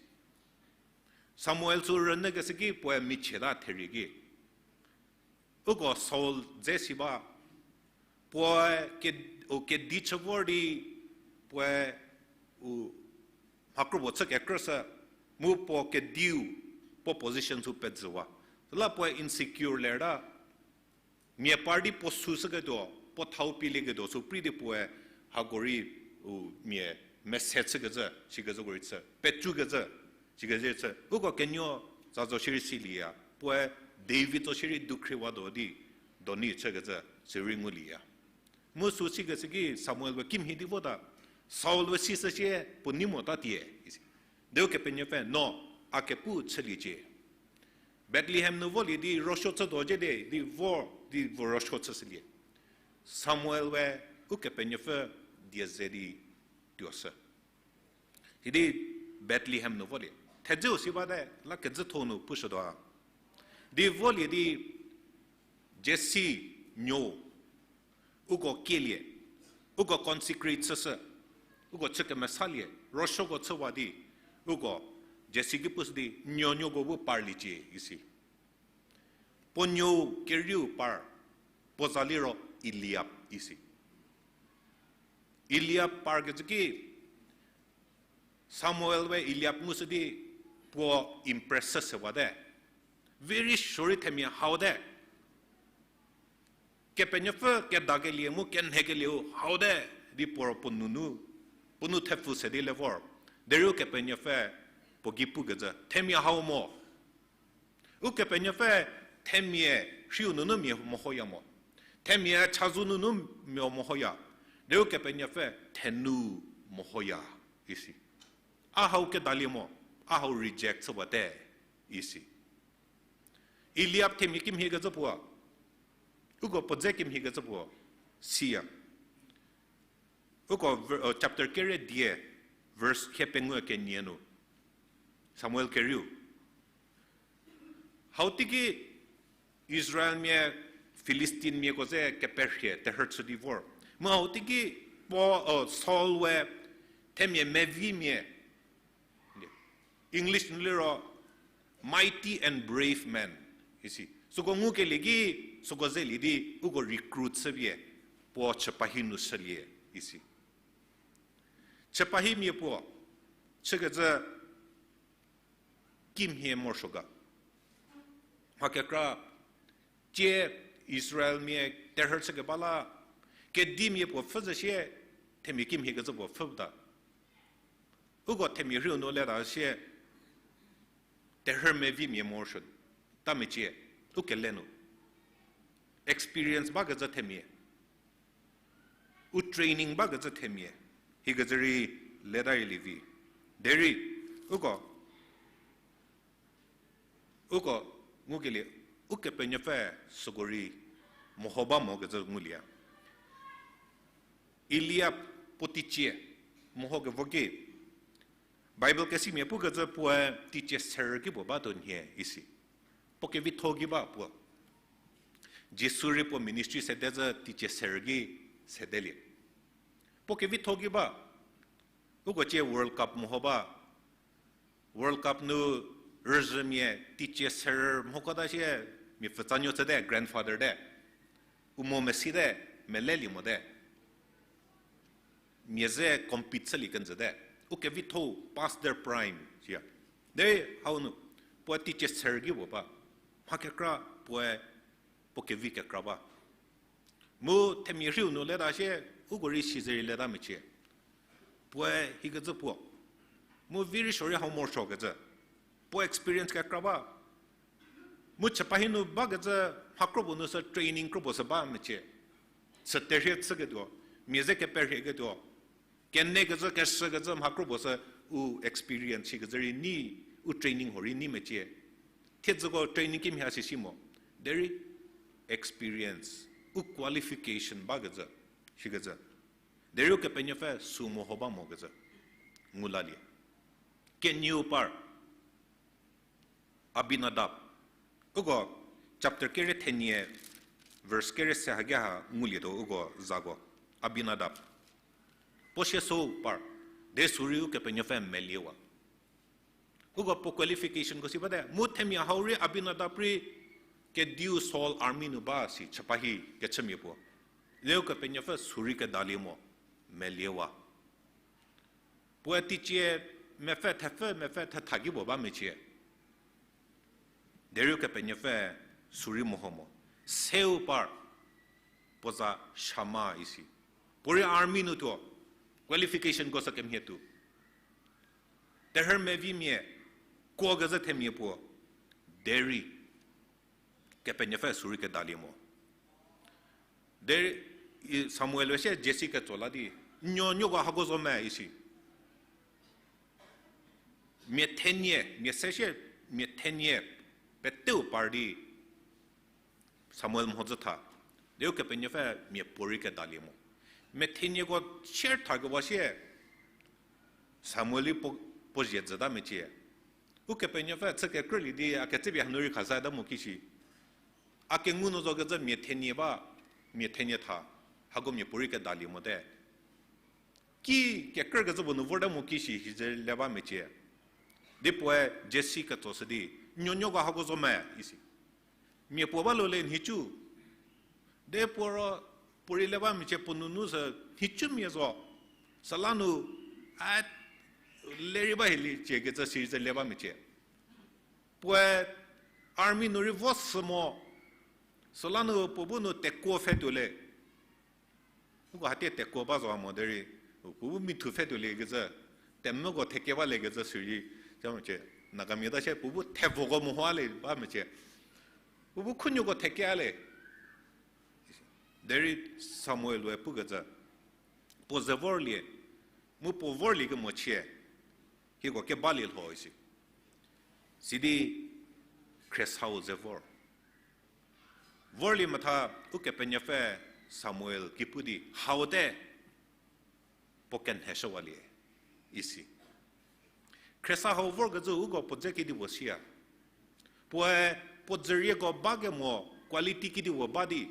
Samuel sü rünyükeshü ki puoe michieta therie ki, uko Saul dze si ba, puoe ke-, u kedi chü vor di, puoe u mhakro puo chü kekrüshü, mu puo kediu, puo position sü pezhüwa. Süla puoe insecure lerta, mia par di puo süshüketuo, puo thau pielieketuo sü prei di puoe hako rei u mia mese chükecü, sikecüko rei chü, pecükecü, sikecü chü. Uko kenuo za zo shierei silieya, puoe David zo shierei dukhriwatuo di, doni chükecü, sirei ngulieya. Mu sü sikecü ki Samuel we kimhie di vota, Saul we sishücie puo nei mota tie, isi. Derei Ukepenuopfü, no, a kepu chüliecie. Bethlehem nu volie di ruosuo chütuo jie di, di vor, di vor ruosuo chüshülie. Samuel we Ukepenuopfü die ze di tuoshü. Idi Bethlehem nu volie. Thedzeu si bate, la kezütho nu pushütuo. Di volie di Jesi nuo, uko kielie, uko consecrate chüshü, uko chü kemesalie, ruosuoko chüwa di, uko Jesi ki pushü di, nuonuoko bu parliecie, isi. Puo nuou kerieu par, puo za liro Eliab, isi. Eliab parkecü ki, Samuel we Eliab ngushü di puo impress chü sewate. Very sure themia hau te. Kepenuopfü kedakelie mu kenhekelieu hau te di puo, puo nunu, puo nu thepfu se di le vor. Derei Ukepenuopfü puo gei pukecü, themia hau mo. Ukepenuopfü themia rhiu nunu mia mehoya mo. Themia chazou nunu mia mehoya. Derei Ukepenuopfü thenu mehoya, isi. A hau kedalie mo, a hau reject chüwate, isi. Eliab themia kimhiekecü puo, uko puo dze kimhiekecü puo, siya. Uko ver-, uh, chapter kere die, verse hie pengou kenie nu. Samuel kerieu. Hau teiki Israelmia Philistinemia ko ze keperhie terhü chü di vor. Mu hau teiki puo, uh, Saul we themia mevimia, English nu liro mighty and brave men, isi. Süko ngukelie ki, süko zelie di, uko recruit chüpie, puo chüpahi nu shülie, isi. Chüpahimia puo, chükecü kimhie morosuo ga. Mha kekra, tie Israelmia terhü chükeba la, kedimia puo pfhü zhü sie, themia kimhiekecü puo pfhüta. Uko themia rhiu nu leta sie, terhü mevimia morosuo, ta mecie, u kele nu. Experience bakecü themia. U training bakecü themia, hikecü rei leta rei lievi. Derei, uko, uko ngukelie, Ukepenuopfü süko rei meho ba mokecü ngulie. Eliab puo teicie mehokevo ki, Bible kesimia pukecü puoe teicie serü ki puo batuo nhie isi. Puo kevitho ki ba puo. Jisu rei puo ministry sede zhü teicie serü ki sedelie. Puo kevitho ki ba. Uko tie World Cup meho ba. World Cup nu rüzhümia teicie serü mhokota sie mia pfutsanuo chüte, grandfather te. U mo mesi te, melelie mote. Mia ze compete chülie kenjüte. U kevitho past their prime, siya. Derei hau nu, puoe teicie serü ki puo ba. Mha kekra puoe puo kevi kekra ba. Mu themia rhiu nu leta sie, uko rei si ze rei leta mecie. Puoe hikecü puo. Mu vi rei suo rei hau morosuokecü. Puo experience kekra ba. Mu chüpahi nu bakecü mha kropuo nu sü training kropuo sü ba mecie. Sü terhie chüketuo, mia ze keperhieketuo. Kenekecü, keshükecü mha kropuo sü u experience shikecü rei nei, u training huo rei nei mecie. Thiedzüko training kimhie sisi mo. Derei experience, u qualification bakecü, shikecü. Derei Ukepenuopfü sü meho ba mokecü. Ngu lalie. Kenieu par. Abinadab. Uko chapter kere thenie, verse kere se haki ha ngulietuo uko zako. Abinadab. Puo sie sou par. De sü rei Ukepenuopfü meliewa. Uko puo qualificationko si bate. Mu themia hau rei Abinadab rei kediu Saul army nu ba si chüpahi kechümia puo. Derei Ukepenuopfü sü rei kedalie mo. Meliewa. Puoe teicie mepfü thepfü mepfü thetha ki puo ba mecie. Derei Ukepenuopfü sü rei meho mo. Seu par puo za Shama isi. Puo rei army nu tuo, qualificationko sü kemhie tuo. Terhü mevimia, kuokezhü themia puo, derei Kepenuopfü sü rei kedalie mo. Derei Samuel-e sie Jesi ketso la di, nuonuoko hako zo me isi. Mia thenie, mia se sie, mia thenie, Peteu par di Samuel mhodzü tha, di Ukepenuopfü mia puorei kedalie mo. Mia thenieko cher thakewa sie Samuel rei puo, puo zie jüta mecie. Ukepenuopfü chü kekrülie di a ketsepie hanu rei khazata mo kishi. A kengu nu zokecü mia thenie ba, mia thenie tha, hako mia puorei kedalie mote. Ki kekrükecü puo nu vorta mo kishi hi ze le ba mecie. Di puoe Jesi ketsoshü di, nuonuoko hako zo me, isi. Mia puo ba lo le nhicu. Di puo ro, puorei le ba mecie puo nunu sü, nhicumia zo. Süla nu, a, le rei ba hiliecie kecü si ze le ba mecie. Puoe army nu rei vo sü mo, süla nu puo bu nu tekuo pfhe tuo le. Uko hatie tekuo ba zo mo derei, puo bu mithu pfhe tuo le kecü, temvüko theke ba le kecü sirei, ca mecie, Nagamia ta sie puo bu thevoko mehoa le ba mecie. Puo bu khunuoko theke a le. Derei Samuel-e pukecü, puo ze vorlie, mu puo vorlie kemochie, hieko kebalie lho isi. Sidi khriesau ze vor. Vorlie metha Ukepenuopfü Samuel ki pu di, haute, puo kenheshüwalie, isi. Khriesa hau vorkezhü uko puo dze kedipuo siya. Puoe puo dzürieko ba kemo quality kedipuo ba di,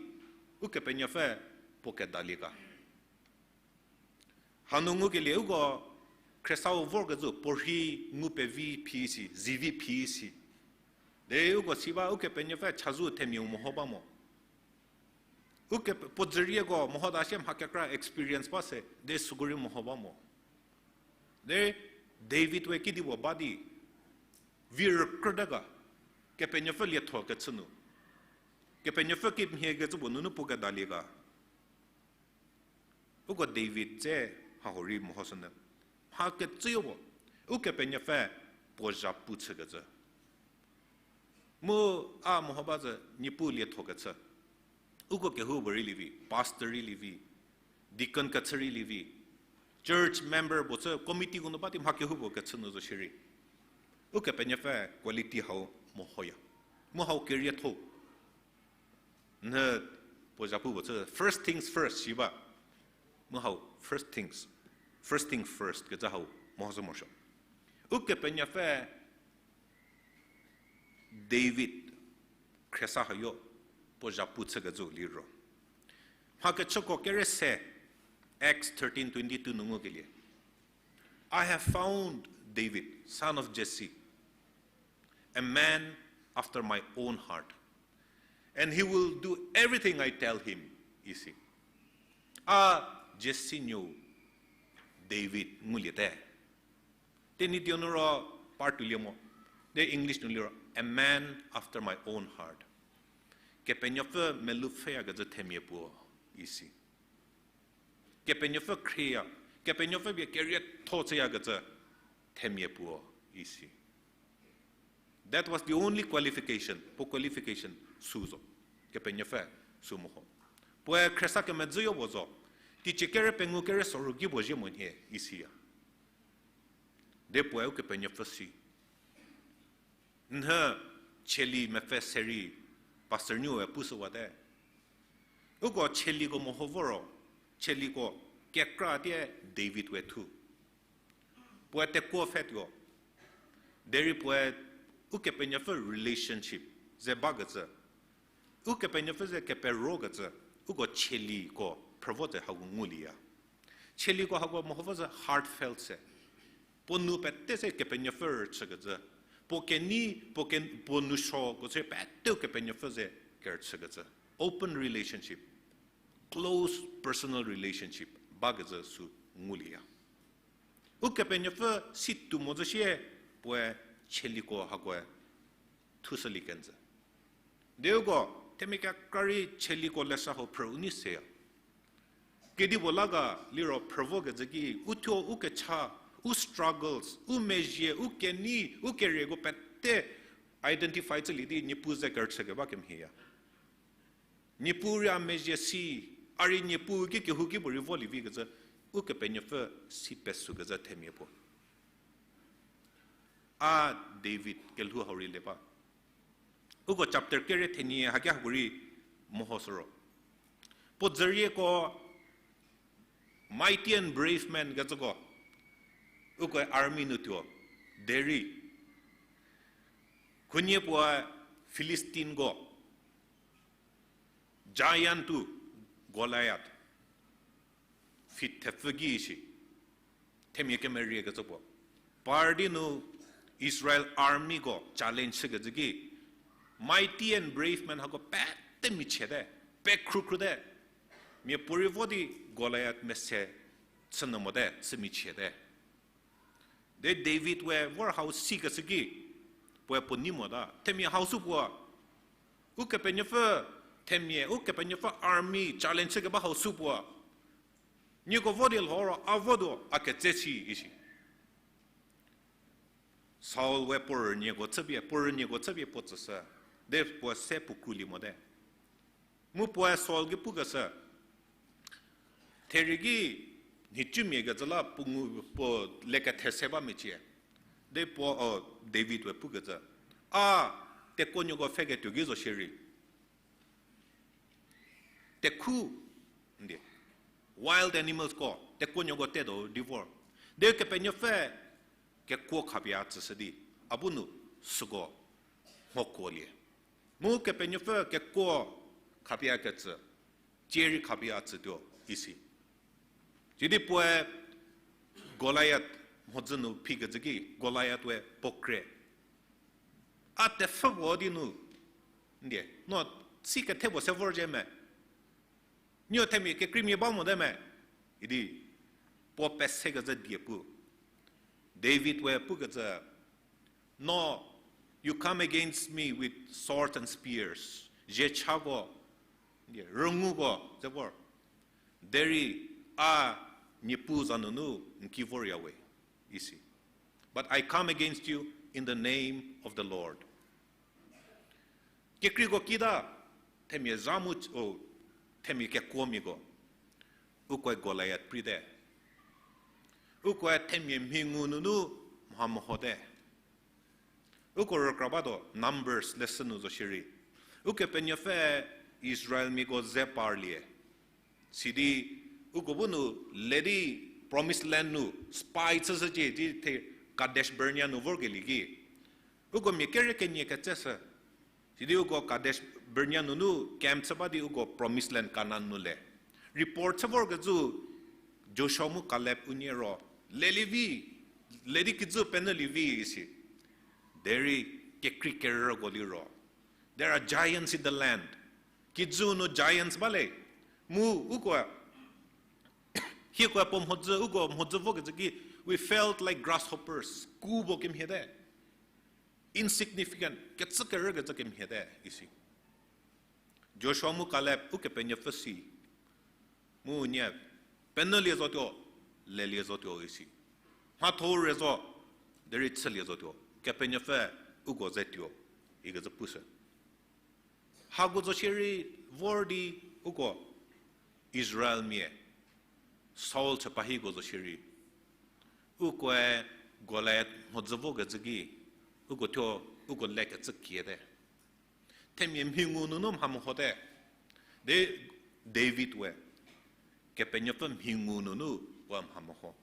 Ukepenuopfü puo kedalie ga. Hanu ngukelie uko khriesau vorkezhü puo rhi ngu pevi phi si, zivi phi si. Derei uko si ba Ukepenuopfü chazou themiau meho ba mo. Ukepe-, puo dzürieko mehota sie mha kekra experience ba se, de süko rei meho ba mo. Derei David we kedipuo ba di, vi rükrüte ga, Kepenuopfü lietho kechü nu. Kepenuopfü kimhie kecü puo nunu puo kedalie ga. Uko David dze mha hau rei mehoshünyü. Mha kecüyo puo, Ukepenuopfü puo zhapu chükecü. Mu a meho ba zü Niepuu lietho kechü. Uko kehoupuorei lievi, pastor rei lievi, deacon kechü rei lievi, church member puo chü committee ko nu ba di mha kehoupuo kechü nu zo shierei, Ukepenuopfü quality hau mehoya. Mu hau kerietho. Nhü puo zhapu puo chü first things first shi ba. Mu hau first things, first thing first kecü hau mehoshü morosuo. Ukepenuopfü David khriesa hayo puo zhapu chükecü liro, mha kechüko kere se, Acts thirteen twenty-two nu ngukelie, I have found David, son of Jesse, a man after my own heart, and he will do everything I tell him, isi. A Jesse nuou David nguliete. Tenyidie nu ro part tuolie mo. De English nu liro, a man after my own heart. Kepenuopfü melou pfhüyakecü themia puo, isi. Kepenuopfü khrieya, Kepenuopfü pie kerietho chüyakecü themia puo, isi. That was the only qualification, puo qualification sü zo. Kepenuopfü sü meho. Puoe khriesa kemedzüyo puo zo. Teicie kere pengou kere soru ki puo zhie mo nhie, isiya. De puoe Ukepenuopfü si. Nhü cheli mepfü se rei pastor nuoue pushüwate. Uko cheliko meho vo ro, cheliko kekra tie David we thu. Puoe tekuo pfhe tuo. Derei puoe Ukepenuopfü relationship ze bakecü, Ukepenuopfü ze keperokecü, uko cheliko phrüvo tse hau ngulieya. Cheliko hako meho vo zü heartfelt se. Puo nou pete se Kepenuopfü rüchükecü. Puo kenei, puo ke-, puo nou suoko se pete Ukepenuopfü ze kerüchükecü. Open relationship, close personal relationship bakecü sü ngulieya. Ukepenuopfü si tuo mo zü sie puoe cheliko hakoe thushülie kenjü. Di uko themia kekra rei cheliko leshü hau phrü u nei seya. Kedipuo la ga liro phrüvokecü ki, uthuo u kecha, u struggles, u mezhie, u kenei, u kerieko pete identify chülie di Niepuu ze kerüchükeba kemhieya. Niepuu rei a mezhie si, a rei Niepuu ki kehouki puorei volie vikecü, Ukepenuopfü si pesükecü themia puo. A David kelhou hau rei le ba. Uko chapter kere thenie haki hako rei mehoshü ro, puo dzürieko, mighty and brave men kecüko, uko army nu tuo, derei khunhie puoe Philistinko, giant-u, Goliath, feet thepfü ki shi, themia kemerie kecü puo, par di nu Israel armyko challenge shükecü ki, mighty and brave men hako pete michiete, pekhrukhruote, miapuorei vo di Goliath mese chünyü mote, chü michiete. De David we vor hau sikeshü ki, puoe puo nei mota, themia hau sü puo, Ukepenuopfü, themia Ukepenuopfü army challenge keba hau sü puo, nieko vo di lhoro a votuo a ketse si isi. Saul we puo rünieko chüpie, puo rünieko chüpie puo tsüshü, de puo se puo krulie mote. Mu puoe Saul ki pukeshü, therei ki nhicumia kecü la puo ngu, puo lekethe se ba mecie. De puo, o, David we pukecü, a tekuonuoko pfheketuo ki zo shierei, tekhu, ndie, wild animals ko, tekuonuoko tetuo di vor, de Kepenuopfü kekuo khapie a tsüshü di, a bu nu süko mhokuolie. Mu Kepenuopfü kekuo khapie a ketsü, tsie rei khapie a tsütuo isi. Sidi puoe Goliath mhodzü nu phikecü ki, Goliath we puo kre, a tepfhü puo di nu, ndie, no si kethe puo se vorzhie me, nieo themia kekreimia ba mote me, idi puo pesekecü die pu. David we pukecü, no, you come against me with swords and spears, zhiechako, rünguko ze vor, derei a Niepuu za nunu n ki vorya we isi. But I come against you in the name of the Lord. Kekreiko kita, themia zha mu, o, themia kekuomiako, ukoe Goliath prite. Ukoe themia mhi ngu nunu mha mehote. Uko rükra batuo, Numbers leshü nu zo shierei, Ukepenuopfü Israelmiako ze parlie, sidi uko bu nu le di Promised Land nu spy chüshücie di the Kadesh Barnea nu vorkelie ki, uko mia kere kenie ketseshü. Sidi uko Kadesh Barnea nunu camp chü ba di uko Promised Land Kanan nu le. Report chü vorkecü, Joshua mu Caleb unie ro, lelie vi, le di kijü penyülie vi isi. Derei kekrei kerüko liro, there are giants in the land. Kijü nu giants ba le. Mu uko, hiekoe puo mhodzü, uko mhodzü vokecü ki, we felt like grasshoppers, ku puo kemhiete. Insignificant, kecü kerükecü kemhiete isi. Joshua mu Caleb Ukepenuopfü si, mu unie, penyülie zotuo, lelie zotuo isi. Mhatho re zo, derei chülie zotuo, Kepenuopfü uko ze tuo, ikecü pushü. Hako zo shierei vor di uko Israelmia Saul chüpahiko zo shierei, ukoe Goliath mhodzü vokecü ki, uko thuo, uko lekecü kiete. Themia mhi ngu nunu mha mehote. De David we Kepenuopfü mhi ngu nunu puo mha meho.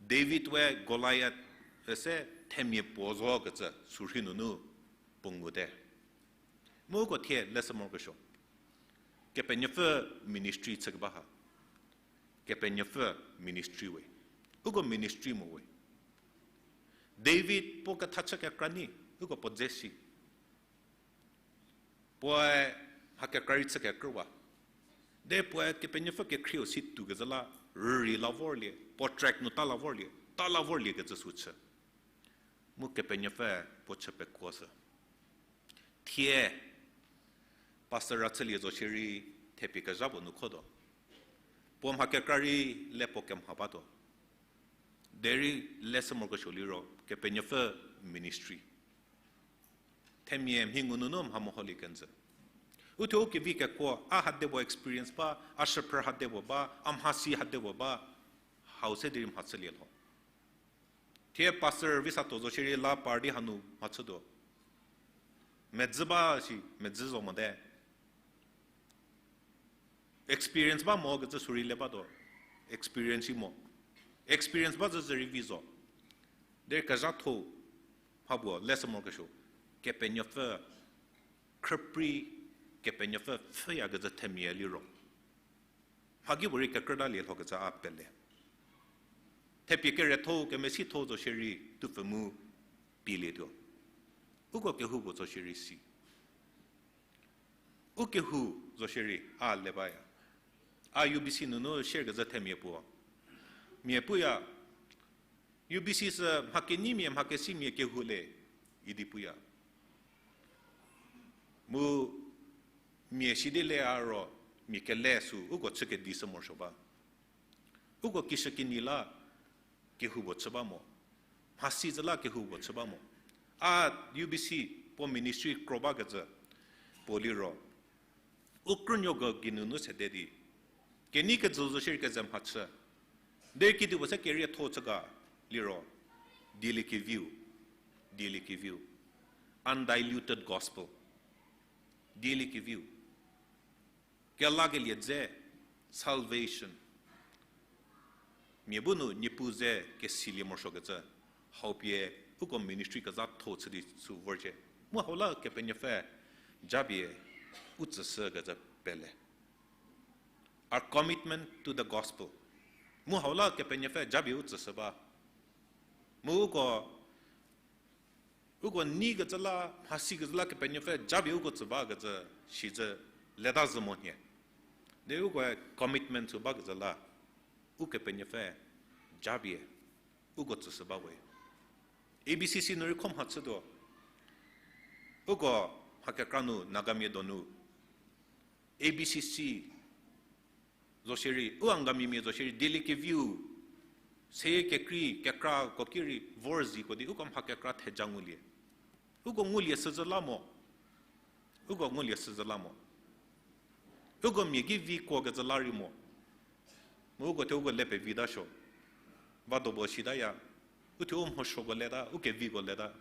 David we Goliath se themia puo zokecü sürhei nunu puo ngute. Mu uko thie leshü morokesuo, Kepenuopfü ministry chükeba ha, Kepenuopfü ministry we, uko ministry mo we. David puo ketha chü kekra nyi, uko puo dze si. Puoe mha kekra rei chü kekrüwa. De puoe Kepenuopfü kekhrieu si tuokezhü la, rürei la vorlie, puo track nu ta la vorlie, ta la vorlie kecü sü chü. Mu Kepenuopfü puo chü pekuoshü. Thie, pastor ra chülie zo shierei, thepie kezha puo nu khotuo. Puo mha kekra rei le puo kemha batuo. Derei leshü morokesuo liro, Kepenuopfü ministry. Themia mhi ngu nunu mha meholie kenjü. Uthuo u kevi kekuo, a hade puo experience ba, a shüphrü hade puo ba, a mhasi hade puo ba, hau se derei mha chülie lho. Thie pastor Visatho zo shierei la par di hanu mhachütuo. Medzi ba shi, medzi zo mote. Experience ba mo kecü sü rei le batuo. Experience shi mo. Experience ba zü zü rei vi zo. Derei kezhatho mha puo leshü morokesuo. Kepenuopfü khrüprei, Kepenuopfü pfhüyakecü themia liro, mhakipuorei kekrütalie lhokecü a pele. Thepie keretho, kemesitho zo shierei tupfü mu pielietuo. Uko kehoupuo zo shierei si. U kehou zo shierei a le baya. A U B C nunu share kezhü themia puo. Mia puya, U B C sü mha kenyimia, mha kesimia kehou le, idi puya. Mu mia sidi le a ro, mia kele sü uko chü kedishü morosuo ba. Uko kishükinyi la kehou puo chü ba mo. Mhasi zü la kehou puo chü ba mo. A U B C puo ministry kro bakecü puo liro, u krünuoko geinunu sede di, kenei kejü zo shierei keze mhachü. Derei kedipuo se kerietho chü ga liro, dieliekeviu, dieliekeviu. Undiluted gospel. Dieliekeviu. Kelakelie dze, salvation. Mia bu nu Niepuu ze kesilie morosuokecü, hau pie uko ministry kezhatho chü di sü vorcie. Mu hau la Kepenuopfü japie u tsüshükecü pele. Our commitment to the gospel. Mu hau la Kepenuopfü japie u tsüshü ba. Mu uko, uko neikecü la, mhasikecü la Kepenuopfü japie uko tsü bakecü, sizü leta zhü mo nhie. Derei uko commitment sü bakecü la, Ukepenuopfü japie uko tsüshü ba we. A B C C nu rei kho mhachütuo. Uko mha kekra nu Nagamia donu A B C C zo shierei, u Angamimia zo shierei, dieliekeviu, seyie kekrei, kekra ko ki rei vor ziko di uko mha kekra theja ngulie. Uko ngulie shüzhü la mo. Uko ngulie shüzhü la mo. Uko mia ki vi kuokecü la rei mo. Mu uko thuo uko le pevita suo. Vado puo sitaya. U thuo u mhosuoko leta, u keviko leta.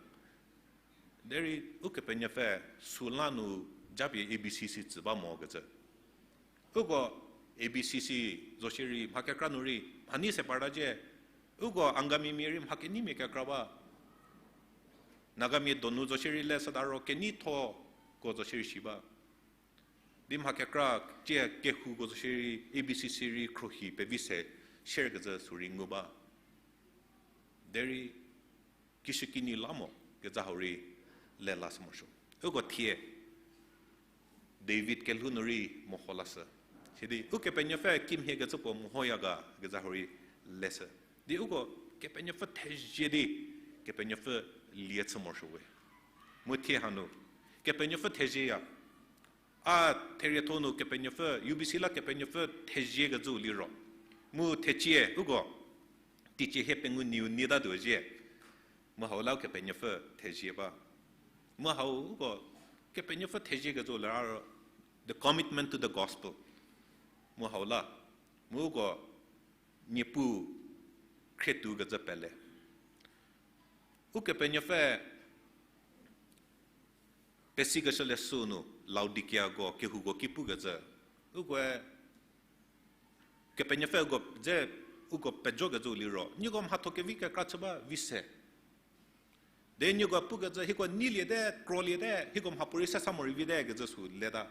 Derei Ukepenuopfü süla nu japie A B C C tsü ba mokecü. Uko A B C C zo shierei mha kekra nu rei mhanei se partacie. Uko Angamimia rei mha keneimia kekra ba. Nagamia donu zo shierei le süta ro keneithoko zo shierei shi ba. Di mha kekra tie kehouko zo shierei A B C C rei khruohi pevi se share kecü sü rei ngu ba. Derei kishükinyi la mo kecü hau rei le lashü morosuo. Uko thie David kelhou nu rei meho lashü. Sidi Ukepenuopfü kimhie kecü puo mehoya ga kecü hau rei leshü. Di uko Kepenuopfü thezie di Kepenuopfü lie chü morosuo we. Mu thie hanu Kepenuopfü thezieya. A therietho nu Kepenuopfü, U B C la Kepenuopfü thezie kecü liro. Mu thecie uko teicie hie pengou nyiu nyitatuo zhie. Mu hau la Kepenuopfü thezie ba. Mu hau uko Kepenuopfü thezie kecü liro, the commitment to the gospel. Mu hau la, mu uko Niepuu khrietuo kecü pele. Ukepenuopfü pesikeshü leshü nu Laodikeako kehouko ki pukecü. Ukoe Kepenuopfü uko dze uko pejo kecü liro, nieko mhatho kevi kekra chü ba vi se. Di nieko pukecü hieko neiliete, kroliete, hieko mhapuorei se sa morei vite kecü sü leta.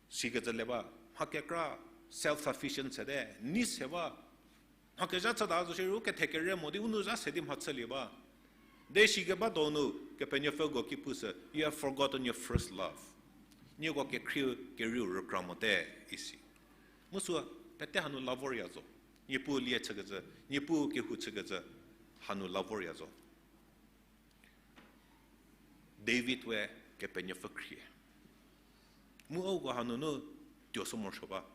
Sikecü le ba, mha kekra self-sufficient sete, nei se ba. Mha kezha chüta zo shierei u kethe kere mo di u nou zha se di mhachülie ba. Di sikeba donu Kepenuopfüko ki pushü, you have forgotten your first love. Nieko kekhrieu kerieu rükra mote isi. Mu sü pete hanu la vorya zo. Niepuu lie chükecü, Niepuu kehou chükecü hanu la vorya zo. David we Kepenuopfü khrie. Mu uko hanunu tuo sü morosuo ba.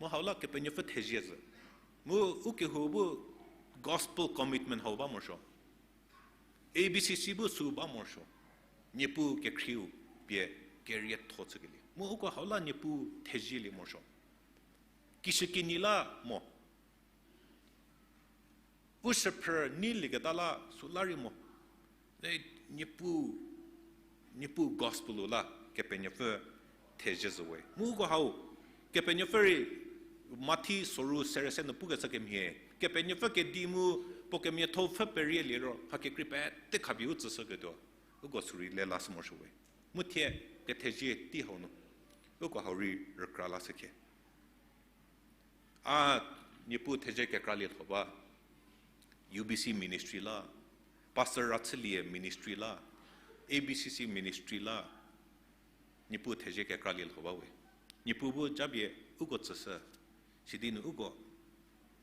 Mu hau la Kepenuopfü thezie zhü. Mu u kehou bu gospel commitment hau ba morosuo. A B C C bu sü ba morosuo. Niepuu kekhrieu pie kerietho chükelie. Mu uko hau la Niepuu thezielie morosuo. Kishükinyi la mo. U shüphrü neilieketa la süla rei mo. E, Niepuu, Niepuu gospel-u la Kepenuopfü thezie zo we. Mu uko hau, Kepenuopfü rei Mathi soru sere se nu pukecü kemhie, Kepenuopfü kedi mu puo kemiatho pfhü perie liro, mha kekrei pete khapie u tsüshüketuo. Uko sürei le lashü morosuo we. Mu thie, kethezie tei hau nu, uko hau rei rükra lashü khie. A, Niepuu thezie kekra lielho ba, U B C ministry la, Pastor Rachülie ministry la, A B C C ministry la, Niepuu thezie kekra lielho ba we. Niepuu bu japie uko tsüshü, sidi nu uko,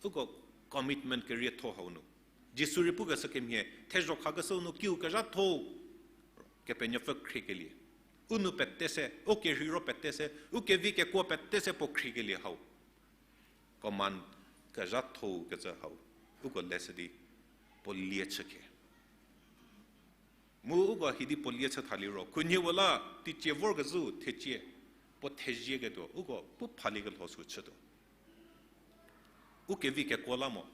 uko commitment kerietho hau nu, Jisu rei pukeshü kemhie, thezho khakeshüu nu kiu kezhatho, Kepenuopfü khriekelie. U nou pete se, u kerheiro pete se, u kevi kekuo pete se puo khriekelie hau. Command kezhatho kecü hau, uko leshü di, puo lie chü khie. Mu uko hidi puo lie chü thaliro, khunhie puo la, teicie vorkezhü thecie, puo thezie ketuo, uko pu phaliekelho sü chütuo. U kevi kekuo la mo.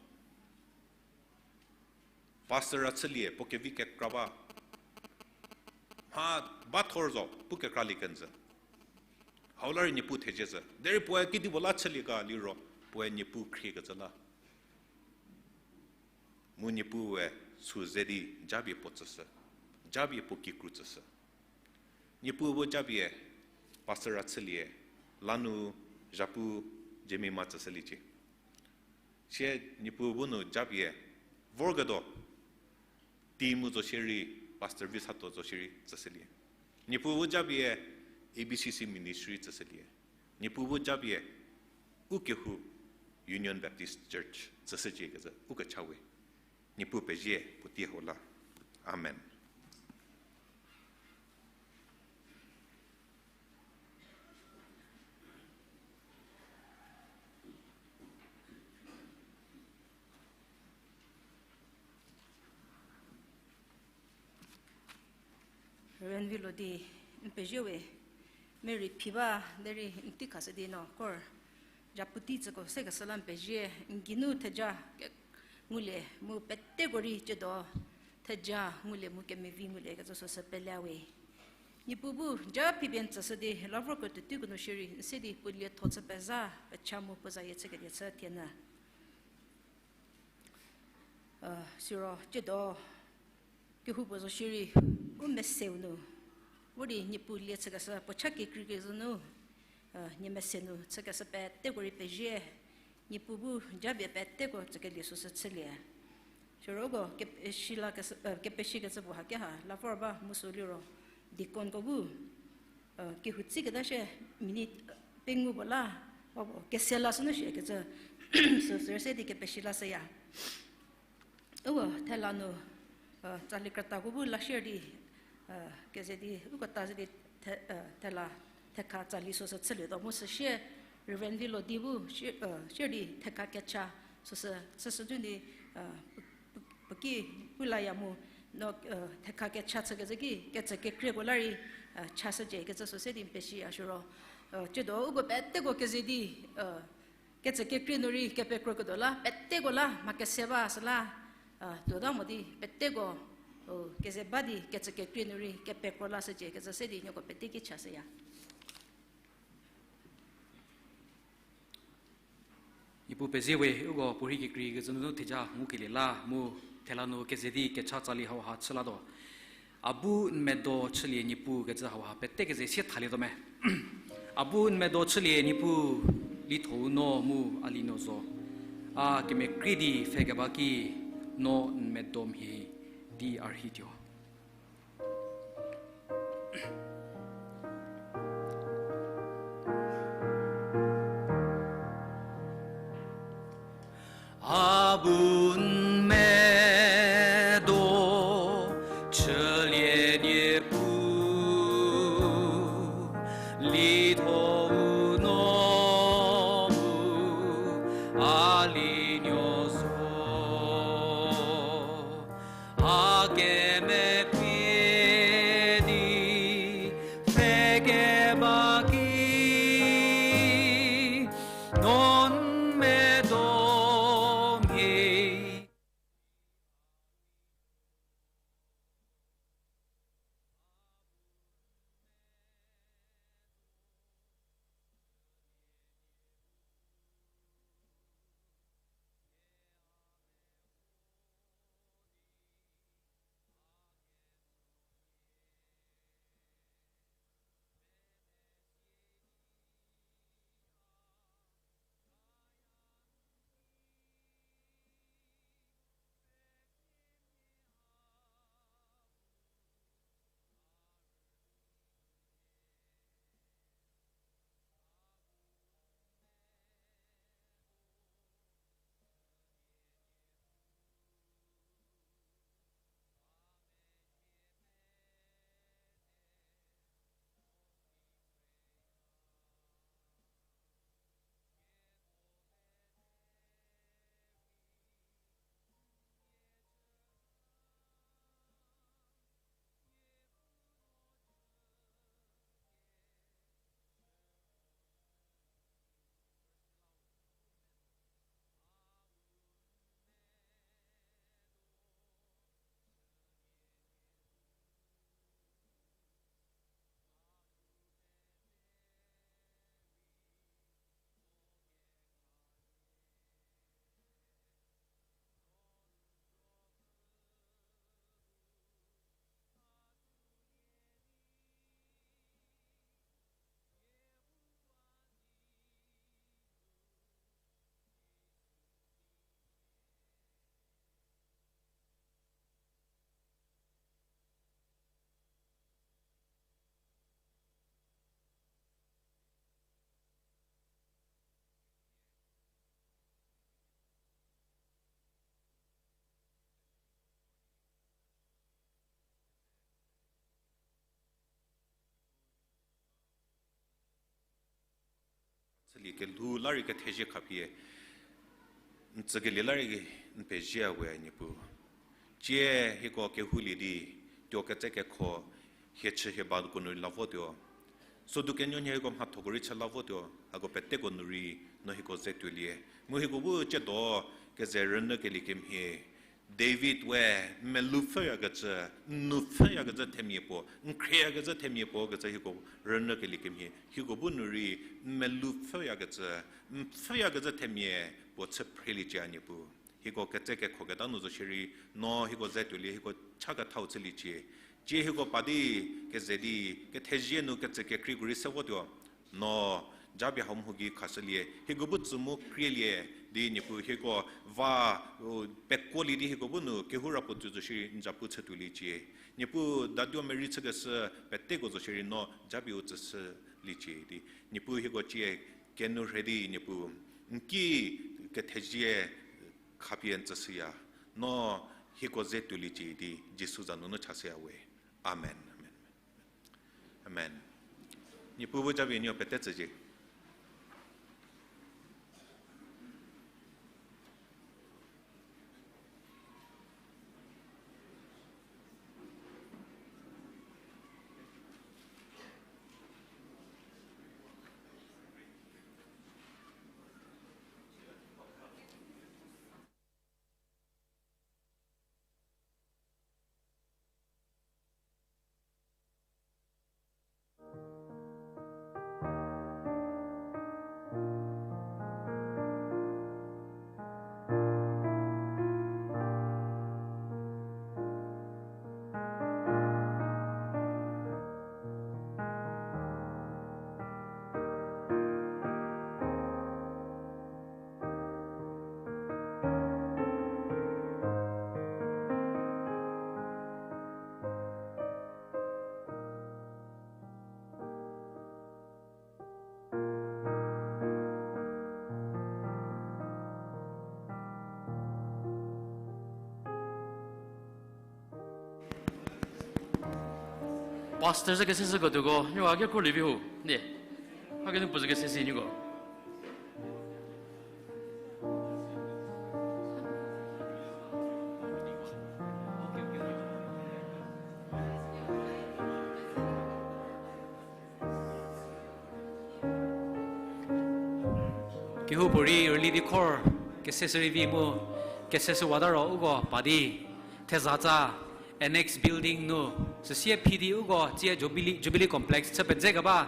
Pastor Rachülie puo kevi kekra ba. Mha ba thor zo, pu kekralie kenjü. Hau la rei Niepuu thezie zhü. Derei puoe kedipuo la chülie ga liro, puoe Niepuu khriekecü la. Mu Niepuue sü ze di japie puo tsüshü. Japie puo kikru tsüshü. Niepuu bu japie, Pastor Rachülie, lanu zhapu Jemima tsüshüliecie. Sie Niepuu bu nu japie, vorketuo, tei mu zo shierei, Pastor Visato zo shierei tsüshülie. Niepuu bu japie, A B C C ministry tsüshülie. Niepuu bu japie, u kehou Union Baptist Church tsüshücie kecü, u kecha we. Niepuu pezie puotei hau la. Amen. Reverend Vilodi, n pezie we, Mary phi ba, derei n tei khashü di no, kor, zhapu tei tsüko sekeshü la n pezie, n geinu theja ke ngulie, mu peteko rei ciedo, theja ngulie mu kemevi ngulie kecü süsü pele we. Niepuu bu, ja phi pie n tsüshü di, la vorketuo tuko nu shierei, n se di puo lietho chü pezha, pecha mu puo zayie chükelie chü thie nyü. Siro, ciedo, kehoupuo zo shierei, u meseu nu, vo di Niepuu lie chükeshü, puo cha kekrei kezhü nu, nie mese nu chükeshü peteko rei pezie, Niepuu bu japie peteko tsükelie süsü chülie. Siro uko kepeshi la keshü, kepeshi kecü puo hakeha, la vor ba mu sü liro, deaconko bu, kehou tsiketa shie minute pengou puo la, ba puo kese lashünu shie kecü, sü sü se di kepeshi lashüya. Uko thela nu, tsali krütako bu la share di, keze di, uko ta ze di, thela, thekha tsali süsü chülietuo mu süsie, Reverend Vilodi bu, share di thekha kecha süsü, süsü ju di, puo ki, pu laya mu, no, thekha kecha chükezhü ki, kecü kekrieko la rei, chashücie kecü süse di n peshi a siro. Ciedo uko peteko keze di, kecü kekrei nu rei kepekro ketuo la, peteko la, mha kese ba süla, tuota mo di, peteko, keze ba di, kecü kekrei nu rei kepekro lashücie kecü se di nieko pete ki chashüya. Niepuu pezie we, uko puorhi kekrei kecü nunu theja ngukelie la mu thela nu keze di kecha tsali hauha chü latuo. A bu n medo chülie Niepuu kecü hauha pete keze sie thalietuo me. A bu n medo chülie Niepuu, lithou no mu a linuo zo. A kemekrei di pfhe keba ki no n medo mhie di a rheituo. A bu n medo chülie Niepuu, lithou no mu a linuo zo. A kemekrei di pfhe keba ki no n medo mhie. kelhou la rei kethezie khapie n tsükelie la rei n pezie we Niepuu. Tsie hieko kehoulie di, tuo ketsekekho, hie chü hie bako nu rei la votuo. Sodu kenuonhie hieko mhathoko rei chü la votuo, hako peteko nu rei no hieko ze tuolie. Mu hieko bu tsiedo keze rünyükelie kemhie, David we n melou pfhüyakecü, n nou pfhüyakecü themia puo, n khrieyakecü themia puo kecü hieko rünyükelie kemhie, hieko bu nu rei n melou pfhüyakecü, n pfhüyakecü themia puo chü phreliecie a Niepuu. Hieko ketsekekho keta nu zo shierei, no hieko ze tuolie, hieko cha kethau chüliecie. Tsie hieko pa di, keze di, kethezie nu ketsü kekreiko rei se votuo. No, japie hau mho gei khashülie, hieko bu tsü mu krielie, di Niepuu hieko va, u, pekuolie di hieko bu nu kehou ra puo tsü zo shierei n zapu chü tuoliecie. Niepuu daduo merei chükeshü peteko zo shierei no japie u tsüshüliecie di. Niepuu hieko tsie kenu rhe di Niepuu, n ki kethezie khapie n tsüshüya, no hieko ze tuoliecie di Jisu za nunu chashüya we. Amen. Amen. Amen. Niepuu bu japie nuo pete tsücie. Pastor zü keseshüketuoko, nieko a kekro lievi ho, nie. A kenu puo zü keseshü nieko. Kehoupuorei rüli di khor, keseshü rei vi mu, keseshü wata ro uko pa di, thezatsa, Annex Building nu, süsie phi di uko tsie Jubilee, Jubilee Complex chü pedze keba,